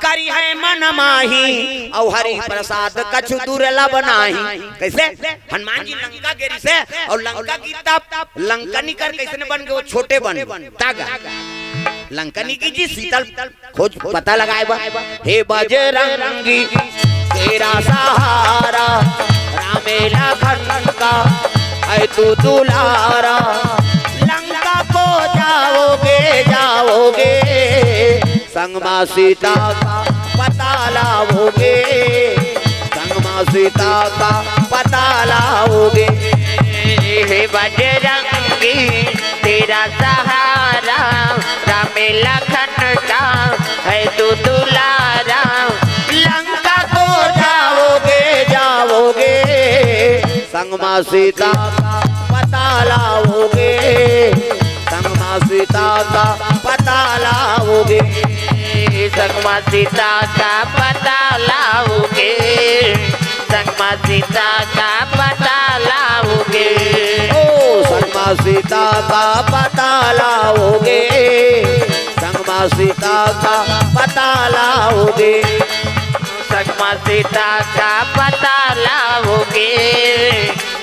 करिहैं मन माही, अउ हरि प्रसाद कछु दुर्लभ नाही। कइसे? हनुमान जी लंका गे रिहिसे, अउ लंका के तब लंकनी कर कइसने बन गे, वो छोटे बन गे। तागा लंकनी की जी शीतल खोज पता लगाए बा। हे बजरंगी तेरा सहारा, रामे लखन का है तू दुलारा। लंका को जाओगे, जाओगे, संग माँ सीता का पता लाओगे, संग माँ सीता का पता लाओगे। हे बजरंगी तेरा सहारा, रामे लखन का है तू दुलारा। लंका को जाओगे, जाओगे, संग माँ सीता का पता लाओगे, संग माँ सीता का पता लाओगे, संग माँ सीता का पता लाओगे, संग माँ सीता का पता लाओगे। ओ संग माँ सीता का पता लाओगे, संग माँ सीता का पता लाओगे, संग माँ सीता का पता लाओगे,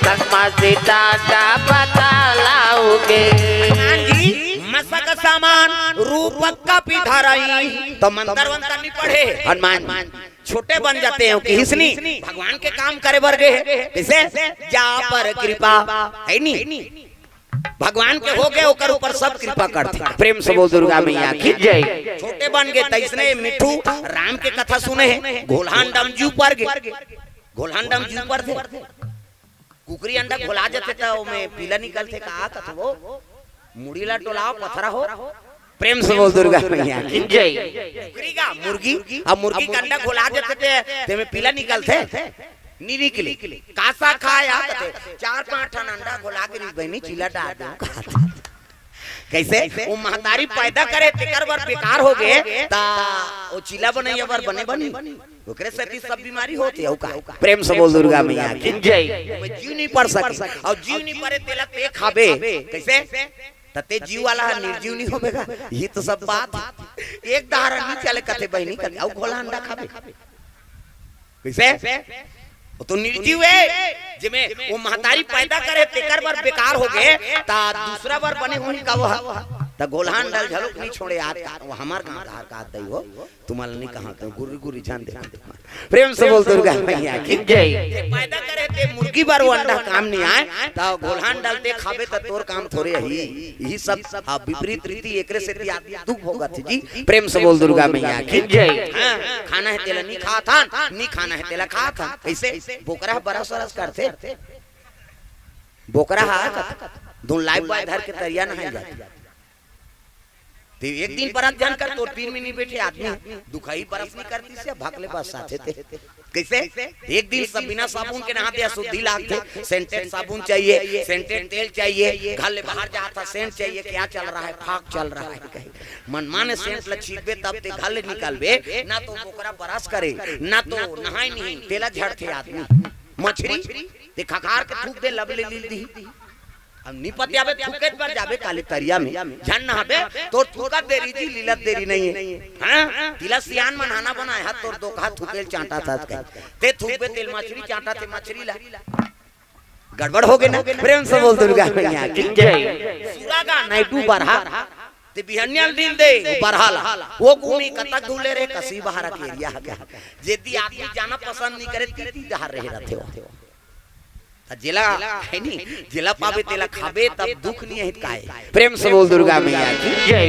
संग माँ सीता का पता लाओगे। हनुमान जी मसक समान रूप कपि धरई, त मंतर वंतर नहीं पढ़े। हनुमान छोटे बन जाते हैं, किहिस नी भगवान के काम करे बर गे हे। कइसे? जा पर कृपा, हे नी? भगवान के हो गे, ओकर ऊपर सब कृपा करथे। प्रेम से बोल दुर्गा मैया की जय। छोटे बन गे, तइसने मिट्ठू राम के कथा सुने हे, घोलहा अंडा म जीव पर गे, घोलहा अंडा म जीव परथे। कुकरी अंडा घोला जाथे त ओमे पीला निकलथे, का कथो वो? मुड़ी ला टोलाव, पथरा हो। प्रेम से बोल दुर्गा मैया की जय। कुकरी का मुर्गी, अब मुर्गी का अंडा घोला जाथे ते, तेमे पीला निकलथे, नी निकले। कासा खाया कथे, चार पांच ठन अंडा घोला के रिहिस बहिनी, चीला डार दे। कइसे? वो महतारी पैदा करे, तेकर बर बेकार हो गे, त वो चीला बनइया बर बने बनी। ओकरे सेती सब बीमारी होथे, अउ का? प्रेम से बोल दुर्गा मैया की जय। ओमे जीव नहीं पर सके, अउ जीव नहीं परे तेला ते खाबे। कइसे? त ते जीव वाला ह निर्जीव नहीं होबे गा। ये तो सब बात हे। एक डहर नहीं चले कथे बहिनी कथे, अउ घोला अंडा खाबे। कइसे? वो तो निर्जीव हे, जेमे वो महतारी पैदा करे, तेकर बर बेकार हो गे, त दूसरा बर बने होही का वो? त घोलहा अंडा ल झलुक नहीं छोड़े आज का, वो हमर गांव धार का आत दई हो। तुम्हारा नहीं कहा तो गुर्री गुर्री जान दे। प्रेम से बोल दुर्गा मैया की जय। जे पैदा करे ते मुर्गी बर वो अंडा काम नहीं आए, त घोलहा अंडा ल ते खाबे त तोर काम थोरे ही। यही सब, हाँ, विपरीत रीति एकरे सेती आदमी दुख भोगत हे जी। प्रेम से बोल दुर्गा मैया की जय। हाँ, खाना हे तेला नहीं खात हन, नहीं खाना हे तेला खात हन। कइसे? बोकरा ह बरस बरस करथे। बोकरा ह धुन लाइफ बॉय धर के तरिया नहाए जाथे। ते एक दिन परस झन कर, तोर तीर में नहीं बैठे आदमी, दुखही परस नहीं करती से, भक ले बस साथे ते। कैसे? एक दिन सब बिना साबुन के नहाते, अशुद्धि लागथे। सेंटेड साबुन चाहिए, सेंटेड तेल चाहिए, घर ले बाहर जात हस सेंट चाहिए, क्या चल रहा है, फाग चल रहा है कहे। मनमाने सेंट ल छींचबे तब ते घर ले निकलबे, ना तो बोकरा बरस करे, ना तो नहाय नहीं, तेला झड़थे आदमी। मछरी ते खखार के थूक दे, लब ले लील दिही। अब नी पतियाबे, थूके बर जाबे काली तरिया में, झन नहाबे, तोर थूकत देरी जी, लीलत देरी नहीं है। हाँ? तिला सियान मन हाना बनाए हा, तोर दोकहा थूके ल चांटा था कहे। ते थूकबे तेल मछरी चांटा, ते मछरी ला। गड़बड़ हो गे ना? प्रेम से बोल दुर्गा मैया की जय। सुरागा नायडू बरहा, ते बिहनिया ल लील दे, बरहा ला। वो घूमी कतक दूर ले रे, कसी बहारा के एरिया हा कहे। जेती आदमी जाना पसंद नहीं करे, तीती डहर रहे रहथे वो। त जेला, है नी, जेला पाबे तेला खाबे, तब दुख नहीं है काय। प्रेम से बोल दुर्गा मैया की जय।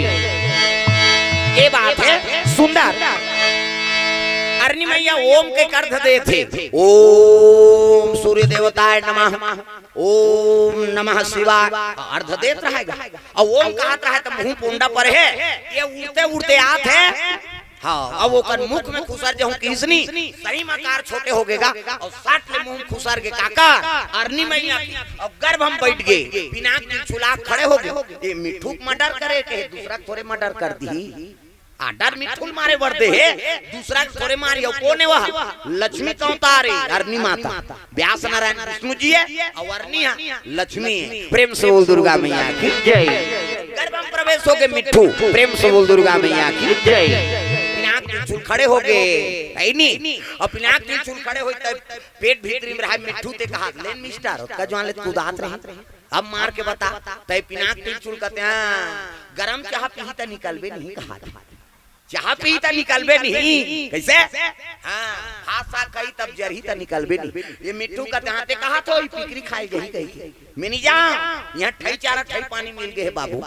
ये बात है सुंदर। अरनी मैया ओम के अर्ध देथे, ओम सूर्य देवताय नमः, ओम नमः शिवाय, अर्ध देत रहेगा। अउ ओम कहत रहे त मुंह पोंडा पर है, ये उड़ते उड़ते आत है। हाँ, अब ओकर मुख में खुसर जहूं किसनी, सही मकार छोटे हो गेगा, अउ साट ले मुंह खुसर गे काकर, अरनी मैया की, अउ गर्भ में बैठ गे, पिनाक तिल छुला खड़े हो गे। ये मिठू के मर्डर करे के, दूसरा के थोरे मर्डर कर दी। आडर मिठू ल मारे बर दे हे, दूसरा के थोरे मारी, अउ कोन हे वह? लक्ष्मी के अवतार हे, अरनी माता। व्यास नारायण विष्णु जी हे, अउ अरनी हा लक्ष्मी हे। प्रेम से बोल दुर्गा मैया की जय। गर्भ में प्रवेश हो गे मिठू, प्रेम से बोल दुर्गा मैया की जय। पिनाक तिल छुल खड़े हो गे, है नी? अउ पिनाक तिल छुल खड़े होई तब पेट भीतरी में रहा मिठू, ते कहा, "ले मिस्टर, ओतका जुआन ले कुदात रहे, अब मार के बता।" तय पिनाक तिल छुल कहते हैं, "गरम चाह पीही त निकलबे नहीं," कहा। चाह पीही त निकलबे नहीं। कैसे? हाँ, भात साग खाही तब जरही त निकलबे नहीं। ये मिठू का जहाँ ते कहा थो, ई पिकरी खाए गही कही के। मैं नहीं जाऊँ, यहाँ ठई चारा ठई पानी मिल गए हे बाबू।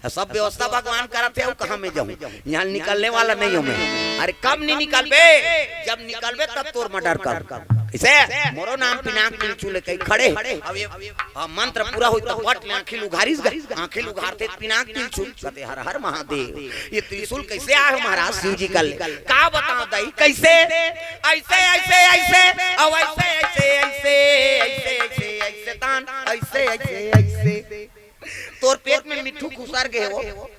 सब व्यवस्था भगवान करत हे, अउ कहाँ मैं जाऊँ? यहाँ निकलने वाला नहीं हूँ मैं। अरे कब नहीं निकलबे? जब निकलबे तब तोर मर्डर कर। कैसे? मोरो नाम पिनाक तिल छुल कही खड़े। अब ये हाँ, मंत्र पूरा होई त पट ले आँखी ल उघारिस गा, आँखी ल उघारते पिनाक तिल छुल, कहते, "हर हर महादेव, ये त्रिशूल कैसे आए हो महाराज शिव जी का ले?" का बताओ दाई, कैसे? ऐसे, ऐसे, ऐसे, अब ऐसे, ऐसे, ऐसे, ऐसे, ऐसे, ऐसे तान, ऐसे, ऐसे, ऐसे। तोर पेट में मिठू खुसर गए हो।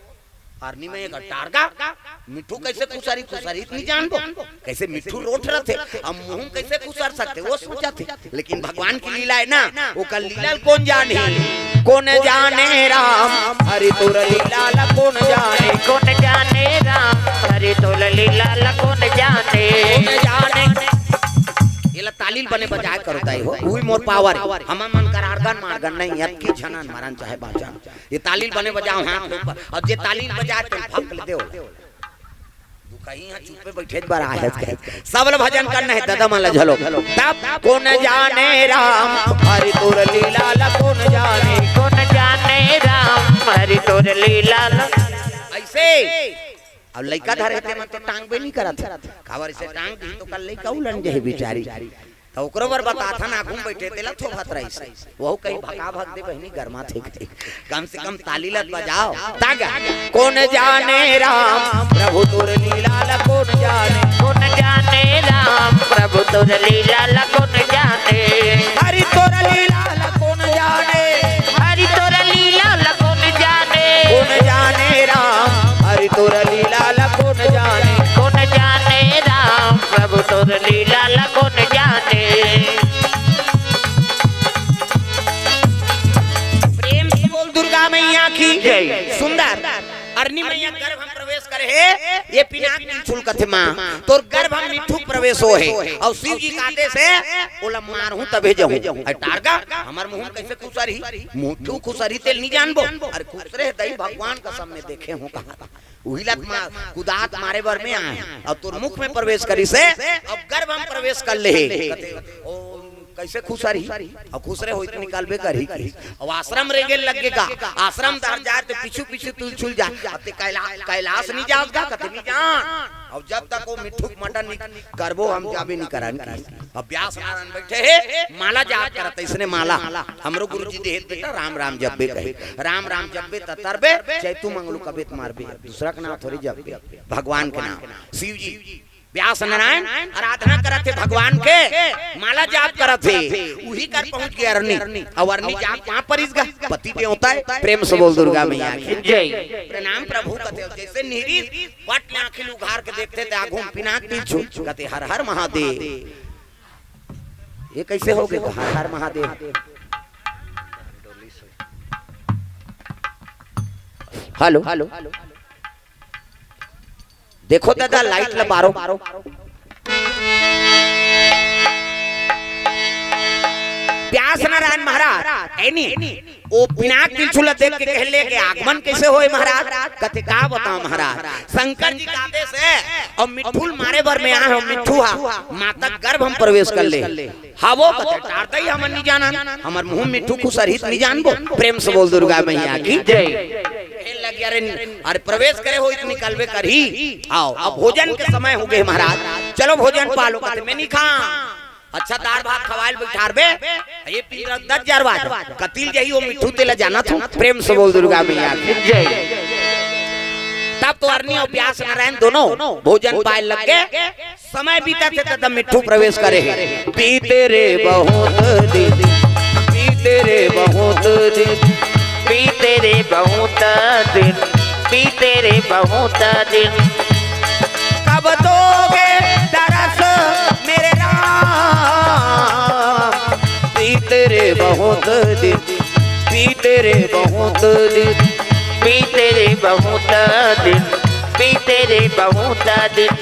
अरनी मैया कहे, "टारगा, मिठू कैसे खुसरी, खुसरी त नहीं जानबो। कैसे मिठू रोठ रथे, अब मुंह कैसे खुसर सकथे, वो सोचथे।" लेकिन भगवान की लीला हे ना, ओकर लीला ल कोन जाने? कोन जाने राम, हरि तोर लीला ल कोन जाने? कोन जाने राम, हरि तोर लीला ल कोन जाने? कोन जाने? ये ला ताली ल बने बजाए करो दाई हो, उही मोर पावर हे। हमर मन कर आर्गन मार्गन नहीं, अतकी झनन मरन चाहे बाँचन। ये ताली ल बने बजाओ, हाथ ऊपर। अउ जे ताली ल बजाए, ते भक ले देव। दुखही हा चुप्पे बैठे बर आहे कहे। सब ल भजन करना हे, ददा मन ल झलो। तब कोन जाने राम, हरि तोर लीला ल कोन जाने? कोन जाने राम, हरि तोर लीला ल। ऐसे। अब लइका धरे ते मन तो टांगबे नहीं करत। काबर से टांग दी तो कल लइका उलन जाही बिचारी। त ओकरो बर बताथन, आगू म बइठे तेला थोभत रहिस। वहू कही, "भका भक दे बहिनी, गरमाथे कही। कम से कम ताली ल त बजाव।" तागा, कोन जाने राम, प्रभु तोर लीला ल कोन जाने। कोन जाने राम, प्रभु तोर लीला ल कोन जाने। हरि तोर लीला ल कोन जाने। हरि तोर लीला ल कोन जाने। कोन जाने राम, हरि तोर लीला ल कोन जाने। कोन जाने राम, प्रभु तोर लीला ल कोन जाने। प्रेम से बोल दुर्गा मैया की जय। सुंदर। अरनी मैया गर्भ म प्रवेश करे हे, ये पिनाक तिल छुल कथे माँ, तोर गर्भ म मिठू प्रवेश हो हे, अउ शिव जी के आदेश हे, ओला मारहूँ तभे जाहूँ। अरे टारगा, हमर मुँह म कैसे खुसरही? मिठू खुसरही तेला नहीं जानबो। अरे खुसरे हे दई, भगवान कसम मैं देखे हूँ कहा। उही ला त मार, कुदात मारे बर मैं आए हूँ। अब तोर मुख में प्रवेश करिस हे, अब गर्भ म प्रवेश कर ले हे। कथे, "ओम कइसे खुसरही? अउ खुसरे होही त निकलबे करही कहिस। अउ आश्रम रेंगे लग गे गा। आश्रम डहर जाय त पीछू पीछू तिलछुल जाय। अब ते कैला-, कैलाश नइ जावस गा, कथे नइ जान। अउ जब तक ओ मिट्ठू के मटन नइ करबो, हम जाबे नइ करन कहिस। अब व्यास नारायण बइठे हे, माला जाप करत, अइसने माला हमरो गुरुजी दे हे बेटा, राम राम जपबे कहे। राम राम जपबे त तरबे, चैतू मंगलू कबे त मरबे। दूसरा के नाम थोड़ी जपबे, भगवान के नाम। शिव जी, व्यास नारायण आराधना करत हे भगवान के, माला जाप करत हे। उही कर पहुंच गे अरनी, अउ अरनी जाके पांव परिस गा, पति देवता हे। प्रेम से बोल दुर्गा मैया की जय। प्रणाम प्रभु कथे, जइसे निहरिस, पट ले आंखी ल उघार के देखथे त आघू म पिनाक तिलछुल, कथे हर हर महादेव। ये कइसे हो गे हर हर महादेव? हेलो, देखो दादा, लाइट ल बारो। व्यास नारायण महाराज, ए नी, ओ पिनाक तिलछुल देख के कहे लगे, आगमन कइसे होय महाराज? कथे का बतावं महाराज, शंकर जी के आदेश हे, अउ मिट्ठू ल मारे बर में आय हंव, मिट्ठू हा माता के गर्भ म प्रवेश कर ले। हां वो कथे, टार दई, हमन नइ जानन, हमर मुंह मिट्ठू खुसरही त नइ जानबो। प्रेम से बोल दुर्गा मैया की जय। कहे लगे, अरे, अरे प्रवेश करे होही त निकलबे करही। आओ, अब भोजन के समय हो गे महाराज, चलो भोजन पालो। कथे में नइ खांव। अच्छा दार भात खवाय ल बइठारबे, ए पीरा दस हजार बात। कति ल जाही ओ मिट्ठू तेला जानत हंव। प्रेम से बोल दुर्गा मैया की जय। तब तो अरनी अउ व्यास नारायण दोनों भोजन पाय लग गे। समय बीतत हे त मिट्ठू प्रवेश करे हे। बीते रे बहुत दिन, बीते रे बहुत दिन, बीते रे बहुत दिन, बीते रे बहुत दिन। कब दोगे दरस मेरे राम? बीते रे बहुत दिन, बीते रे बहुत दिन, बीते रे बहुत दिन, बीते रे बहुत दिन।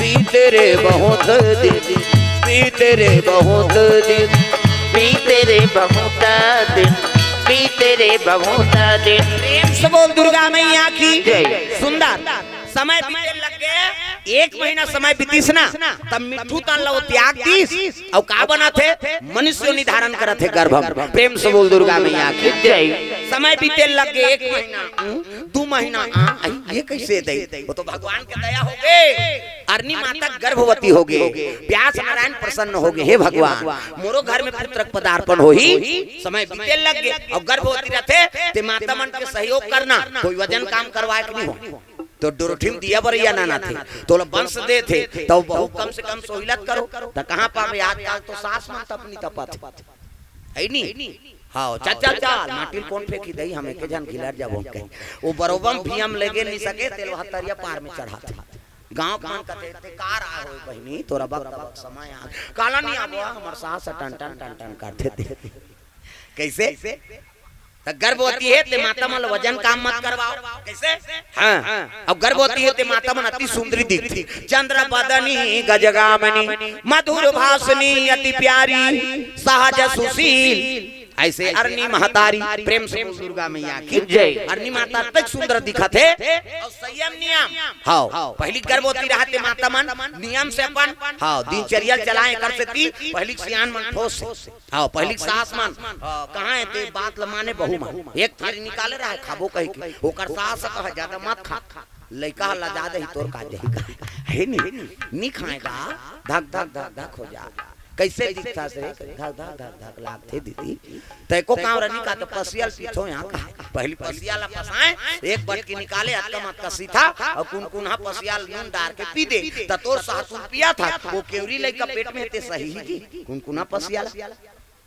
बीते रे बहुत दिन, बीते रे बहुत दिन, बीते रे बहुत दिन, बीते रे बहुत दिन। प्रेम से बोल दुर्गा मैया की जय। सुंदर। समय बीते लग गे, एक महीना समय बीतिस ना, तब मिट्ठू तन ल ओ त्याग दिस, अउ का बनत हे? मनुष्य योनि धारण करत हे गर्भ म। प्रेम से बोल दुर्गा मैया की जय। समय बीते लग गे, एक महीना, दू महीना, आ, ये कइसे दई? ओ तो भगवान के दया हो गे। अरनी माता गर्भवती हो गे, व्यास नारायण प्रसन्न हो गे, हे भगवान, मोरो घर में पुत्र के पदार्पण होही। समय बीते लग गे, अउ गर्भवती रथे, ते माता मन के सहयोग करना, कोई वजन काम करवाय के नइ हो। तो डोरठी म दिया बरइया नाना थे, तोला बंस देथे, त बहू कम से कम सोहिलत करो। त कहां पाबे, आजकल तो सास मन तपनी तपत हे। हे नी? हां, चल, चल, चल, माटी ल कोन फेंकही दई, हम एके झन घिलर जाबो कहे। ओ बरोबर भुइयां म लेगे नइ सके, तेल वहां तरिया पार में चढ़ाथे। गांव के मन कथे, "ते कार आय होय बहिनी, तोरा बक बक समय आ। काला नइ आबो, हमर सास ह टन टन, टन टन करथे ते।" कइसे? त गर्भवती हे ते माता मन ल वजन काम मत करवाओ। कइसे? हां। अउ गर्भवती हे ते माता मन अति सुंदरी दिखथे। चंद्र बदनी गजगामिनी, मधुर भाषिणी अति प्यारी, सहज सुशील। अइसे अरनी महतारी, प्रेम से बोल दुर्गा मैया की जय। अरनी माता अतेक सुंदर दिखत हे। अउ संयम नियम। हां, पहिली गर्भवती रहत हे माता मन, नियम से अपन, हां, दिनचर्या चलाय कर सेती, पहिली सियान मन ठोस हे। हां, पहिली सास मन, हां, कहां हे ते बात ल माने बहू मन। एक थारी निकाले रहय, खाबो कहिके। ओकर सास ह कहे, "जादा मत खा, लइका ह लजा देही, तोर का जही का।" हे नी, नी खाय गा, धक, धक, धक, धक हो जा। कइसे दिखथस रे? धक, धक, धक, धक लागथे दीदी। तैं को कांवरा नी का त पसिया ल पीथो यहां का। पहिली पसिया ल पसाय, एक बटकी निकाले, अतका म अतका सीथा, अउ कुनकुना पसिया ल नून डार के पी दे, त तोर सास ल पियाथस, ओ केवरी लइका पेट में हे ते सही ही जी। कुनकुना पसिया ल।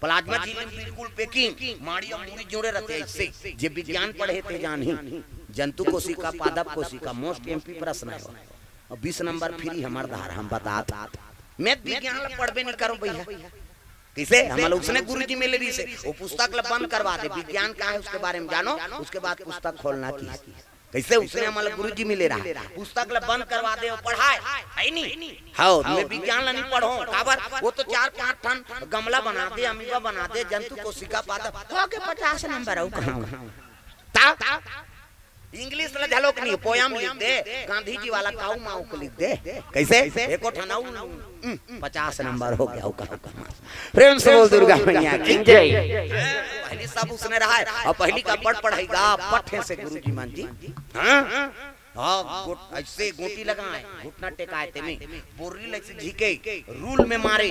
प्लाज्मा झिल्ली बिल्कुल packing, माड़ी अउ मुड़ी जुड़े रथे अइसे। जे विज्ञान पढ़े हे ते जानही। जंतु कोशिका, पादप कोशिका, most M P प्रश्न हे। अउ बीस नंबर free हमर डहर, हम बतात। मैं विज्ञान ल पढ़बे नइ करंव भइया। कइसे? हमला उसने गुरुजी मिले रिहिसे, ओ पुस्तक ल बंद करवा दे, विज्ञान का हे उसके बारे में जानो, उसके बाद पुस्तक खोलना कहिस। कइसे उसने हमला गुरुजी मिले रहा, पुस्तक ला बंद करवा दे अउ पढ़ाए, हइ नी? हव, मैं विज्ञान ला नहीं पढ़ों, काबर? वो तो चार पांच ठन गमला बना दे, अमीबा बना दे, जंतु कोशिका पाता, होगे पचास नंबर, अउ कहाँ? ता English ला झलोक नहीं, poem लिख दे, गांधी जी वाला काऊ माऊ को लिख दे। कइसे? एको ठन अउ, हम्म, पचास नंबर होगे, अउ कहाँ, कहाँ? प्रेम से बोल दुर्गा मैया की जय। पहली सब उसने रहा है, अउ पहली का पढ़ पढ़ाई गा, पट्ठे से गुरुजी मान जी। हाँ? हाँ, गोट-, अइसे गोटी लगाए, घुटना टेकाए, तेमे बोर्री लइसे झीके, rule में मारे।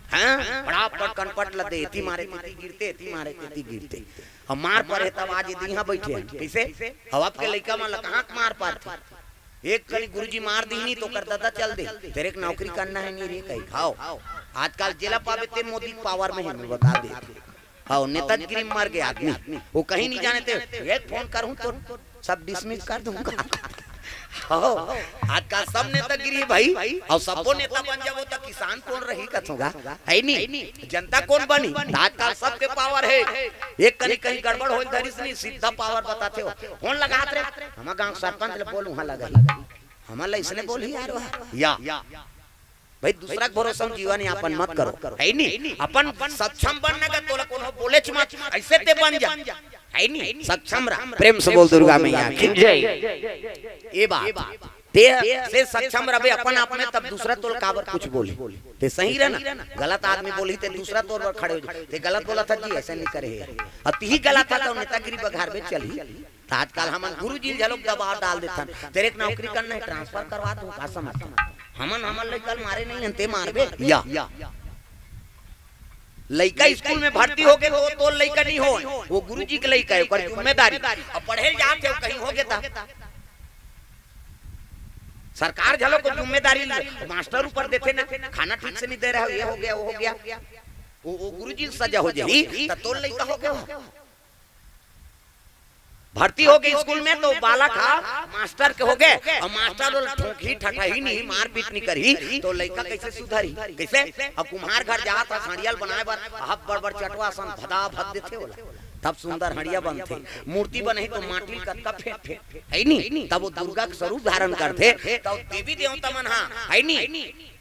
हाँ? बड़ा पट कनपट लदे, एती मारे, तेती गिरते, एती मारे, तेती गिरते। अब मार परे तब आज ये दिहा बइठे हन। कइसे? अब आपके लइका मन ला कहाँ के मार पारथे? एक कनी गुरुजी मार दिही नी तो ओकर ददा चल दे, तेरे एक नौकरी करना है नहीं रे कही खाओ। आजकल जेला पाबे ते मोदी के power में है, मैं बता दे। हव, नेतागिरी में मर गे आदमी, वो कहीं नहीं जाने ते। एक फोन करहूं तो सब dismiss कर दूंगा। हव, आजकल सब नेतागिरी है भाई, अउ सबो नेता बन जाबो त किसान कोन रही कथों गा, हइ नी? जनता कोन बनही? त आजकल सबके power है। एक कनी कहीं गड़बड़ होइल धरिस नी, सीधा power बताथे हो। फोन लगात रे, हमर गांव सरपंच ले बोल, उहाँ लगही। हमर ला इसने बोलही यार, वाह। या। भाई, दूसरा के भरोसा में जीवन यापन मत करो, हइ नी? अपन सक्षम बन ना गा, तोला कोनो बोलेच मत, अइसे ते बन जा, हइ नी? सक्षम रह। प्रेम से बोल दुर्गा मैया की जय। ए बात, ते से सक्षम रहबे अपन आप में, तब दूसरा तोला काबर कुछ बोलही? ते सही रह ना, गलत आदमी बोलही ते दूसरा तोर बर खड़े हो जाही। ते गलत बोलत हस जी, अइसे नहीं करे हे। अब तिही गलत हे त नेतागिरी बघारबे चलही। त आजकल हमन गुरुजी ल घलोक दबाव डाल देथन, तेरे एक नौकरी करना है, transfer करवा दूं, का समझथन? हमन, हमन लइका ल मारे नहीं हन, ते मारबे? या। लइका स्कूल में भर्ती होगे त वो तोर लइका नहीं होय, वो गुरुजी के लइका हे, ओकर जिम्मेदारी। अब पढ़े ल जात हे, कहीं होगे त सरकार घलो को जिम्मेदारी ल-, मास्टर ऊपर देथे ना, खाना ठीक से नहीं दे रहा, ये हो गया, वो हो गया, वो, वो गुरुजी ल सजा हो जाही, त तोर लइका होगे। भर्ती होगे स्कूल में त बालक हा मास्टर के होगे, अउ मास्टर ओला ठोकही, ठठही नहीं, मारपीट नहीं करही, त लइका कइसे सुधरही? कइसे? अब कुम्हार घर जात हस हंड़िया ल बनाए बर, अब बड़ बड़ चटवा असन भदा भद देथे ओला, तब सुंदर हंड़िया बनथे। मूर्ति बनही त माटी ल कतका फेंट फेंट, हइ नी? तब वो दुर्गा के स्वरूप धारण करथे, तब देवी देवता मन हा, हइ नी?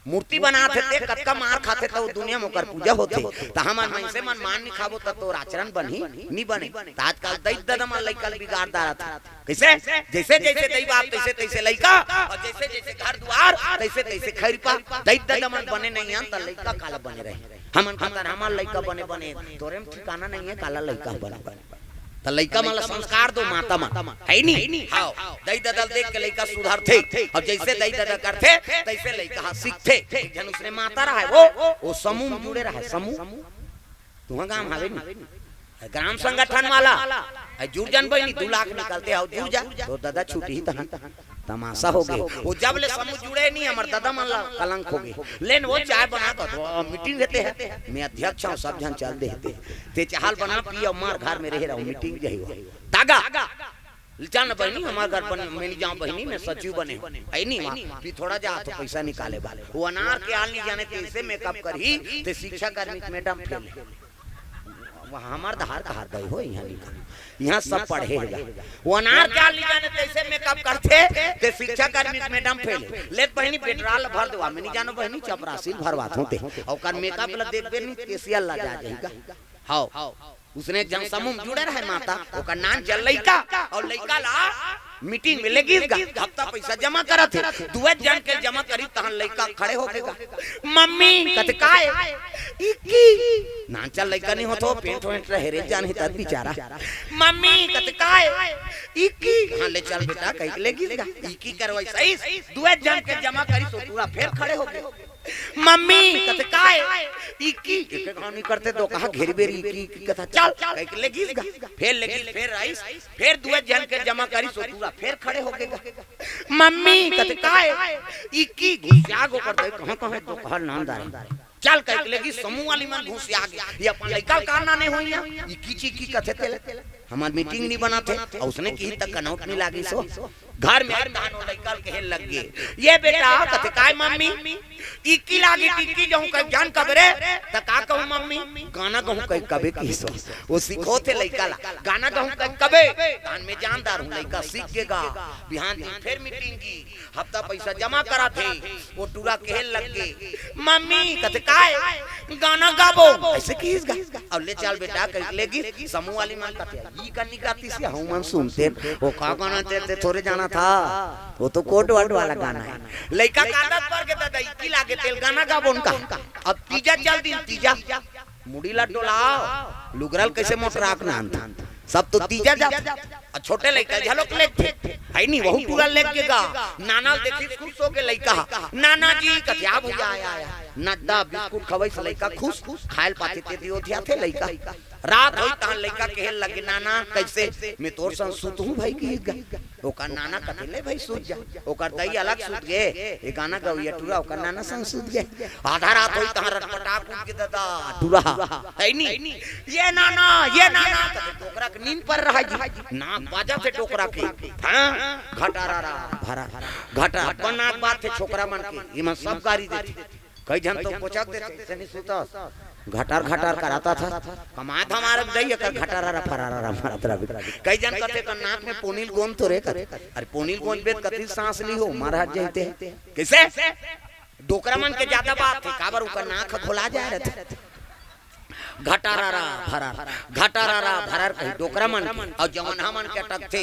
मूर्ति बनात हे ते कतका मार खाथे, त वो दुनिया में ओकर पूजा होथे। त हमन मइनसे मन मार नी खाबो, त तोर आचरण बनही? नी बने। त आजकल दई ददा मन लइका ल बिगाड़ डारत हे। कइसे? जइसे जइसे दई बाप, तइसे तइसे लइका, अउ जइसे जइसे घर दुआर, तइसे तइसे खइरपा। दई ददा मन बने नहीं हन, त लइका काला बने रही? हमन कहथन, हमर लइका बने बने, तोरे में ठिकाना नहीं हे, काला लइका बने बने। त लइका मन ला संस्कार दो, माता मन, हइ नी? हव, दई ददा ल देख के लइका सुधरथे, अउ जइसे दई ददा करथे, तइसे लइका ह सीखथे। एक झन उसने माता रहय, वो, वो समूह में जुड़े रहय, समूह। तुंहर गांव हवे नी? ग्राम संगठन वाला, अउ जुड़ जान बहिनी, दू लाख निकलथे, हव, जुड़ जा, तोर ददा छूटही तहन। तमाशा होगे। वो जब ले समूह जुड़े नहीं, हमर ददा मन ला कलंक होगे। लेन वो चाय बना कर, वो मीटिंग रहते हैं, मैं अध्यक्ष हूँ, सब झन चल देते। ते चाहल बना, पी अउ मार, घर में रहे रहो, मीटिंग जही हो। तागा। जान बहिनी, हमर घर बन, मैं नहीं जाऊँ बहिनी, मैं सचिव बने हूँ। हइ नी, वहाँ पिथोड़ा जा तो पैसा निकाले बा। वो अनार के आल नहीं जाने, तइसे मेकअप करही, ते शिक्षा कर्मी के मैडम फेल हे। वहाँ हमर धार कहार दई हो, इहाँ नहीं कहार। इहाँ सब पढ़े हे गा। वो अनार के आल नहीं जाने, तइसे मेकअप करथे, ते शिक्षा कर्मी के मैडम फेल हे। लेत बहिनी पेट्रोल भर देवा, मैं नहीं जानो बहिनी, चपरासी ल भरवात हों ते। अउ ओकर मेकअप ला देखबे नहीं, केसिया ला जा जाही गा। हव। उसने एक झन समूह में जुड़े रहय माता, ओकर नान चल लइका, अउ लइका ला मीटिंग में लेगिस गा, हफ्ता पैसा जमा करत हे, दुए झन के जमा करी, तहन लइका खड़े होगे गा। मम्मी, कथे काय? इक्की। नान चल लइका नहीं होत हो, पेंट वेंट रहे रे, जान हे तब बिचारा। मम्मी, कथे काय? इक्की। हाँ, ले चल बेटा, कहिके लेगिस गा। इक्की करवाइस, दुए झन के जमा करिस, ओ टूरा फेर खड़े होगे। मम्मी, कथे काय? इक्की। एक एक हानि करथे, दो कहा घेरी बेरी, इक्की, इक्की कथा, चल, कहिके लेगिस गा। फेर लेगिस, फेर आइस, फेर दुए झन के जमा करिस, ओ टूरा फेर खड़े होगे गा। मम्मी, कथे काय? इक्की। घुसिया गो कर दे, कहाँ कहाँ दो कहा नान दारी। चल, कहिके लेगिस, समूह वाली मन घुसिया गे। ये अपन लइका ल का नाने होइया? इक्की चिक्की कथे तेला। हमर मीटिंग नहीं बनाथे, अउ उसने किही त कनौत नहीं लागिस हो। घर में आए तहन ओ लइका ल कहे लग गे, "ये बेटा," कथे, "काय मम्मी?" "इक्की लागे टिक्की जाऊं कह जान कबरे।" "त का कहूं मम्मी?" गाना गाहूं कहि कबे किहिस। वो सिखोथे लइका ला, गाना गाहूं कहि कबे। तहान में जानदार हूं, लइका सीख गे गा। बिहान दिन फेर मीटिंग गे, हफ्ता पइसा जमा कराथे। वो टूरा कहे लग गे, "मम्मी," कथे, "काय?" "गाना गाबो।" अइसे किहिस गा। "अउ ले चल बेटा," कहि लेगिस। समूह वाली मन कथे, "ई कनि गातिस या, हमन सुनतेन।" "वो का गाना ते, ते थोरे जानथस, वो तो कोट वर्ड वाला गाना हे।" लइका का आदत पर गे ददा, इकी लागे तेला गाना गाबो न का। अब तीजा चल दिन तीजा, मुड़ी ला डोलाव, लुगरा ल कइसे मोटराक नांदथस। सब तो तीजा जाथे। अउ छोटे लइका घलोक लेगथे, हे नी? वहू टूरा लेग गे गा। नाना ल देखिस, खुश होगे लइका। "नाना जी," कथे, "आ भइया, आया, आया।" नद्दा बिस्कुट खवइस, लइका खुश, खाय ल पाथे ते दियो धियाथे लइका। रात होइस तहां लइका कहे लगे, "नाना, कइसे मैं तोर संग सुतहूं भई?" किहिस गा। ओकर नाना कथे, "ले भई, सुत जा।" ओकर दई अलग सुत गे, ये गाना गवइया टूरा ओकर नाना संग सुत गे। आधा रात होइस तहां रटपटाक उठ गे ददा टूरा, हे नी? "ये नाना, ये नाना," कथे, डोकरा के नींद पर रहा जी। नाक बाजथे डोकरा के। हां, घटारारा भरा, घटा, अपन नाक बाजथे छोकरा मन के, एमन सब गारी देथे। कई झन तो कोचक देथे, "अइसे नी सुतस, घटार घटार कराथस।" कमाय धमाय के दई एकर घटारारा फरारारा मारत रहिबे। कई झन कथे, "त नाक में पोनी ल गोंद तो रे," कथे। अरे पोनी ल गोंदबे त कति सांस लिही, मर हट जही ते। कइसे? डोकरा मन के जादा बात हे, काबर ओकर नाक ह घोला जाय रहिथे। घटारारा भरार, घटारारा भरार कही डोकरा मन के, अउ जवनहा मन के अटकथे,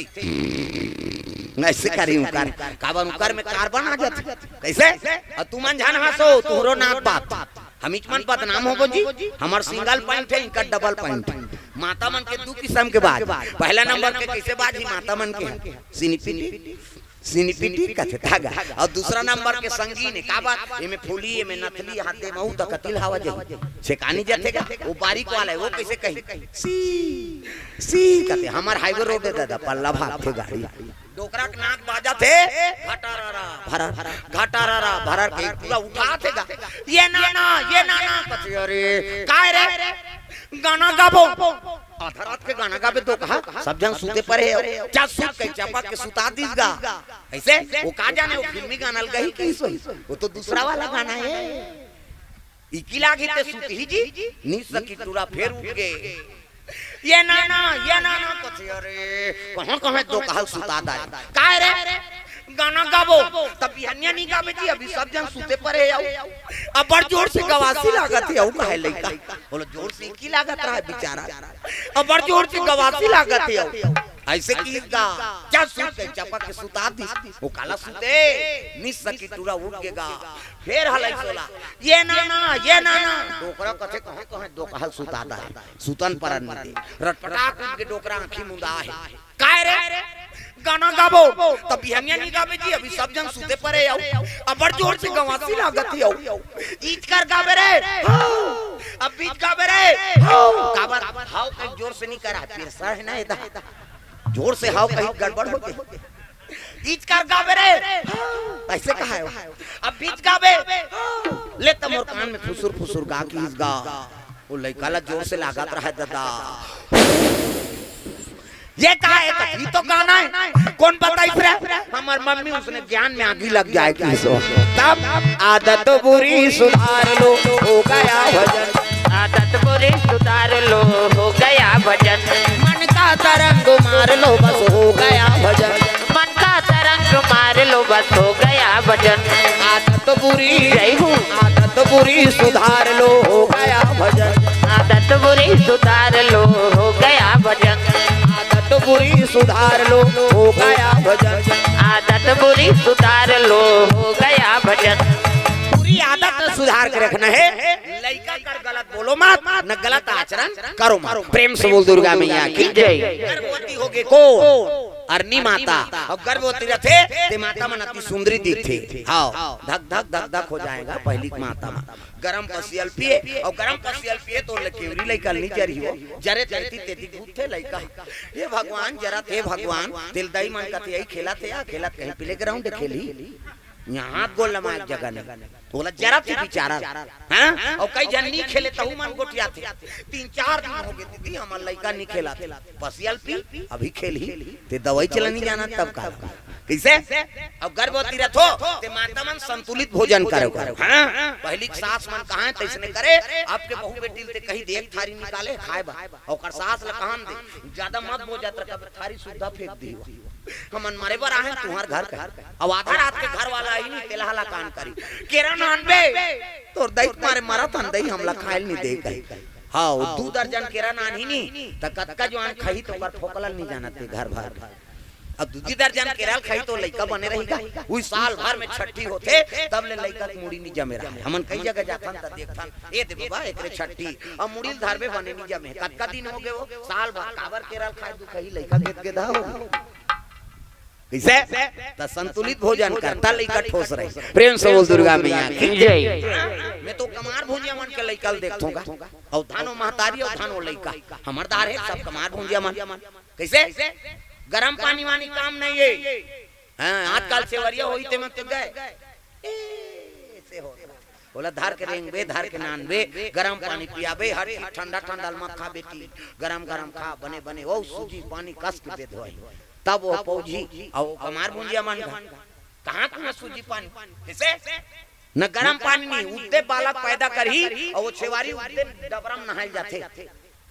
अइसे करी ओकर, काबर ओकर में कार्बन आ जाथे। कइसे? अउ तुमन झन हंसो, तुंहरो नाक बाजथे। हमीच मन बदनाम होबो जी, हमर सिंगल पॉइंट हे, इनकर डबल पॉइंट हे। माता मन के दू किसम के बाज, पहिला नंबर के कइसे बाजही माता मन के, सिनिपिटी, सिनिपिटी कथे गा। अउ दूसरा नंबर के संगीन हे, काबर? एमे फूली, एमे नथली, हाथे महू त कति ल हवा जाही, छेकानी जाथे गा। वो बारीक वाला हे, वो कइसे कही? सी, सी कथे, हमर हाईवे रोड हे ददा, पल्ला भागथे गाड़ी। डोकरा के नाक बाजथे, घटारारा भरार, घटारारा भरार के टूरा उठाथे गा। "ये नाना, ये नाना," कथे, "अरे, काय रे?" "गाना गाबो।" आधा रात के गाना गाबे डोकहा, सब झन सुते परे हे। जा सुत कहि चपक के सुता दिस गा। अइसे? वो का जाने, वो फिल्मी गाना ल गही किहिस होही। वो तो दूसरा वाला गाना हे। इकी लागी ते सुतही जी, नी सकी टूरा फेर उठ गे। "ये नाना, ये नाना," कथे, "अरे, कहां कहां डोकहा ल सुता दाय।" "काय रे?" "गाना गाबो।" "त बिहनिया नी गाबे जी, अभी सब झन सुते परे हे अउ अब्बड़ जोर से गवासी लागत हे अउ," कहे लइका। बोलो, जोर से इकी लागत रहा बिचारा, "अब्बड़ जोर से गवासी लागत हे अउ।" अइसे किहिस गा, जा सुत कहि चपक के सुता दिस। वो काला सुते, नी सकी टूरा उठ गे गा। फेर हलइस ओला, "ये नाना, ये नाना।" डोकरा कथे, "कहां कहां डोकहा ल सुता दाय, सुतन परन नी दे।" रटपटाक उठ के डोकरा आंखी मुंदा हे। "काय रे?" "गाना गाबो।" "त बिहनिया नी गाबे जी, अभी सब झन सुते परे हे अउ अब्बड़ जोर से गवासी लागत हे अउ।" "इचकर गाबे रे।" "हाव।" "अब बीच गाबे रे।" "हाव।" काबर? हाव कहि जोर से नी करा, पेरसा हे ना एदा। जोर से हाव कही गड़बड़ हो जाही। "इचकर गाबे रे।" "हाव।" अइसे कहा हे वो। "अब बीच गाबे।" "हाव।" ले त मोर कान में फुसुर फुसुर गा किहिस गा। वो लइका ला जोर से लागत रहा ददा। "ये का हे?" "ये तो गाना हे।" "कोन बताइस रे?" "हमर मम्मी, उसने ज्ञान में आगी लग जाए" किहिस। तब आदत बुरी सुधार लो, हो गया भजन। आदत बुरी सुधार लो, हो गया भजन। मन का तरंग मार लो, बस हो गया भजन। मन का तरंग मार लो, बस हो गया भजन। आदत बुरी, जय हो। आदत बुरी सुधार लो, हो गया भजन। आदत बुरी सुधार लो, हो गया भजन। आदत बुरी सुधार लो, हो गया भजन। आदत बुरी सुधार लो, हो गया भजन। बुरी आदत सुधार के रखना हे। लइका कर गलत बोलो मत, न गलत आचरण करो मत। प्रेम से बोल दुर्गा मैया की जय। गर्भवती होगे कोन? अरनी माता। अउ गर्भवती रथे ते माता मन अति सुंदरी दिखथे। हाव, धक धक धक धक हो जाय गा पहिली के माता मन। गरम पसियल पिए, अउ गरम पसियल पिए त ओला केवरी लइका ल नी जरही हो। जरे तेती तेती घूमथे लइका। "हे भगवान, जरत हे भगवान।" तेला दई मन कथे, "अई खेलत हे, आ खेलत कहीं प्लेग्राउंड खेलही।" इहां हाथ गोड़ लमाय के जगह नहीं। ओला जरत हे बिचारा। हां? अउ कई झन नी खेले तहू मन गोठियाथे। तीन चार दिन होगे दीदी, हमर लइका नी खेलत हे। पसियल पी, अभी खेलही। ते दवाई चला नी जानत तब का? कइसे? अब गर्भवती रथो, ते माता मन संतुलित भोजन करो, करो। हाँ? पहिली के सास मन कहाँ हे, तइसने करे, अब के बहू बेटी ल ते कही दे एक थारी निकाले, खाए बर। ओकर सास ल कहाँ दे, जादा मत बोल जात रह, कभी थारी सुद्धा फेंक दिही। हमन मरे बर आहे, तुँहर घर का। अब आधा रात के घर वाला आही नहीं, तेला हला कान करी। केरा नानबे, तोर दई के मारे मरत हन दई, हमला खाए ल नहीं दे कही। हाँ, वो दू दर्जन केरा नानही नहीं, त कतका जुवान खाही त ओकर फोकला ल नहीं जानत हे घर भर। अब दू दर्जन केरा ल खाही त लइका बने रही का? उही साल भर में छट्ठी होथे, तब ले लइका के मुड़ी नहीं जमे रहे। हमन कई जगह जाथन त देखथन, ए दे बाबा, एकरे छट्ठी, अब मुड़ी ल धरबे बने नहीं जमे। कतका दिन होगे वो? साल भर। काबर केरा ल खाए, तू कही लइका गेद गेदा हो। कइसे? त संतुलित भोजन कर, त लइका ठोस रहे। प्रेम से बोल दुर्गा मैया की। जय। मैं तो कमार भुंजिया मन के लइका ल देखथों गा। अउ धानो महतारी अउ धानो लइका। हमर दार हे सब कमार भुंजिया मन। कइसे? गरम पानी वानी काम नहीं हे। हाँ, आजकल सेवरिया होही ते मन तो गए। ए, से होत रहा। ओला धर के रेंगबे, धर के नानबे, गरम पानी पियाबे, हर चीज ठंडा ठंडा ल मत खा बेटी, गरम गरम खा, बने बने, ओ सूजी पानी कस के दे धोई, तब वो पौजी, अउ कमार भुंजिया मन घर, कहाँ कुआँ सूजी पानी, कइसे? न गरम पानी नहीं, उद्दे बालक पैदा करही, अउ वो छेवारी उद्दे डबरा म नहाए ल जाथे।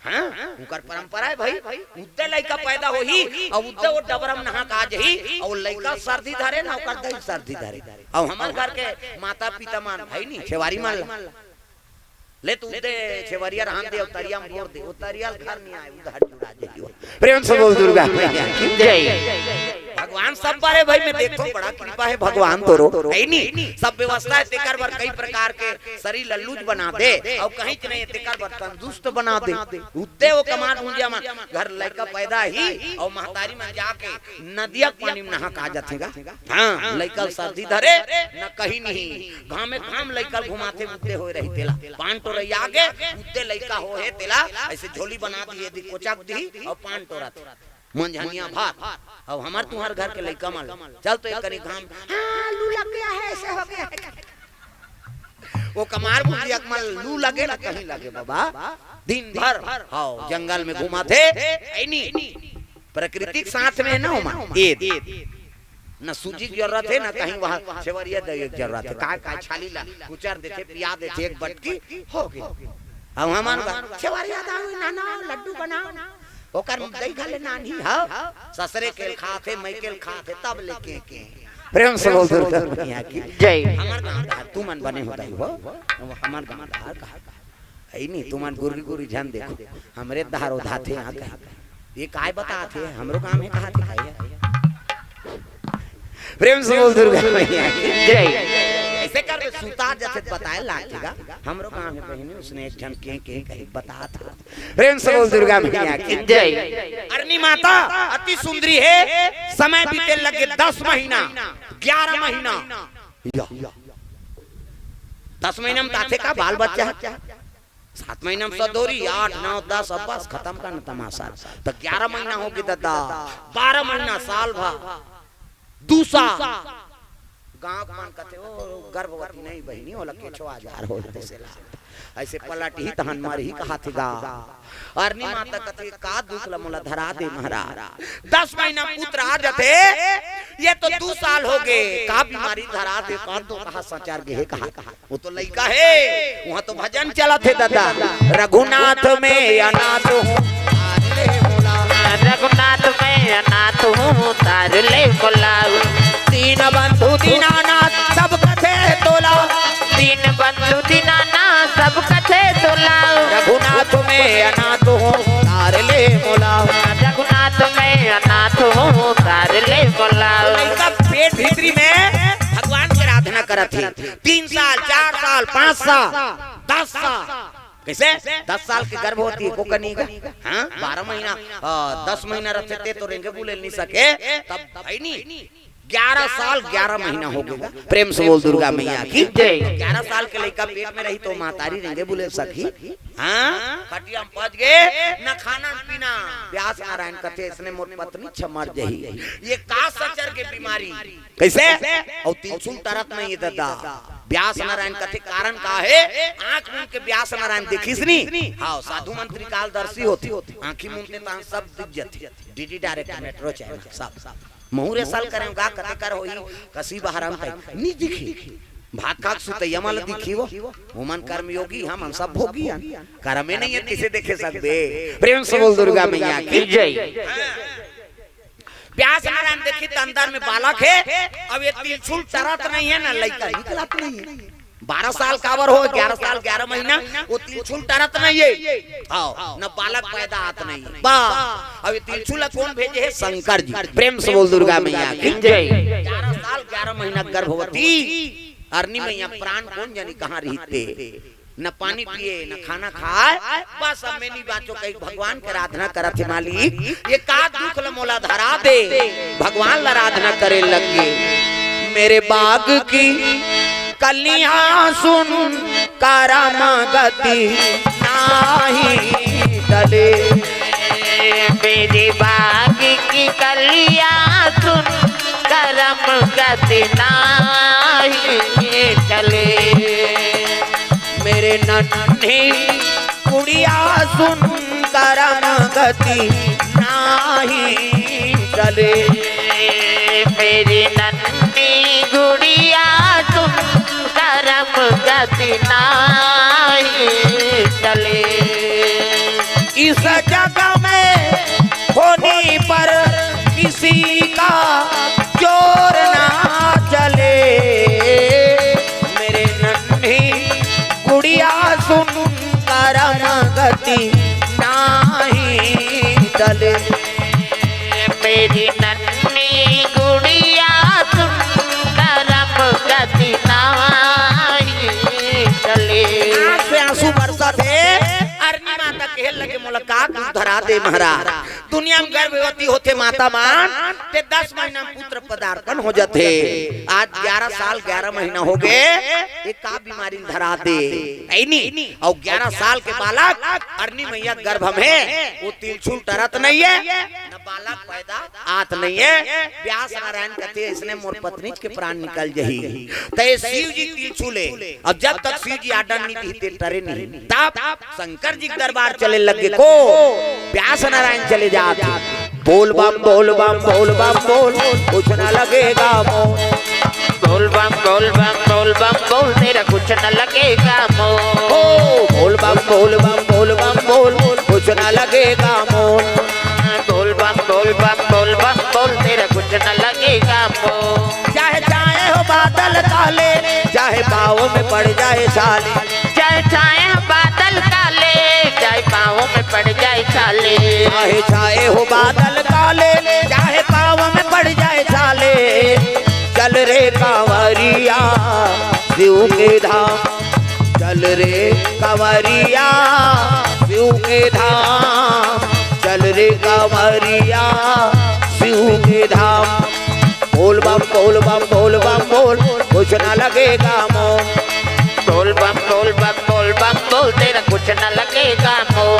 हाँ, उनकर परंपरा हे भाई, उद्दे लइका पैदा होही, अउ उद्दे वो डबरा म नहा के आ जाही, अउ लइका ल सर्दी धरे न, ओकर दई ल सर्दी धरे। अउ हमर घर के माता पिता मन, भाई नहीं, छेवारी मन ला। ले तू उद्दे छेवरिया रहन दे, अउ तरिया म बोर दे, वो तरिया ल घर नहीं आए, उद्दे हट जुड़ा जाही वो। प्रेम से बोल दुर्गा मैया की। जय। भगवान सब बारे भाई, मैं देखथों बड़ा कृपा हे भगवान तोरो, हे नहीं? सब व्यवस्था हे, तेकर बर कई प्रकार के शरीर ल लूज बना दे, अउ कहीं च नहीं हे, तेकर बर तंदुरुस्त बना दे। उद्दे वो कमार भुंजिया मन घर लइका पैदा ही, अउ महतारी मन जाके नदिया के पानी म नहा के आ जाथे गा। हाँ, लइका ल सर्दी धरे, न कहीं नहीं, घामे घाम लइका ल घुमाथे, उद्दे होए रही तेला। पान टोरई आगे, उद्दे लइका होहे तेला, अइसे झोली बना दिही, एदी कोचक दिही, अउ पान टोरत। मंझनिया भात। अब हमर तुँहर घर के लइका मन, चल तो एक कनी घाम, हाँ, लू लग गया है, ऐसे हो गया है। वो कमार भुंजिया के मन लू लगे न कहीं लगे बाबा, दिन भर, हाँ, जंगल में घुमाथे, हे नहीं? प्रकृति के साथ में हे ना ओमा, ए दे। न सूजी के जरूरत हे, न कहीं वहाँ छेवरिया दई के जरूरत हे। काय, काय छाली ला कुचर देथे, पिया देथे, एक बटकी हो गे। अब हमन बर छेवरिया दई, नाना लड्डू बनाओ, ओकर दई घले नानही हव, ससरे के ल खाथे, मइके ल खाथे, तब ले के के। प्रेम से बोल दुर्गा मैया की। जय। हमर गाँव डहर तुमन बने हो दई हो, हमर गाँव डहर कहा हे नहीं, तुमन गुर्री गुर्री झन देखो, हमरे डहर ओधाथे यहाँ कहीं। ये काय बताथे, हमरो गाँव में कहाथे काय हे? प्रेम से बोल दुर्गा मैया की। जय। अइसे करबे सुता जथे बताए लागथे गा, हमरो गाँव में बहिनी उसने एक झन के के कही बताथे। प्रेम से बोल दुर्गा मैया की। जय। अरनी माता अति सुंदरी हे, समय बीते लगे दस महीना, ग्यारह महीना। या। दस महीना में त आथे का बाल बच्चा? सात महीना में सदोरी, आठ, नौ, दस, अब बस खतम करना तमाशा। त ग्यारह महीना हो गे ददा, बारह महीना, साल भर, दू साल। गाँव के मन कथे, "ओ, गर्भवती नहीं बहिनी, ओला केछो आजार हो जथे से ला।" अइसे पलटही तहन मरही कहाथे गा। अरनी माता कथे, "का दुख ल मोला धरा दे महाराज। दस महीना पुत्र आ जथे, ये तो दू साल हो गे, का बीमारी धरा दे, का तो कहा सचर गे हे कहा।" वो तो लइका हे, वहाँ तो भजन चलत हे ददा। रघुनाथ मैं अनाथ हूँ, रघुनाथ मैं अनाथ हूँ, तार ले मोला। दीन बंधु दीनानाथ सब कथे तोला, दीन बंधु दीनानाथ सब कथे तोला। रघुनाथ मैं अनाथ हूँ, तार ले मोला। रघुनाथ मैं अनाथ हूँ, तार ले मोला। लइका पेट भीतरी में भगवान के आराधना करत हे। तीन साल, चार साल, पाँच साल, दस साल। कइसे? दस साल के गर्भवती हे, को कनी का? हाँ, बारह महीना, आ, दस महीना रथे ते तो रेंगे बुले नहीं सके, तब भाई नहीं। ग्यारह साल, ग्यारह महीना हो गे। प्रेम से बोल दुर्गा मैया की। जय। ग्यारह साल के लइका पेट में रही तो महतारी रेंगे बुले सकही? हाँ, खटिया में पच गे, न खाना न पीना। व्यास नारायण कथे, "इसने मोर पत्नी छमर जही।" ये का सचर गे बीमारी? कइसे? अउ तिलसुल तरत नहीं हे ददा। व्यास नारायण कथे, "कारण का हे?" आँख मूंद के व्यास नारायण देखिस नी? हाँ, साधु मंत्री कालदर्शी होथे। आँखी मूंदथे तहाँ सब दिख जथे। डीडी डायरेक्ट, मेट्रो चैनल, सब। महूँ rehearsal करे हँव गा, कते कर होही, कसी बहारम तई। नी दिखी। भात खा के सुतइया मन ल दिखी वो। ओमन कर्मयोगी, हमन सब भोगी हन। करमे नइ हे, किसे देखे सकबे? प्रेम से बोल दुर्गा मैया की। जय। ब्यास नारायण देखही त अंदर में बालक हे, अब ये तिलछुल टरत नइ हे ना, लइका निकलत नइ हे। बारह साल काबर हो, ग्यारह साल ग्यारह महीना, वो तिलछुल टरत नइ हे। हाँ, न बालक पैदा आत नइ हे। बा, अब ये तिलछुल ला कोन भेजे हे? शंकर जी। प्रेम से बोल दुर्गा मैया की। जय। ग्यारह साल ग्यारह महीना गर्भवती अरनी मैया, प्राण कोन जनी कहाँ रहिथे। न पानी पिए, न खाना खाए, बस अब मैं नी बाँचों कहिके भगवान के आराधना करत हे, मालिक, ये का दुख ल मोला धरा दे। भगवान ल आराधना करे लगे, मेरे बाग की कलियां सुन करम गति नाही टले। मेरे बाग की कलियां सुन करम गति नाही टले। मेरे नन्ही गुड़िया सुन करम गति नाही टले। मेरी नन्ही गुड़िया सुन करम गति नाही टले। इस जग में होने पर किसी का जोर ना चले। मेरे नन्ही गुड़िया सुन करम गति नाही टले। मेरी नन्ही गुड़िया सुन करम गति नाही टले। आँख से आँसू बरसत हे। अरनी माता कहे लगे, मोला का दुख धरा दे महाराज। दुनिया में गर्भवती होथे माता मन, ते दस महीना में पुत्र पदार्पण हो जाथे। आज ग्यारह साल ग्यारह महीना हो गे, ये का बीमारी धरा दे, हे नी? अउ ग्यारह साल के बालक अरनी मैया गर्भ में, वो तिलछुल टरत नइ हे, न बालक पैदा आत नइ हे। ब्यास नारायण कथे, इसने मोर पत्नी के प्राण निकल जही। त ये शिव जी तिलछुल हे, अब जब तक शिव जी आडन नइ दिही ते टरे नहीं। तब शंकर जी के दरबार चले लगे को, ब्यास नारायण चले जात। बोल बम बोल बम बोल बम बोल, कुछ ना लगेगा मोल। बोल बम बोल बम बोल बम बोल, तेरा कुछ न लगेगा मोल। ओ बोल बम बोल बम बोल बम बोल, कुछ ना लगेगा मोल। बोल बम बोल बम बोल बम बोल, तेरा कुछ न लगेगा मोल। चाहे छाए हो बादल काले, चाहे पाँव में पड़ जाए छाले। चाहे छाए हो बादल काले, चाहे पाँव में पड़ जाए छाले। चाहे छाए हो बादल काले, चाहे पाँव में पड़ जाए छाले। चल रे कांवरिया शिव के धाम, चल रे कांवरिया शिव के धाम, चल रे कांवरिया शिव के धाम। बोल बम बोल बम बोल बम बोल, कुछ ना लगेगा मोल। बोल बम बोल बम बोल बम बोल, तेरा कुछ न लगेगा मोल।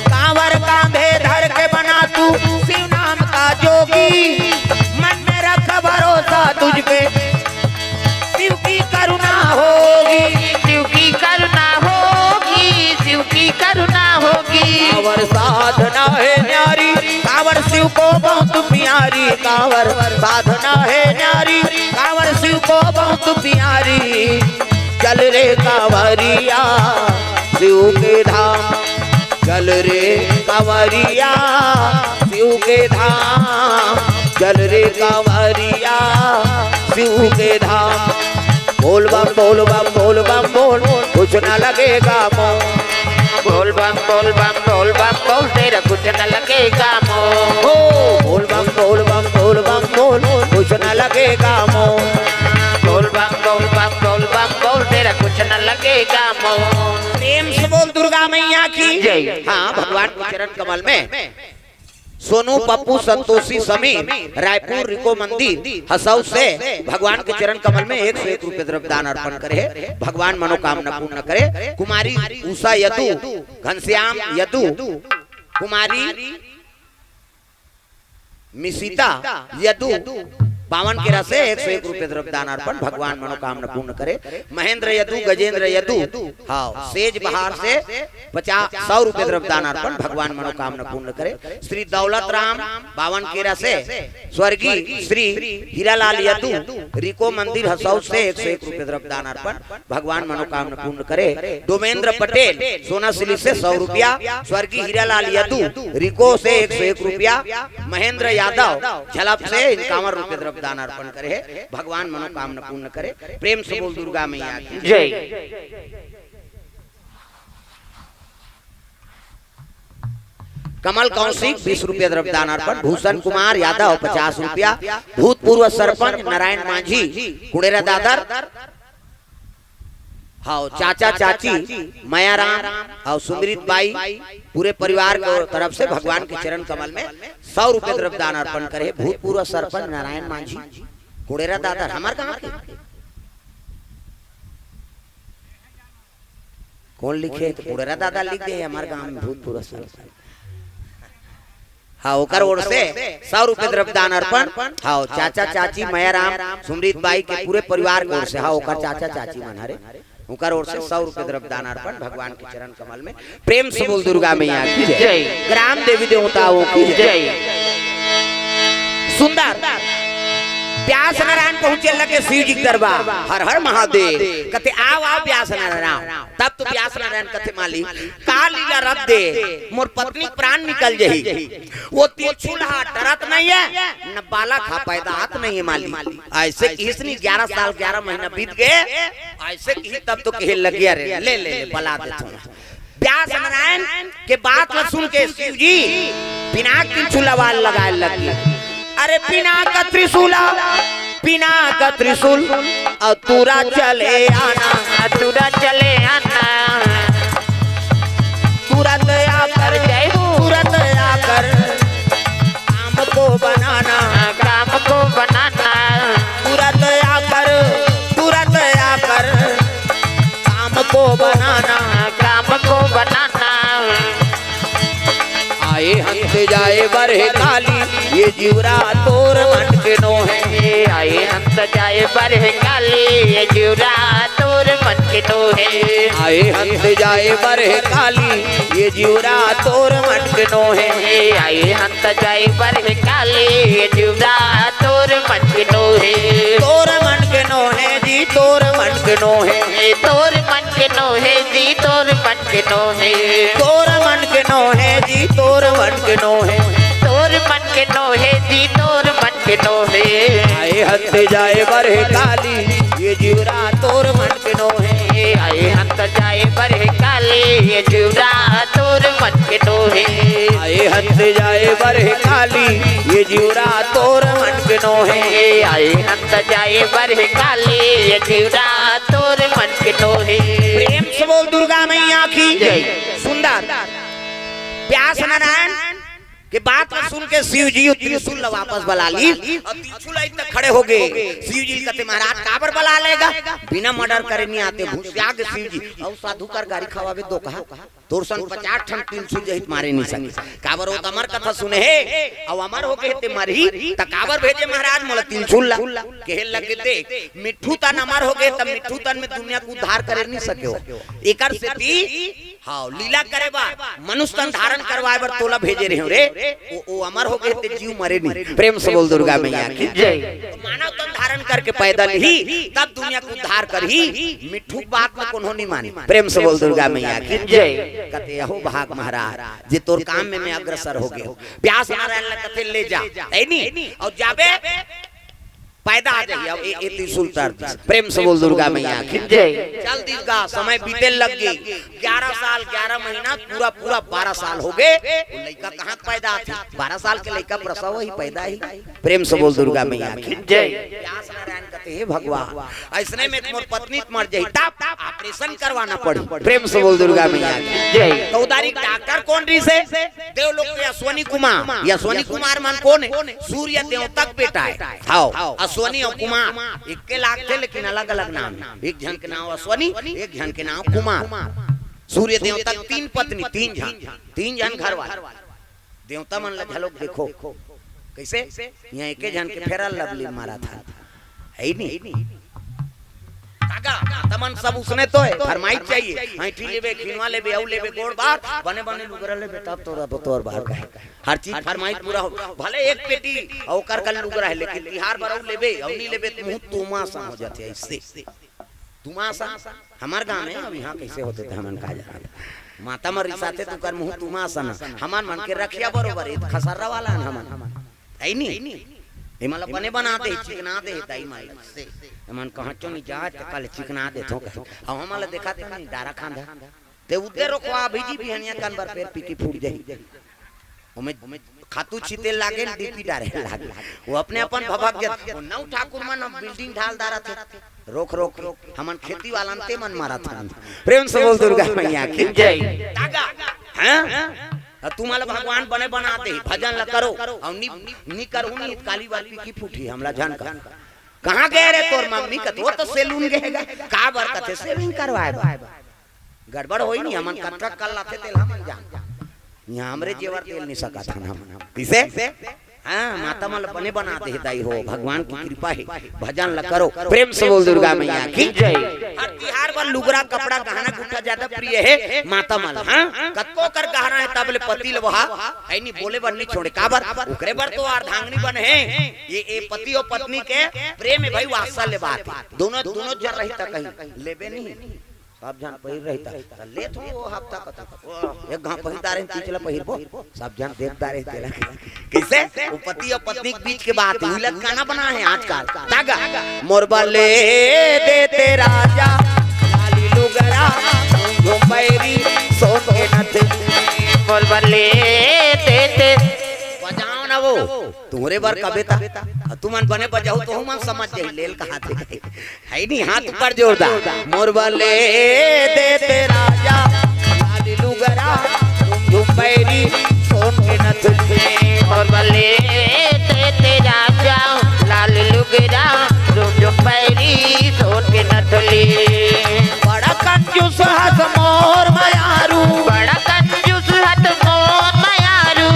कांवर कांधे धर के बना तू शिव नाम का जोगी, मन में रख भरोसा तुझ पे, शिव की करुणा होगी। शिव की करुणा होगी, शिव की करुणा होगी। कांवर साधना है न्यारी, कांवर शिव को बहुत प्यारी। कांवर साधना है न्यारी, कांवर शिव को बहुत प्यारी। चल रे कांवरिया शिव के धाम, चल रे कांवरिया शिव के धाम, चल रे कांवरिया शिव के धाम। बोल बम बोल बम बोल बम बोल, कुछ ना लगेगा मोल। बोल बम बोल बम बोल बम बोल, तेरा कुछ न लगेगा मोल। ओ बोल बम बोल बम बोल बम बोल, कुछ ना लगेगा मोल। बोल बम बोल बम बोल बम बोल, तेरा कुछ न लगेगा मोल। प्रेम से बोल दुर्गा मैया की जय। हाँ, भगवान के चरण कमल में सोनू, पप्पू, संतोषी, समी, रायपुर रिको मंदिर हसौद से भगवान के चरण कमल में एक सौ एक रुपये द्रव्य दान अर्पण करे हे। भगवान मनोकामना पूर्ण करे। कुमारी उषा यदु, घनश्याम यदु, कुमारी मिसिता यदु, बावन केरा से एक सौ एक रुपये द्रव्य दान अर्पण, भगवान मनोकामना पूर्ण करे। महेंद्र यदु, गजेंद्र यदु, हाँ, सेज बहार से पचास, सौ रुपये द्रव्य दान अर्पण, भगवान मनोकामना पूर्ण करे। श्री दौलत राम, बावन केरा से स्वर्गीय श्री हीरालाल यदु, रिको मंदिर हसौद से एक सौ एक रुपये द्रव्य दान अर्पण, भगवान मनोकामना पूर्ण करे। डोमेंद्र पटेल, सोनासिली से सौ रुपया, स्वर्गीय हीरालाल यदु, रिको से एक सौ एक रुपया, महेंद्र यादव, झलप से इक्यावन रुपये द्रव्य दान अर्पण करे हे। भगवान मनोकामना पूर्ण करे। प्रेम से बोल दुर्गा मैया की जय। कमल कौशिक, बीस रुपया द्रव्य दान अर्पण। भूषण कुमार यादव, पचास रुपया। भूतपूर्व सरपंच नारायण मांझी, कुड़ेरा दादर, हाँ, चाचा चाची, मयाराम और सुमृत बाई, पूरे परिवार के तरफ से भगवान के चरण कमल में सौ रुपये द्रव्य दान अर्पण करे। भूतपूर्व सरपंच नारायण मांझी, कुड़ेरा दादर, हमार गांव के। कौन लिखे? तो कुड़ेरा दादर लिख दे, हमार गांव में भूतपूर्व सरपंच। हाँ, ओकर ओर से सौ रुपये द्रव्य दान अर्पण। हाँ, चाचा चाची, मयाराम, सुमृत बाई के पूरे परिवार के ओर से। हाँ, ओकर चाचा चाची मन हरे, ओकर ओर से सौ रुपये द्रव्य दान अर्पण भगवान के चरण कमल में। प्रेम से बोल दुर्गा मैया की जय। जय। ग्राम देवी देवताओं की जय। जय। सुंदर व्यास नारायण पहुंचे लगे शिव जी के दरबार। हर हर महादेव। कथे, "आओ, आओ व्यास नारायण।" तब तो व्यास नारायण कथे, "मालिक, का लीला रच दे, मोर पत्नी प्राण निकल जही। वो त्रिशूल हा डरत नहीं है, न बालक हा पैदा आत नहीं है मालिक।" ऐसे किहिस नी, ग्यारह साल ग्यारह महीना बीत गए। ऐसे किहिस तब तो कहे लगे, "अरे ले, ले, ले, बला देथों।" व्यास नारायण के बात ला सुन के शिव जी पिनाक त्रिशूल वाल लगाए लगे। अरे पिनाक त्रिशूल, पिनाक त्रिशूल, और तुरा चले आना, तुरा चले आना। तुरंत आकर जय हो। तुरंत आकर काम को बनाना, काम को बनाना। तुरंत आकर, तुरंत आकर काम को बनाना, काम को बनाना। आए हंस जाए बरह काली, ये जिउरा तोर मन के नोहे। आए हंस जाए बरह काली, ये जिउरा तोर मन के नोहे। आए हंस जाए बरह काली, ये जिउरा तोर मन के नोहे। आए हंस जाए बरह काली, ये जिउरा तोर मन के नोहे। तोर मन के नोहे जी, तोर मन के नोहे। तोर मन के नोहे जी, तोर मन के नोहे। तोर मन के नोहे जी, तोर मन के नोहे। तोर मन के नोहे जी, तोर मन के नोहे। आए हंस जाए बरह काली, ये जिउरा तोर मन के नोहे। आए हंस जाए बरह काली, ये जिउरा तोर मन के नोहे। आए हंस जाए बरह काली, ये जिउरा तोर मन के नोहे। आए हंस जाए बरह काली, ये जिउरा तोर मन के नोहे। प्रेम से बोल दुर्गा मैया की जय। सुंदर व्यास नारायण के बात ला सुन के शिव जी त्रिशूल ला वापस बला ली। और त्रिशूल आई तक खड़े हो गए। शिव जी कहते, "महाराज काबर बला लेगा, बिना मर्डर करे नहीं आते।" घुसिया के शिव जी, "और साधु कर गारी खवावे दो कहा, तोर संग पचास ठन त्रिशूल जहित मारे नहीं सके।" काबर वो अमर कथा सुने हे, और अमर हो गए ते मरही, त काबर भेजे महाराज मोला त्रिशूल ला? कहे लगे, "देख, मिट्ठू तन अमर हो गए, तब मिट्ठू तन में दुनिया को उद्धार करे नहीं सके हो। एकर सेती हाँ, लीला करे बर, मनुष्य तन धारण करवाए बर तोला भेजे रहे रे। ओ, ओ अमर हो गए ते जीव मरे नहीं।" प्रेम से बोल दुर्गा मैया की जय। तो मानव तन धारण करके पैदल ही तब दुनिया को उद्धार करही। मिट्ठू के बात में कोनो नहीं माने। प्रेम से बोल दुर्गा मैया की जय। कहते, "अहो भाग महाराज, जे तोर काम में मैं अग्रसर हो गए हो।" व्यास नारायण ला कहते, "ले जा।" है नी? और जाबे पैदा आ जाइए। अब ए, ए त्रिशूल तर दिस। प्रेम से बोल दुर्गा मैया की जय। चल दिस गा, समय बीते लग गई। ग्यारह साल, ग्यारह महीना, पूरा, पूरा बारह साल हो गए। वो लइका कहाँ पैदा आथे? बारह साल के लइका प्रसव ही पैदा ही। प्रेम से बोल दुर्गा मैया की जय। व्यास नारायण कहते, "हे भगवान, ऐसने में मोर पत्नी त मर जाही, तब ऑपरेशन करवाना पड़ी।" प्रेम से बोल दुर्गा मैया की जय। तो उदारी डॉक्टर कौन रही से? देवलोक के अश्वनी कुमार। ये अश्वनी कुमार मन कौन है? सूर्य देवता के बेटा है। हाँ, अश्वनी और कुमार एक के लागथे, लेकिन अलग-अलग नाम है। एक झन के नाम अश्वनी, एक झन के नाम कुमार। सूर्य देवता के तीन पत्नी, तीन झन, तीन झन घर वाले। देवता मन ला घलोक देखो, कइसे? इहाँ एके झन के फेरल लवली मारत हे, हे नी? काका, तमन सब उसने तो हे, फरमाइश चाहिए। ऐंठी लेबे, खिनवा लेबे, अउ लेबे गोड़ बार, बने बने लुगरा लेबे, तब तोर बार का हे। हर चीज फरमाइश पूरा हो। भले एक पेटी अउ ओकर कन लुगरा हे, लेकिन तिहार बर अउ लेबे, अउ नी लेबे त मुँह तुमा सन हो जाथे अइसे। तुमा सन। हमर गाँव में अब इहाँ कइसे होथे त हमन का जानन। माता मन रिसाथे त ओकर मुँह तुमा सन। हमन मन के रखिया बरोबर, ए त खसर्रा वाला हन हमन। हे नी? एमन ला बने बना दे, चिकना दे, दाई माई से। एमन कहँचो नी जाय त काले चिकना देथों कहे। अउ हमन ला देखा त नी, डारा खांधा। ते उते रोखवा भीजी बिहनिया कन बर फेर पीकी फूट जाही। ओमे खातू छीते लागे, डीपी डारे लागे। वो अपने अपन भभक जात। वो नौ ठाकुर मन बिल्डिंग ढाल डारत हे। रोक, रोक, हमन खेती वालन ते मन मारत हन। प्रेम से बोल दुर्गा मैया की जय। दागा, हाँ? अउ तुमन ला भगवान बने बना दे, भजन ला करो, अउ नी, नी करहू नी, काली बार पीकी फूटही, हमला झन कह। कहाँ गए रे तोर मम्मी? कथे, वो तो सैलून गए हे। का बर? कथे, सेविंग करवाए बर। गड़बड़ होही नी, हमन कतका कल्लाथे तेला हमन जान। इहाँ हमरे जेवर तेल नी सकत हन हम। कइसे? हाँ, माता मन ला बने बना दे हे दाई हो, भगवान की कृपा हे, भजन ला करो। प्रेम से बोल दुर्गा मैया की जय। हर तिहार बर लुगरा, कपड़ा, गहना, गुट्ठा ज्यादा प्रिय हे माता मन ला। हाँ, कतको कर गहना हे तब ले पति ल वहा, हे नी, बोले बर नी छोड़े। काबर? ओकरे बर तो अर्धांगिनी बने हे। ये, ये पति अउ पत्नी के प्रेम हे भाई, वात्सल्य बात हे। दोनों, दोनों झन रही त कहीं लेबे नी। सब झन पहिर रही त, त लेथों वो हफ्ता कतको। एक घांव पहिर डारे हन, तीच ला पहिरबो, सब झन देख डारे हन तेला। कइसे? वो पति अउ पत्नी के बीच के बात हे, उही ला गाना बना हे आजकल। तागा, मोर बर ले देते राजा, लाली लुगरा, झुमझुम बैरी, सोन के नथ। मोर बर ले देते। बजाओ ना वो, तुँहरे बर कबे ता। अउ तुमन बने बजाहू त ओहू मन समझ जाही, लेल कहाथे। हे नी, हाथ ऊपर जोरदार। मोर बर ले देते राजा, लाली लुगरा, झुमझुम बैरी, सोन के नथुनी। मोर बर ले देते राजा, लाली लुगरा, झुमझुम बैरी, सोन के नथुनी। बड़ा कंजूस हस मोर मयारू, बड़ा कंजूस हस मोर मयारू।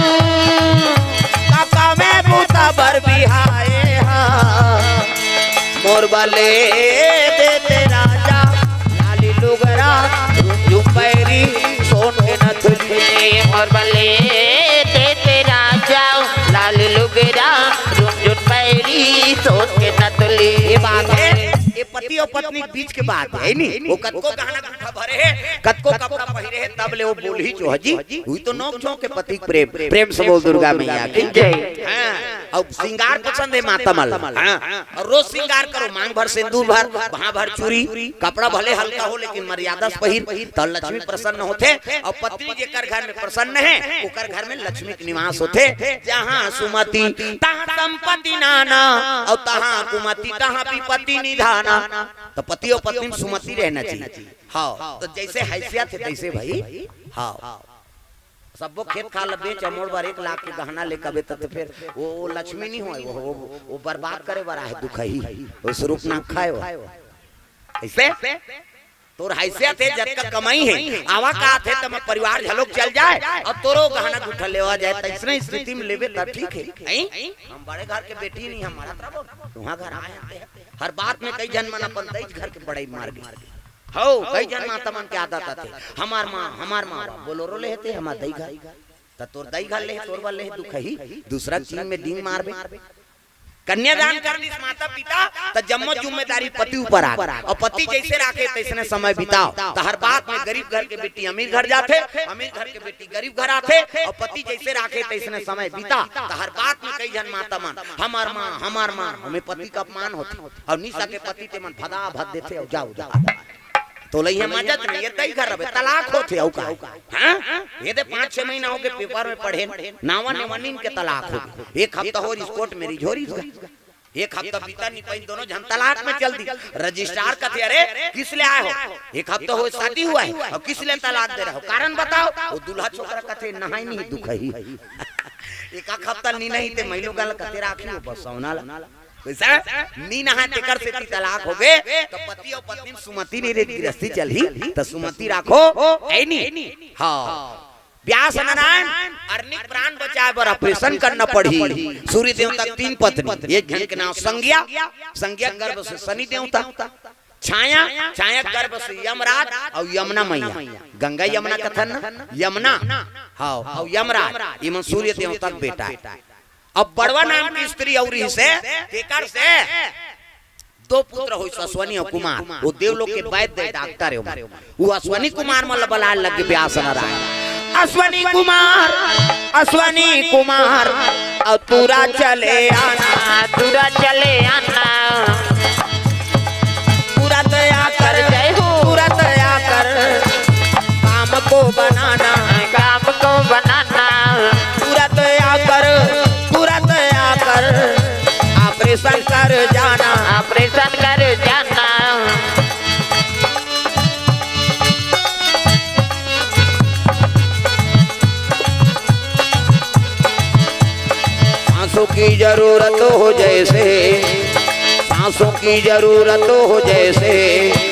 काका में बूता बर बिहाए हा। मोर बर ले देते राजा, लाली लुगरा, झुमझुम बैरी, सोन के नथुनी। मोर बर ले देते राजा, लाली लुगरा, झुमझुम बैरी, सोन के नथुनी। ये बात हे, ये पति अउ पत्नी के बीच के बात हे, हे नी? वो कतको गहना गुट्ठा भरे हे, कतको कपड़ा पहिरे हे, तब ले वो बोलही जोहजी, उही तो नोक झोंक के पति के प्रेम। प्रेम से बोल दुर्गा मैया की जय। हाँ, अउ सिंगार पसंद हे माता मन ला। हाँ, अउ रोज सिंगार करो, मांग भर सिंदूर भर, बाँह भर चूरी, कपड़ा भले हल्का हो लेकिन मर्यादा से पहिर, त लक्ष्मी प्रसन्न होथे। अउ पत्नी जेकर घर में प्रसन्न हे, ओकर घर में लक्ष्मी के निवास होथे। जहाँ सुमति तहाँ संपत्ति नाना, अउ तहाँ कुमति तहाँ विपत्ति निधाना। त पति अउ पत्नी में सुमति रहना चाहिए। हाँ, त जइसे हैसियत हे तइसे भाई। हाँ, सब्बो खेत खार ल बेच, अउ मोर बर एक लाख के गहना ले कबे त, त फेर वो, वो लक्ष्मी नी होय, वो, वो, वो बर्बाद करे बर आहे, दुखही, वो स्वरूप ना खाए वो। अइसे तोर हैसियत हे, जतका कमाई हे, आवक आत हे, त हमर परिवार घलोक चल जाय, अउ तोरो गहना गुट्ठा लेवा जाय, त अइसने स्थिति में लेबे त ठीक हे। हैं? हम बड़े घर के बेटी नी, हम मरत रहिबो, तुँहर घर आए हन। हर बात में कई झन मन अपन दई घर के बड़ई मार गे। हव, कई झन माता मन के आदत आथे, हमर माँ, हमर माँ, बोलोरो ले हे ते, हमर दई घर। त तोर दई घर ले हे, तोर बर ले हे, दुखही, दूसरा चीज में डींग मारबे। कन्यादान कर दिस माता पिता, त जम्मो जिम्मेदारी पति ऊपर आ गे। अउ पति जइसे राखे तइसने समय बिताव। त हर बात में गरीब घर के बेटी अमीर घर जाथे, अमीर घर के बेटी गरीब घर आथे, अउ पति जइसे राखे तइसने समय बिता। त हर बात में कई झन माता मन, हमर माँ, हमर माँ, ओमे पति के अपमान होथे। अउ निशा के पति ते मन भदा भद देथे, अउ जाओ, जाओ। तोला इहाँ मजा त नहीं, ये दई घर रहिबे, तलाक होथे, अउ का? हाँ? ये दे पाँच छह महीना हो गे, पेपर में पढ़ेन, नावा नेवा नीन के तलाक हो गे। एक हफ्ता होइस कोर्ट में रिझो रिझ गा। एक हफ्ता बीता नी पाइन, दोनों झन तलाक में चल दिस। रजिस्ट्रार कथे, "अरे, किस ले आए हो? एक हफ्ता होइस शादी हुआ है, अउ किस ले तलाक दे रहे हो? कारण बताओ।" वो दूल्हा छोकरा कथे, "नहाय नहीं, दुखही।" एक आध हफ्ता नी नहाही ते महिलो गाल कथे राखी हो, बस सौना ला। कइसे? नी नहाय तेकर सेती तलाक हो गे, त पति अउ पत्नी में सुमति नहीं रही, गृहस्थी चलही, त सुमति राखो, हे नी? हाँ। व्यास नारायण अरनी प्राण बचाए बर ऑपरेशन करना पड़ही। सूर्य देवता के तीन पत्नी, एक झन के नाम संज्ञा, संज्ञा गर्भ से शनि देवता, छाया, छाया गर्भ से यमराज अउ यमुना मैया, गंगा यमुना कथन ना, यमुना, हाँ, अउ यमराज, इमन सूर्य देवता के बेटा हे। अब बड़वा नाम की स्त्री अउ रिहिसे, केकर से? दो पुत्र होइस, अश्वनी अउ कुमार। वो देवलोक के वैद्य डॉक्टर हे ओमन। वो अश्वनी कुमार मन ल बलाए लगे व्यास नारायण। अश्वनी कुमार, अश्वनी कुमार, अउ तुरत चले आना। हाँ, तुरत चले आना। तुरत आकर, जय हो। तुरत आकर काम को बनाना। काम को बनाना। तुरत आकर, तुरत आकर ऑपरेशन कर जाना। ऑपरेशन कर जाना। सांसों की जरूरत हो जैसे, सांसों की जरूरत हो जैसे,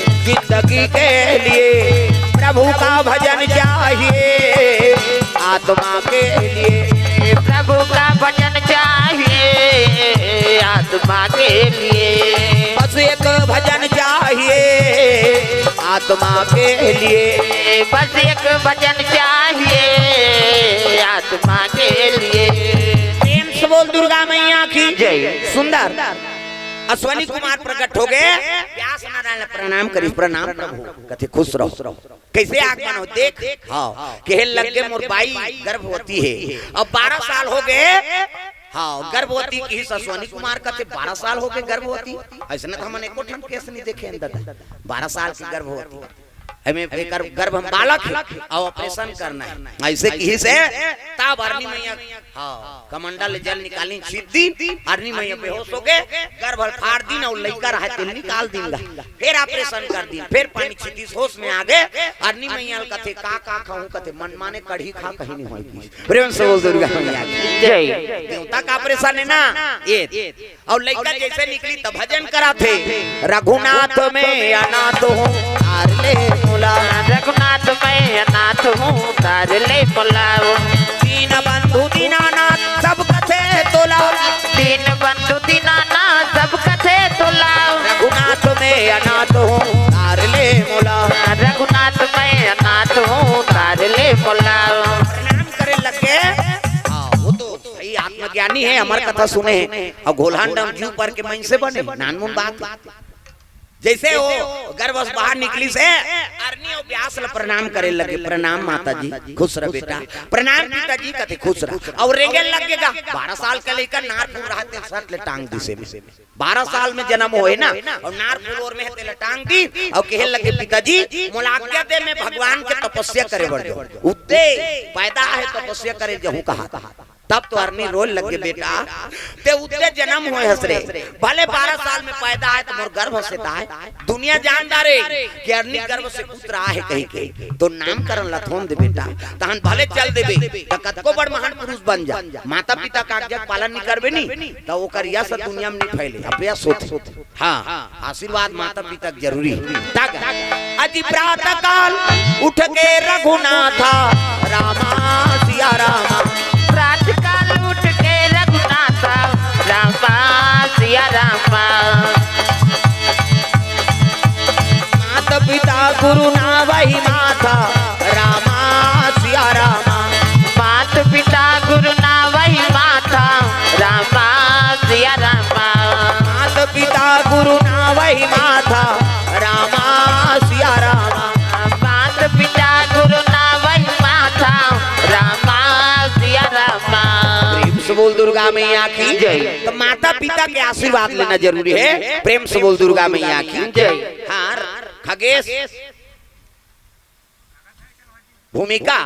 जिंदगी के लिए प्रभु का भजन चाहिए, आत्मा के लिए। प्रभु का भजन चाहिए, आत्मा के लिए। बस एक भजन चाहिए, आत्मा के लिए। बस एक भजन चाहिए, आत्मा के लिए। प्रेम से बोल दुर्गा मैया की जय। सुंदर। अश्वनी कुमार प्रकट हो गए। व्यास नारायण प्रणाम करिस, प्रणाम प्रभु। कथे खुश रहो। कैसे आगमन हो? देख, हाँ, कहे लग गे मोर बाई गर्भवती हे, अब बारह साल हो गए। हाँ, गर्भवती किहिस अश्वनी कुमार कथे बारह साल हो गए गर्भवती। अइसने तो हमन एको ठन केस नहीं देखे हन दादा, बारह साल की गर्भवती। एमे एकर गर्भ में बालक हे अउ ऑपरेशन करना हे। अइसे किहिस हे, तब अरनी मैया, हाँ, कमंडल ले जल निकालिन, छीत दिन, अरनी मैया बेहोश हो गए, गर्भ ल फाड़ दिन अउ लइका रहे तेला निकाल दिन गा। फिर ऑपरेशन कर दिन, फिर पानी छीतिस, होश में आ गए। अरनी मैया ल कथे, "का, का खाहूं?" कथे, "मनमाने कढ़ी खा, कहीं नहीं होई।" प्रेम से बोल दुर्गा मैया की। जय। देवता का ऑपरेशन हे ना, ये। अउ लइका जैसे निकली त भजन कराथे, "रघुनाथ मैं अनाथ हूँ, तार ले मोला।" रघुनाथ मैं अनाथ हूँ, तार ले मोला। दीन बंधु दीनानाथ, सब कथे तोला। दीन बंधु दीनानाथ, सब कथे तोला। रघुनाथ मैं अनाथ हूँ, तार ले मोला। रघुनाथ मैं अनाथ हूँ, तार ले मोला। प्रणाम करे लगे। हाँ, वो तो सही आत्मज्ञानी हे, हमर कथा सुने हे। अउ घोलहांडम जीव पर के मइनसे बने, नानमुन बात। जैसे वो गर्भ से बाहर निकलिस हे, अरनी अउ व्यास ल प्रणाम करे लगे, "प्रणाम माता जी, खुश रह बेटा, प्रणाम पिताजी," कथे, "खुश रह।" अउ रेंगे लग गे गा, बारह साल के लइका नार फूल रहा तेला सट ले टांग दिस हे। बारह साल में जनम होए ना, अउ नार फूल ओर में हे तेला टांग दिस, अउ कहे लगे, "पिताजी, मोला आज्ञा दे, मैं भगवान के तपस्या करे बर जाहूं।" उते पैदा हे तपस्या करे जाहूं कहा। तब तो अरनी रोए लगे, "बेटा, ते उते जनम होए हस रे, भले बारह साल में पैदा आए त मोर गर्भ से त आए, दुनिया जान डारे कि अरनी गर्भ से पुत्र आहे कहिके, तो नामकरण ल थोन दे बेटा, तहन भले चल देबे, त कतको बड़ महान पुरुष बन जा, माता पिता का आज्ञा के पालन नहीं करबे नी, त ओकर यश दुनिया में नहीं फैले, अपयश होथे।" हाँ, आशीर्वाद माता पिता के जरूरी हे। तक अति प्रातः काल उठ के रघुनाथा, रामा सिया रामा। प्रातः काल उठ के रघुनाथा, रामा सिया रामा। माता पिता गुरु नावहि माथा, रामा सिया रामा। माता पिता गुरु नावहि माथा, रामा सिया रामा। माता पिता गुरु नावहि माथा, रामा सिया रामा। माता पिता गुरु नावहि माथा, रामा सिया रामा। प्रेम से बोल दुर्गा मैया की जय। तो माता पिता के आशीर्वाद लेना जरूरी हे। प्रेम से बोल दुर्गा मैया की जय। हाँ, खगेश। भूमिका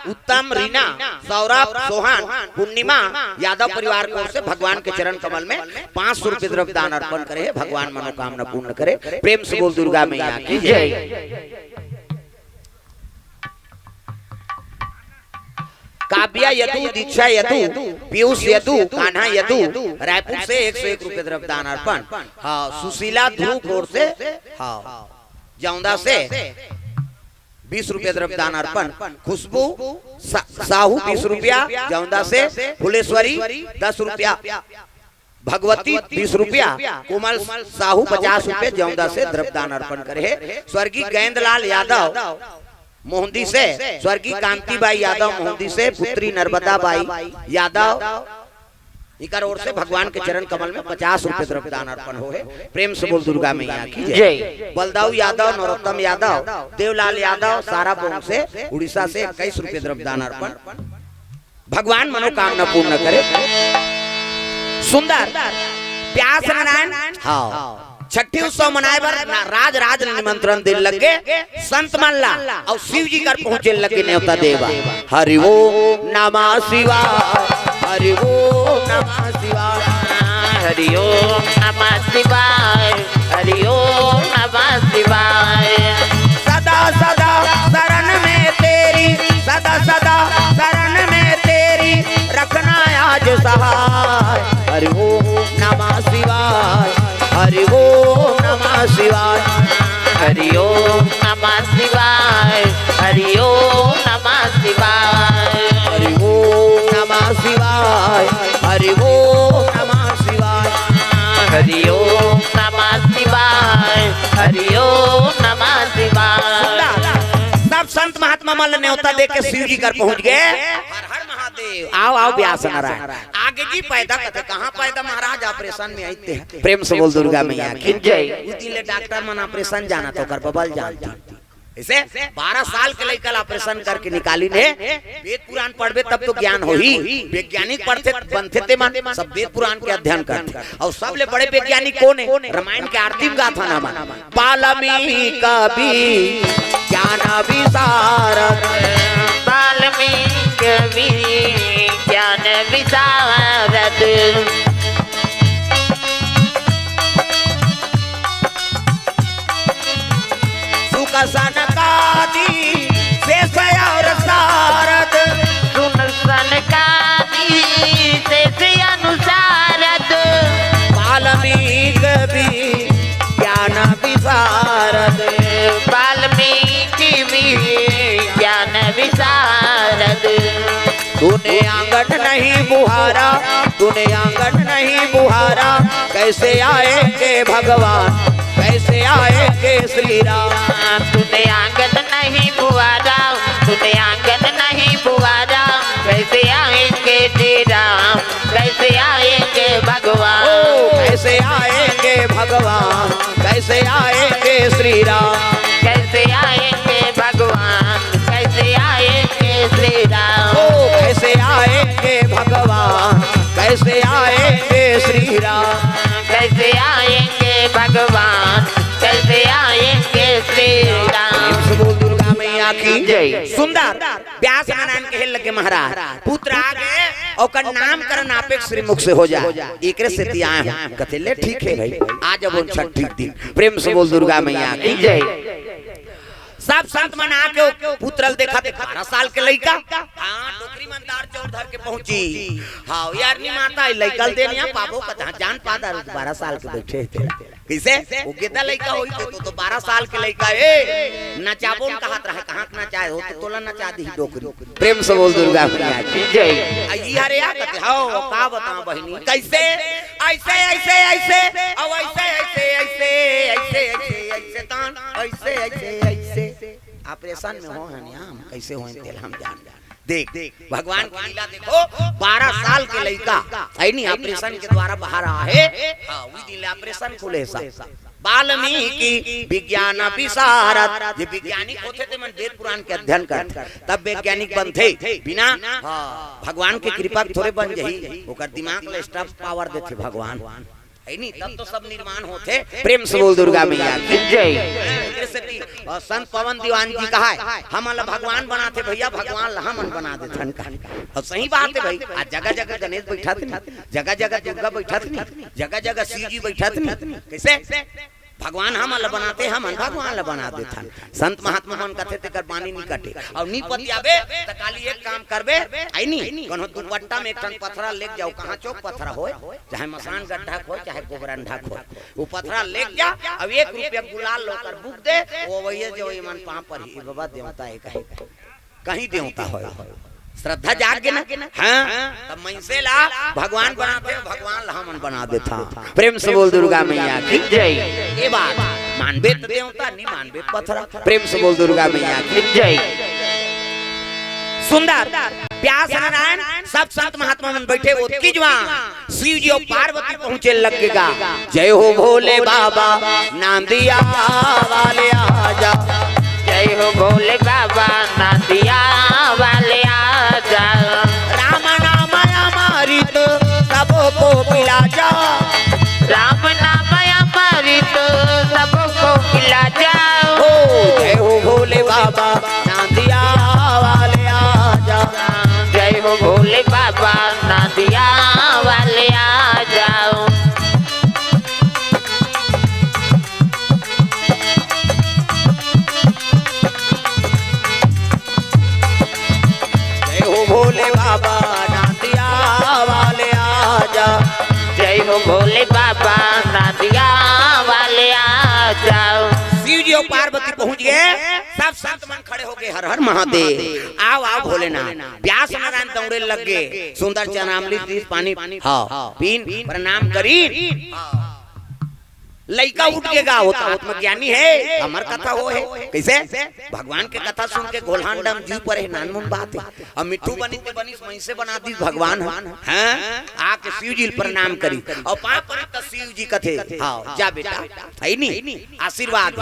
उत्तम, रीना, सौरभ, सोहन, पूर्णिमा यादव परिवार की ओर से भगवान के चरण कमल में पाँच सौ रुपये द्रव्य दान अर्पण करे हे। भगवान मनोकामना पूर्ण करे। प्रेम से बोल दुर्गा मैया की जय। काव्या यदु, दीक्षा यदु, पीयूष यदु, कान्हा यदु, रायपुर से एक सौ एक रुपये द्रव्य दान अर्पण। हाँ, सुशीला ध्रुव की ओर से, हाँ, जौंदा से बीस रुपया द्रव्यदान अर्पण। खुशबू सा-, साहू बीस रुपया, जौंदा से फुलेश्वरी दस रुपया, भगवती बीस रुपया, कोमल साहू पचास रुपया, जौंदा से द्रव्यदान अर्पण करे हे। स्वर्गीय गैंदलाल यादव मोहंदी से, स्वर्गीय कांतिबाई यादव मोहंदी से, पुत्री नर्मदा बाई यादव, इकर ओर से भगवान के चरण कमल में पचास रुपये द्रव्यदान अर्पण हो हे। प्रेम से बोल दुर्गा मैया की जय। जय। बलदाऊ यादव, नरोत्तम यादव, देवलाल यादव, साराबोंग से, उड़ीसा से इक्कीस रुपये द्रव्यदान अर्पण। भगवान मनोकामना पूर्ण करे। सुंदर व्यास नारायण, हाँ, छठी उत्सव मनाए बर ना-, राज राज निमंत्रण देन लगे संत मन ला, अउ शिव जी कर पहुंचे लगे नेवता देवा। हरि ओम नमः शिवाय, हरि ओम नमः शिवाय। हरि ओम नमः शिवाय, हरि ओम नमः शिवाय। सदा सदा शरण में तेरी, सदा सदा शरण में तेरी, रखना आज सहाय। हरि ओम नमः शिवाय, हरि ओम नमः शिवाय। हरि ओम नमः शिवाय, हरि ओम नमः शिवाय। हरि ओम नमः शिवाय, हरि ओम नमः शिवाय। हरि ओम नमः शिवाय, हरि ओम नमः शिवाय। सब संत महात्मा मन ल नेवता दे के शिव जी कर पहुंच गए। हर हर महादेव। आओ, आओ, व्यास नारायण। आगे जी पैदा कथे, कहाँ पैदा महाराज? ऑपरेशन में आइते हैं। प्रेम से बोल दुर्गा मैया की जय। उस दिन ले डॉक्टर मन ऑपरेशन जाना तो कर बबल जानती। ऐसे बारह साल के लइका ला ऑपरेशन करके निकाली ने। वेद पुराण पढ़बे तब तो ज्ञान होही। वैज्ञानिक पढ़थे, बनथे ते मन सब वेद पुराण के अध्ययन करथे। अउ सबले बड़े वैज्ञानिक कोन हे? रामायण के आरती में गाथन हमन। वाल्मीकि ज्ञान विशारद। वाल्मीकि ज्ञान विशारद। सुख सनकादि शेष और सारद। सुख सनकादि शेष अनुसारद। वाल्मीकि ज्ञान विशारद। वाल्मीकि ज्ञान विशारद। तूने आंगन नहीं बुहारा, तूने आंगन नहीं बुहारा, कैसे आएंगे भगवान, कैसे आएंगे श्री राम? तूने आंगन नहीं बुहारा, तूने आंगन नहीं बुहारा, कैसे आएंगे श्री राम? कैसे आएंगे भगवान? ओ, कैसे आएंगे भगवान? कैसे आएंगे श्री राम? कैसे आएंगे भगवान? कैसे आएंगे श्री राम? ओ, कैसे आएंगे भगवान? कैसे आएंगे श्री राम? कैसे आएंगे भगवान? कैसे आएंगे श्री राम? प्रेम से बोल दुर्गा मैया की जय। सुंदर व्यास नारायण कहे लगे महाराज, पुत्र आ गए, ओकर नामकरण आपे के श्रीमुख से हो जाए, एकरे सेती आए हंव। कथे ले ठीक हे भाई, आ जबो छठी के दिन। प्रेम से बोल दुर्गा मैया की जय। सब संत मन आके ओ पुत्र ल देखत हे, बारह साल के लइका। हाँ, डोकरी मन दार चाउर धर के पहुंची। हाँ यार, नी माता, लइका ल दे, नी पाबो कथा, जान पा दारू, बारह साल के बइठे हे। कइसे? ओ गेद्दा लइका होही तो, तो, तो बारह साल के लइका हे। नचाबो न कहत रहे, कहाँ के नचाए हो, तो तोला नचा दिही डोकरी। प्रेम से बोल दुर्गा मैया की जय। आ, ई हरे आ कथे, हव, का बताओं बहिनी, कइसे? अइसे, अइसे, अइसे, अउ अइसे, अइसे, अइसे, अइसे, अइसे, अइसे, तान, अइसे, अइसे, अइसे। ऑपरेशन में होहे हन, हम कइसे होहे तेला हम जान। देख, देख, भगवान की लीला देखो, बारह साल के लइका, हे नी, ऑपरेशन के द्वारा बाहर आए हे। हाँ, उही दिन ले ऑपरेशन खुले सब। वाल्मीकि विज्ञान विशारद, जे वैज्ञानिक होथे ते मन वेद पुराण के अध्ययन करथे, तब वैज्ञानिक बनथे, बिना, हाँ, भगवान के कृपा के थोरे बन जाही, ओकर दिमाग ल extra power देथे भगवान। हे नी, तब तो सब निर्माण होथे। प्रेम से बोल दुर्गा मैया की जय। एकरे सेती, अ, संत पवन दीवान जी कहाय, हमन ल भगवान बनाथे भइया, भगवान ल हमन बना देथन का। अउ सही बात हे भाई, आज जगह जगह गणेश बइठत नी, जगह जगह दुर्गा बइठत नी, जगह जगह शिव जी बइठत नी। कइसे? भगवान हमन ल बनाथे, हमन भगवान ल बना देथन। संत महात्मा मन कथे, "तेकर बानी नी कटे।" अउ नी पतियाबे, त काली एक काम करबे, आइ नी, कोनो दुपट्टा में एक ठन पथरा लेग जाव, कहाँ चौक पथरा होय, चाहे मसान गड्ढा होय, चाहे गोबरंडा होय, वो पथरा लेग जा, अउ एक रुपया गुलाल ल ओकर बुक दे, वो वही जो ये मन पाँव परही, "ए बाबा, देवता हे कहे।" कहीं देवता होय, श्रद्धा जाग गे ना। हाँ, तब मनसे ला भगवान बनाथे, भगवान ला हमन बना देथन। प्रेम से बोल दुर्गा मैया की जय। ये बात मानबे त देवता, नी मानबे पथरा। प्रेम से बोल दुर्गा मैया की जय। सुंदर व्यास नारायण, सब संत महात्मा मन बइठे, ओतकी जुवार शिव जी अउ पार्वती पहुंचे लग गे गा। "जय हो भोले बाबा, नांदिया वाले आजा।" "जय हो भोले बाबा, नांदिया वाले आजा।" "राम नाम अमृत, सबको पिला जा।" "राम नाम अमृत, सबको पिला जा।" "हो, जय हो भोले बाबा, नांदिया वाले आजा।" "जय हो भोले बाबा, नांदिया वाले आजा।" "जय हो भोले बाबा, नांदिया वाले आजा।" "जय हो भोले बाबा, नांदिया वाले आजा।" शिव जी अउ पार्वती पहुंच गे, सब संत मन खड़े हो गे, "हर हर महादेव, आव आव भोलेनाथ।" व्यास नारायण दौड़े लग गे, सुंदर चरणामृत दिस, पानी, हाँ, पीन, प्रणाम करीन। लइका उठ गे गा, ओतका ज्ञानी हे, हमर कथा होय हे। कइसे? भगवान के कथा सुन के गोल्हांडा म जीव परे हे, नानमुन बात हे। अउ मिट्ठू बनिस त बनिस, मनसे बना दिस भगवान ह। हाँ? आके शिव जी ल प्रणाम करिस। अउ पाँव परिस त शिव जी कथे, "हाँ, जा बेटा।" हइ नी? आशीर्वाद।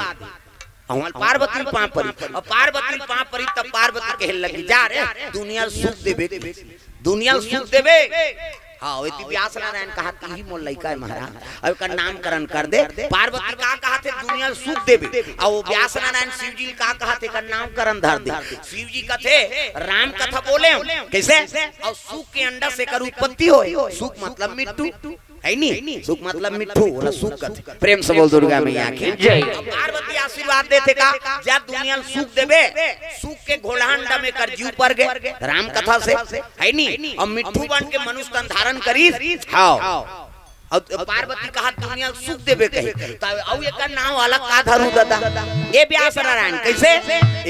अउ पार्वती ल पाँव परिस। अउ पार्वती ल पाँव परिस त पार्वती कहे लगी, "जा रे, दुनिया ल सुख देबे।" दुनिया ल सुख देबे। हाँ, ओती व्यास नारायण कहत, "इही मोर लइका हे महाराज, अब एकर नामकरण कर दे।" पार्वती का कहत हे, "दुनिया ल सुख देबे।" अउ वो व्यास नारायण शिव जी ल का कहत हे, "एकर नामकरण धर दे।" शिव जी कथे, "राम कथा बोले हंव।" कइसे? "अउ सुख के अंडा से एकर उत्पत्ति होय।" सुख मतलब मिट्ठू, हइ नी? सुख मतलब मिट्ठू, ओला सुख कथे। प्रेम से बोल दुर्गा मैया की जय। अउ पार्वती आशीर्वाद देथे का, "जा दुनिया ल सुख देबे।" सुख के घोलहांडा में एकर जीव पर गे, राम कथा से, हइ नी? अउ मिट्ठू बन के मनुष्य तन धारण करिस। हाँ। अउ पार्वती कहत, "दुनिया ल सुख देबे," कही। त अउ एकर नाम वाला का धरू ददा? ए व्यास नारायण, कइसे?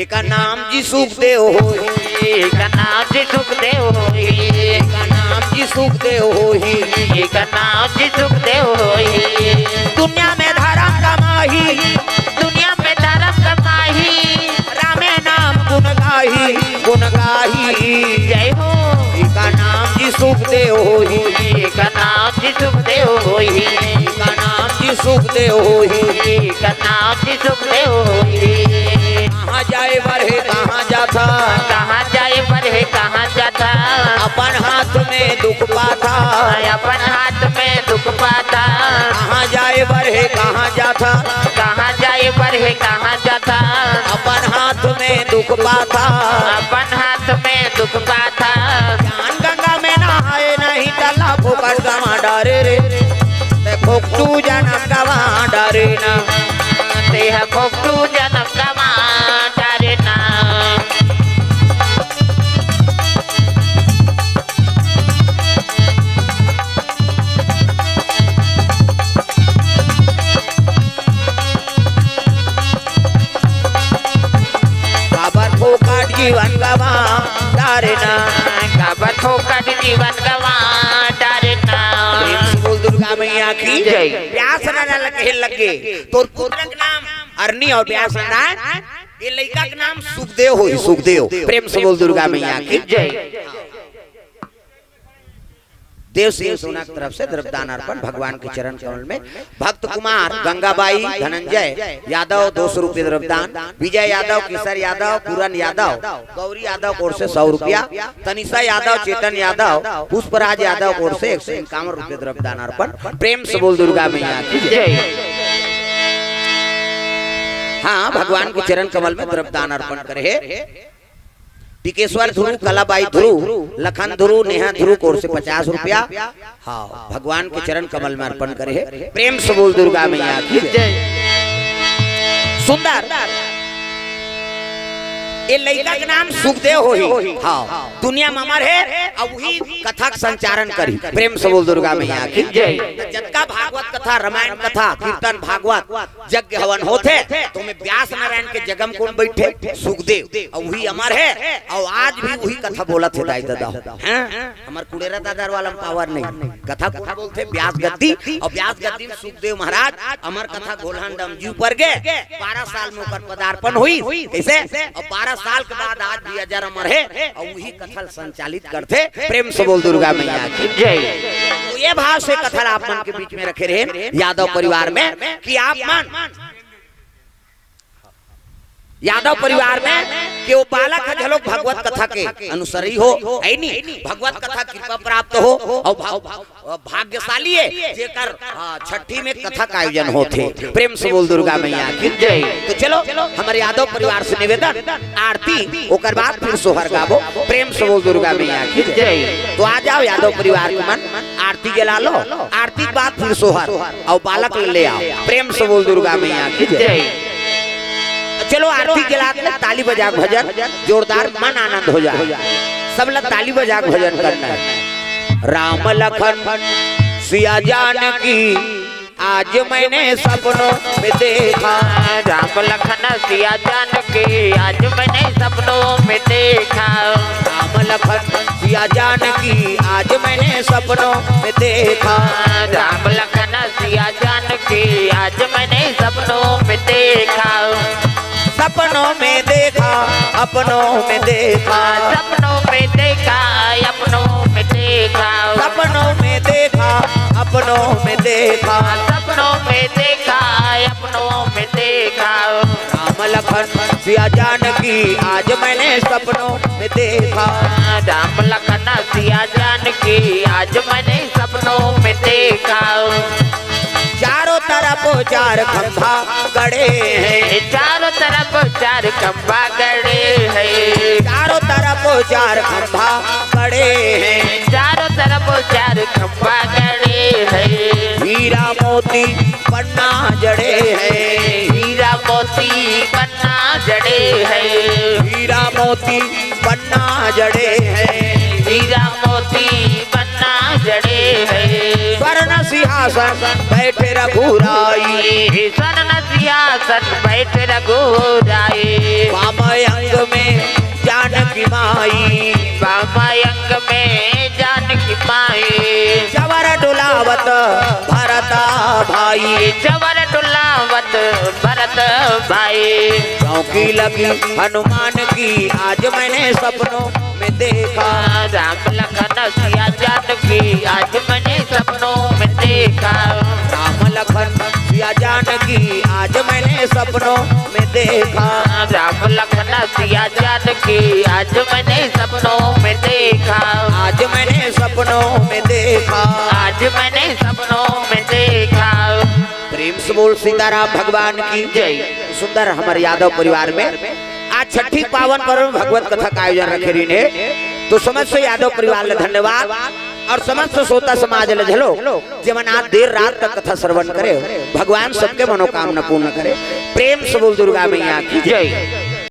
"एकर नाम जी सुखदेव होही।" "एकर नाम जी सुखदेव होही।" "एकर नाम जी सुखदेव होही।" "एकर नाम जी सुखदेव होही।" "दुनिया में धरम कमाही।" "दुनिया में धरम कमाही।" "रामे नाम गुण गाही, गुण गाही।" जय हो। "एकर नाम जी सुखदेव होही।" "एकर नाम जी सुखदेव होही।" "एकर नाम जी सुखदेव होही।" "एकर नाम जी सुखदेव होही।" "कहाँ जाए बर हे, कहाँ जाथा?" "कहाँ जाए बर हे, कहाँ जाथा?" "अपन हाथ में दुख पाथा।" "अपन हाथ में दुख पाथा।" "कहाँ जाए बर हे, कहाँ जाथा?" "कहाँ जाए बर हे, कहाँ जाथा?" "अपन हाथ में दुख पाथा।" "अपन हाथ में दुख पाथा।" "ज्ञान गंगा में नहाए, नहीं त ला फोकट गंवा डारे रे।" "ते फोकटू जनम गंवा डारे ना।" "ते ह फोकटू जनम गंवा डारे ना।" "काबर फोकट जीवन गंवा डारे ना।" "काबर फोकट जीवन गंवा डारे ना।" प्रेम से बोल दुर्गा मैया की जय। व्यास नारायण ल कहे लगे, "तोर पुत्र के नाम अरनी अउ व्यास नारायण, ए लइका के नाम सुखदेव होही, सुखदेव।" प्रेम से बोल दुर्गा मैया की जय। देव सिंह सोना की तरफ से द्रव्यदान अर्पण भगवान के चरण कमल में। भक्त कुमार, गंगाबाई, धनंजय यादव दो सौ रुपये द्रव्यदान, विजय यादव, केसर यादव, पूरन यादव, गौरी यादव की ओर से सौ रुपया, तनिषा यादव, चेतन यादव, पुष्पराज यादव की ओर से एक सौ इक्यावन रुपये द्रव्यदान अर्पण। प्रेम से बोल दुर्गा मैया की जय। हाँ, भगवान के चरण कमल में द्रव्यदान अर्पण करे हे। टिकेश्वर ध्रुव, कलाबाई ध्रुव, लखन ध्रुव, नेहा ध्रुव की ओर से पचास रुपया। हाँ, भगवान के चरण कमल में अर्पण करे हे। प्रेम से बोल दुर्गा मैया की जय। सुंदर, ये लइका के नाम सुखदेव होही। हाँ, दुनिया में अमर हे, अउ उही कथा के संचालन करही। प्रेम से बोल दुर्गा मैया की जय। जतका भागवत कथा, रामायण कथा, कीर्तन, भागवत, यज्ञ हवन होथे, तो में व्यास नारायण के जगह में कोन बइठे? सुखदेव। अउ उही अमर हे, अउ आज भी उही कथा बोलत हे दाई ददा। हैं? हमर कुड़ेरा दादर वाला में पावर नहीं। कथा कोन बोलथे? व्यास गद्दी। अउ व्यास गद्दी में सुखदेव महाराज अमर कथा घोलहन डमजू पर गे, बारह साल में ओकर पदार्पण होइस। कइसे? अउ बारह साल के बाद आज भी अजर अमर हे, अउ उही कथा ल संचालित करथे। प्रेम से बोल दुर्गा मैया की जय। तो ये भाव से कथा ल आप मन के बीच में रखे रहे यादव परिवार में, कि आप मन यादव परिवार में कि वो बालक ह घलोक भगवत कथा के अनुसरी हो, है नी? भगवत कथा कृपा प्राप्त हो, अउ भा-, भा-, भाग्यशाली हे जेकर, हाँ, छठी में कथा का आयोजन होथे। प्रेम से बोल दुर्गा मैया की जय। तो चलो, हमर यादव परिवार से निवेदन, आरती, ओकर बाद फिर सोहर गाबो। प्रेम से बोल दुर्गा मैया की जय। तो आ जाव यादव परिवार के मन, आरती जला लो, आरती के बाद फिर सोहर, अउ बालक ल ले आव। प्रेम से बोल दुर्गा मैया की जय। जय। चलो आरती जलात ले ताली बजा के भजन जोरदार, मन आनंद हो जाए। सब ला ताली बजा के भजन करना हे। राम लखन सिया जानकी आज मैंने सपनों में देखा। राम लखन सिया जानकी आज मैंने सपनों में देखा। राम लखन सिया जानकी आज मैंने सपनों में देखा। राम लखन सिया जानकी आज मैंने सपनों में देखा। सपनों में देखा, अपनों में देखा। सपनों में देखा, अपनों में देखा। सपनों में देखा, अपनों में देखा। सपनों में देखा, अपनों में देखा। राम लखन सिया जानकी आज मैंने सपनों में देखा। राम लखन सिया जानकी आज मैंने सपनों में देखा। चारों तरफ चार खंभा गड़े हैं। चारों तरफ चार खंभा गड़े हैं। चारों तरफ चार खंभा गड़े हैं। चारों तरफ चार खंभा गड़े हैं। हीरा मोती पन्ना जड़े हैं। हीरा मोती पन्ना जड़े हैं। हीरा मोती पन्ना जड़े हैं। हीरा मोती पन्ना जड़े हैं। स्वर्ण सिंहासन बैठे रघुराई। स्वर्ण सिंहासन बैठे रघुराई। वाम अंग में जानकी माई। वाम अंग में जानकी माई। चवर डुलावत भरत भाई। चवर डुलावत भरत भाई। चौकी लगी हनुमान की आज मैंने सपनों में देखा। राम लखन सिया जानकी आज मैंने सपनों में देखा। राम लखन सिया जानकी आज मैंने सपनों में देखा। राम लखन सिया जानकी आज मैंने सपनों में देखा। आज मैंने सपनों में देखा। आज मैंने सपनों में देखा। प्रेम से बोल सीताराम भगवान की जय। सुंदर हमर यादव परिवार में आज छठी पावन पर्व में भगवत कथा का आयोजन रखे रहिन हे, तो समस्त यादव परिवार ला धन्यवाद अउ समस्त श्रोता समाज ला झलो, जेमन आज देर रात तक कथा श्रवण करे हो, भगवान सबके मनोकामना पूर्ण करे। प्रेम से बोल दुर्गा मैया की जय।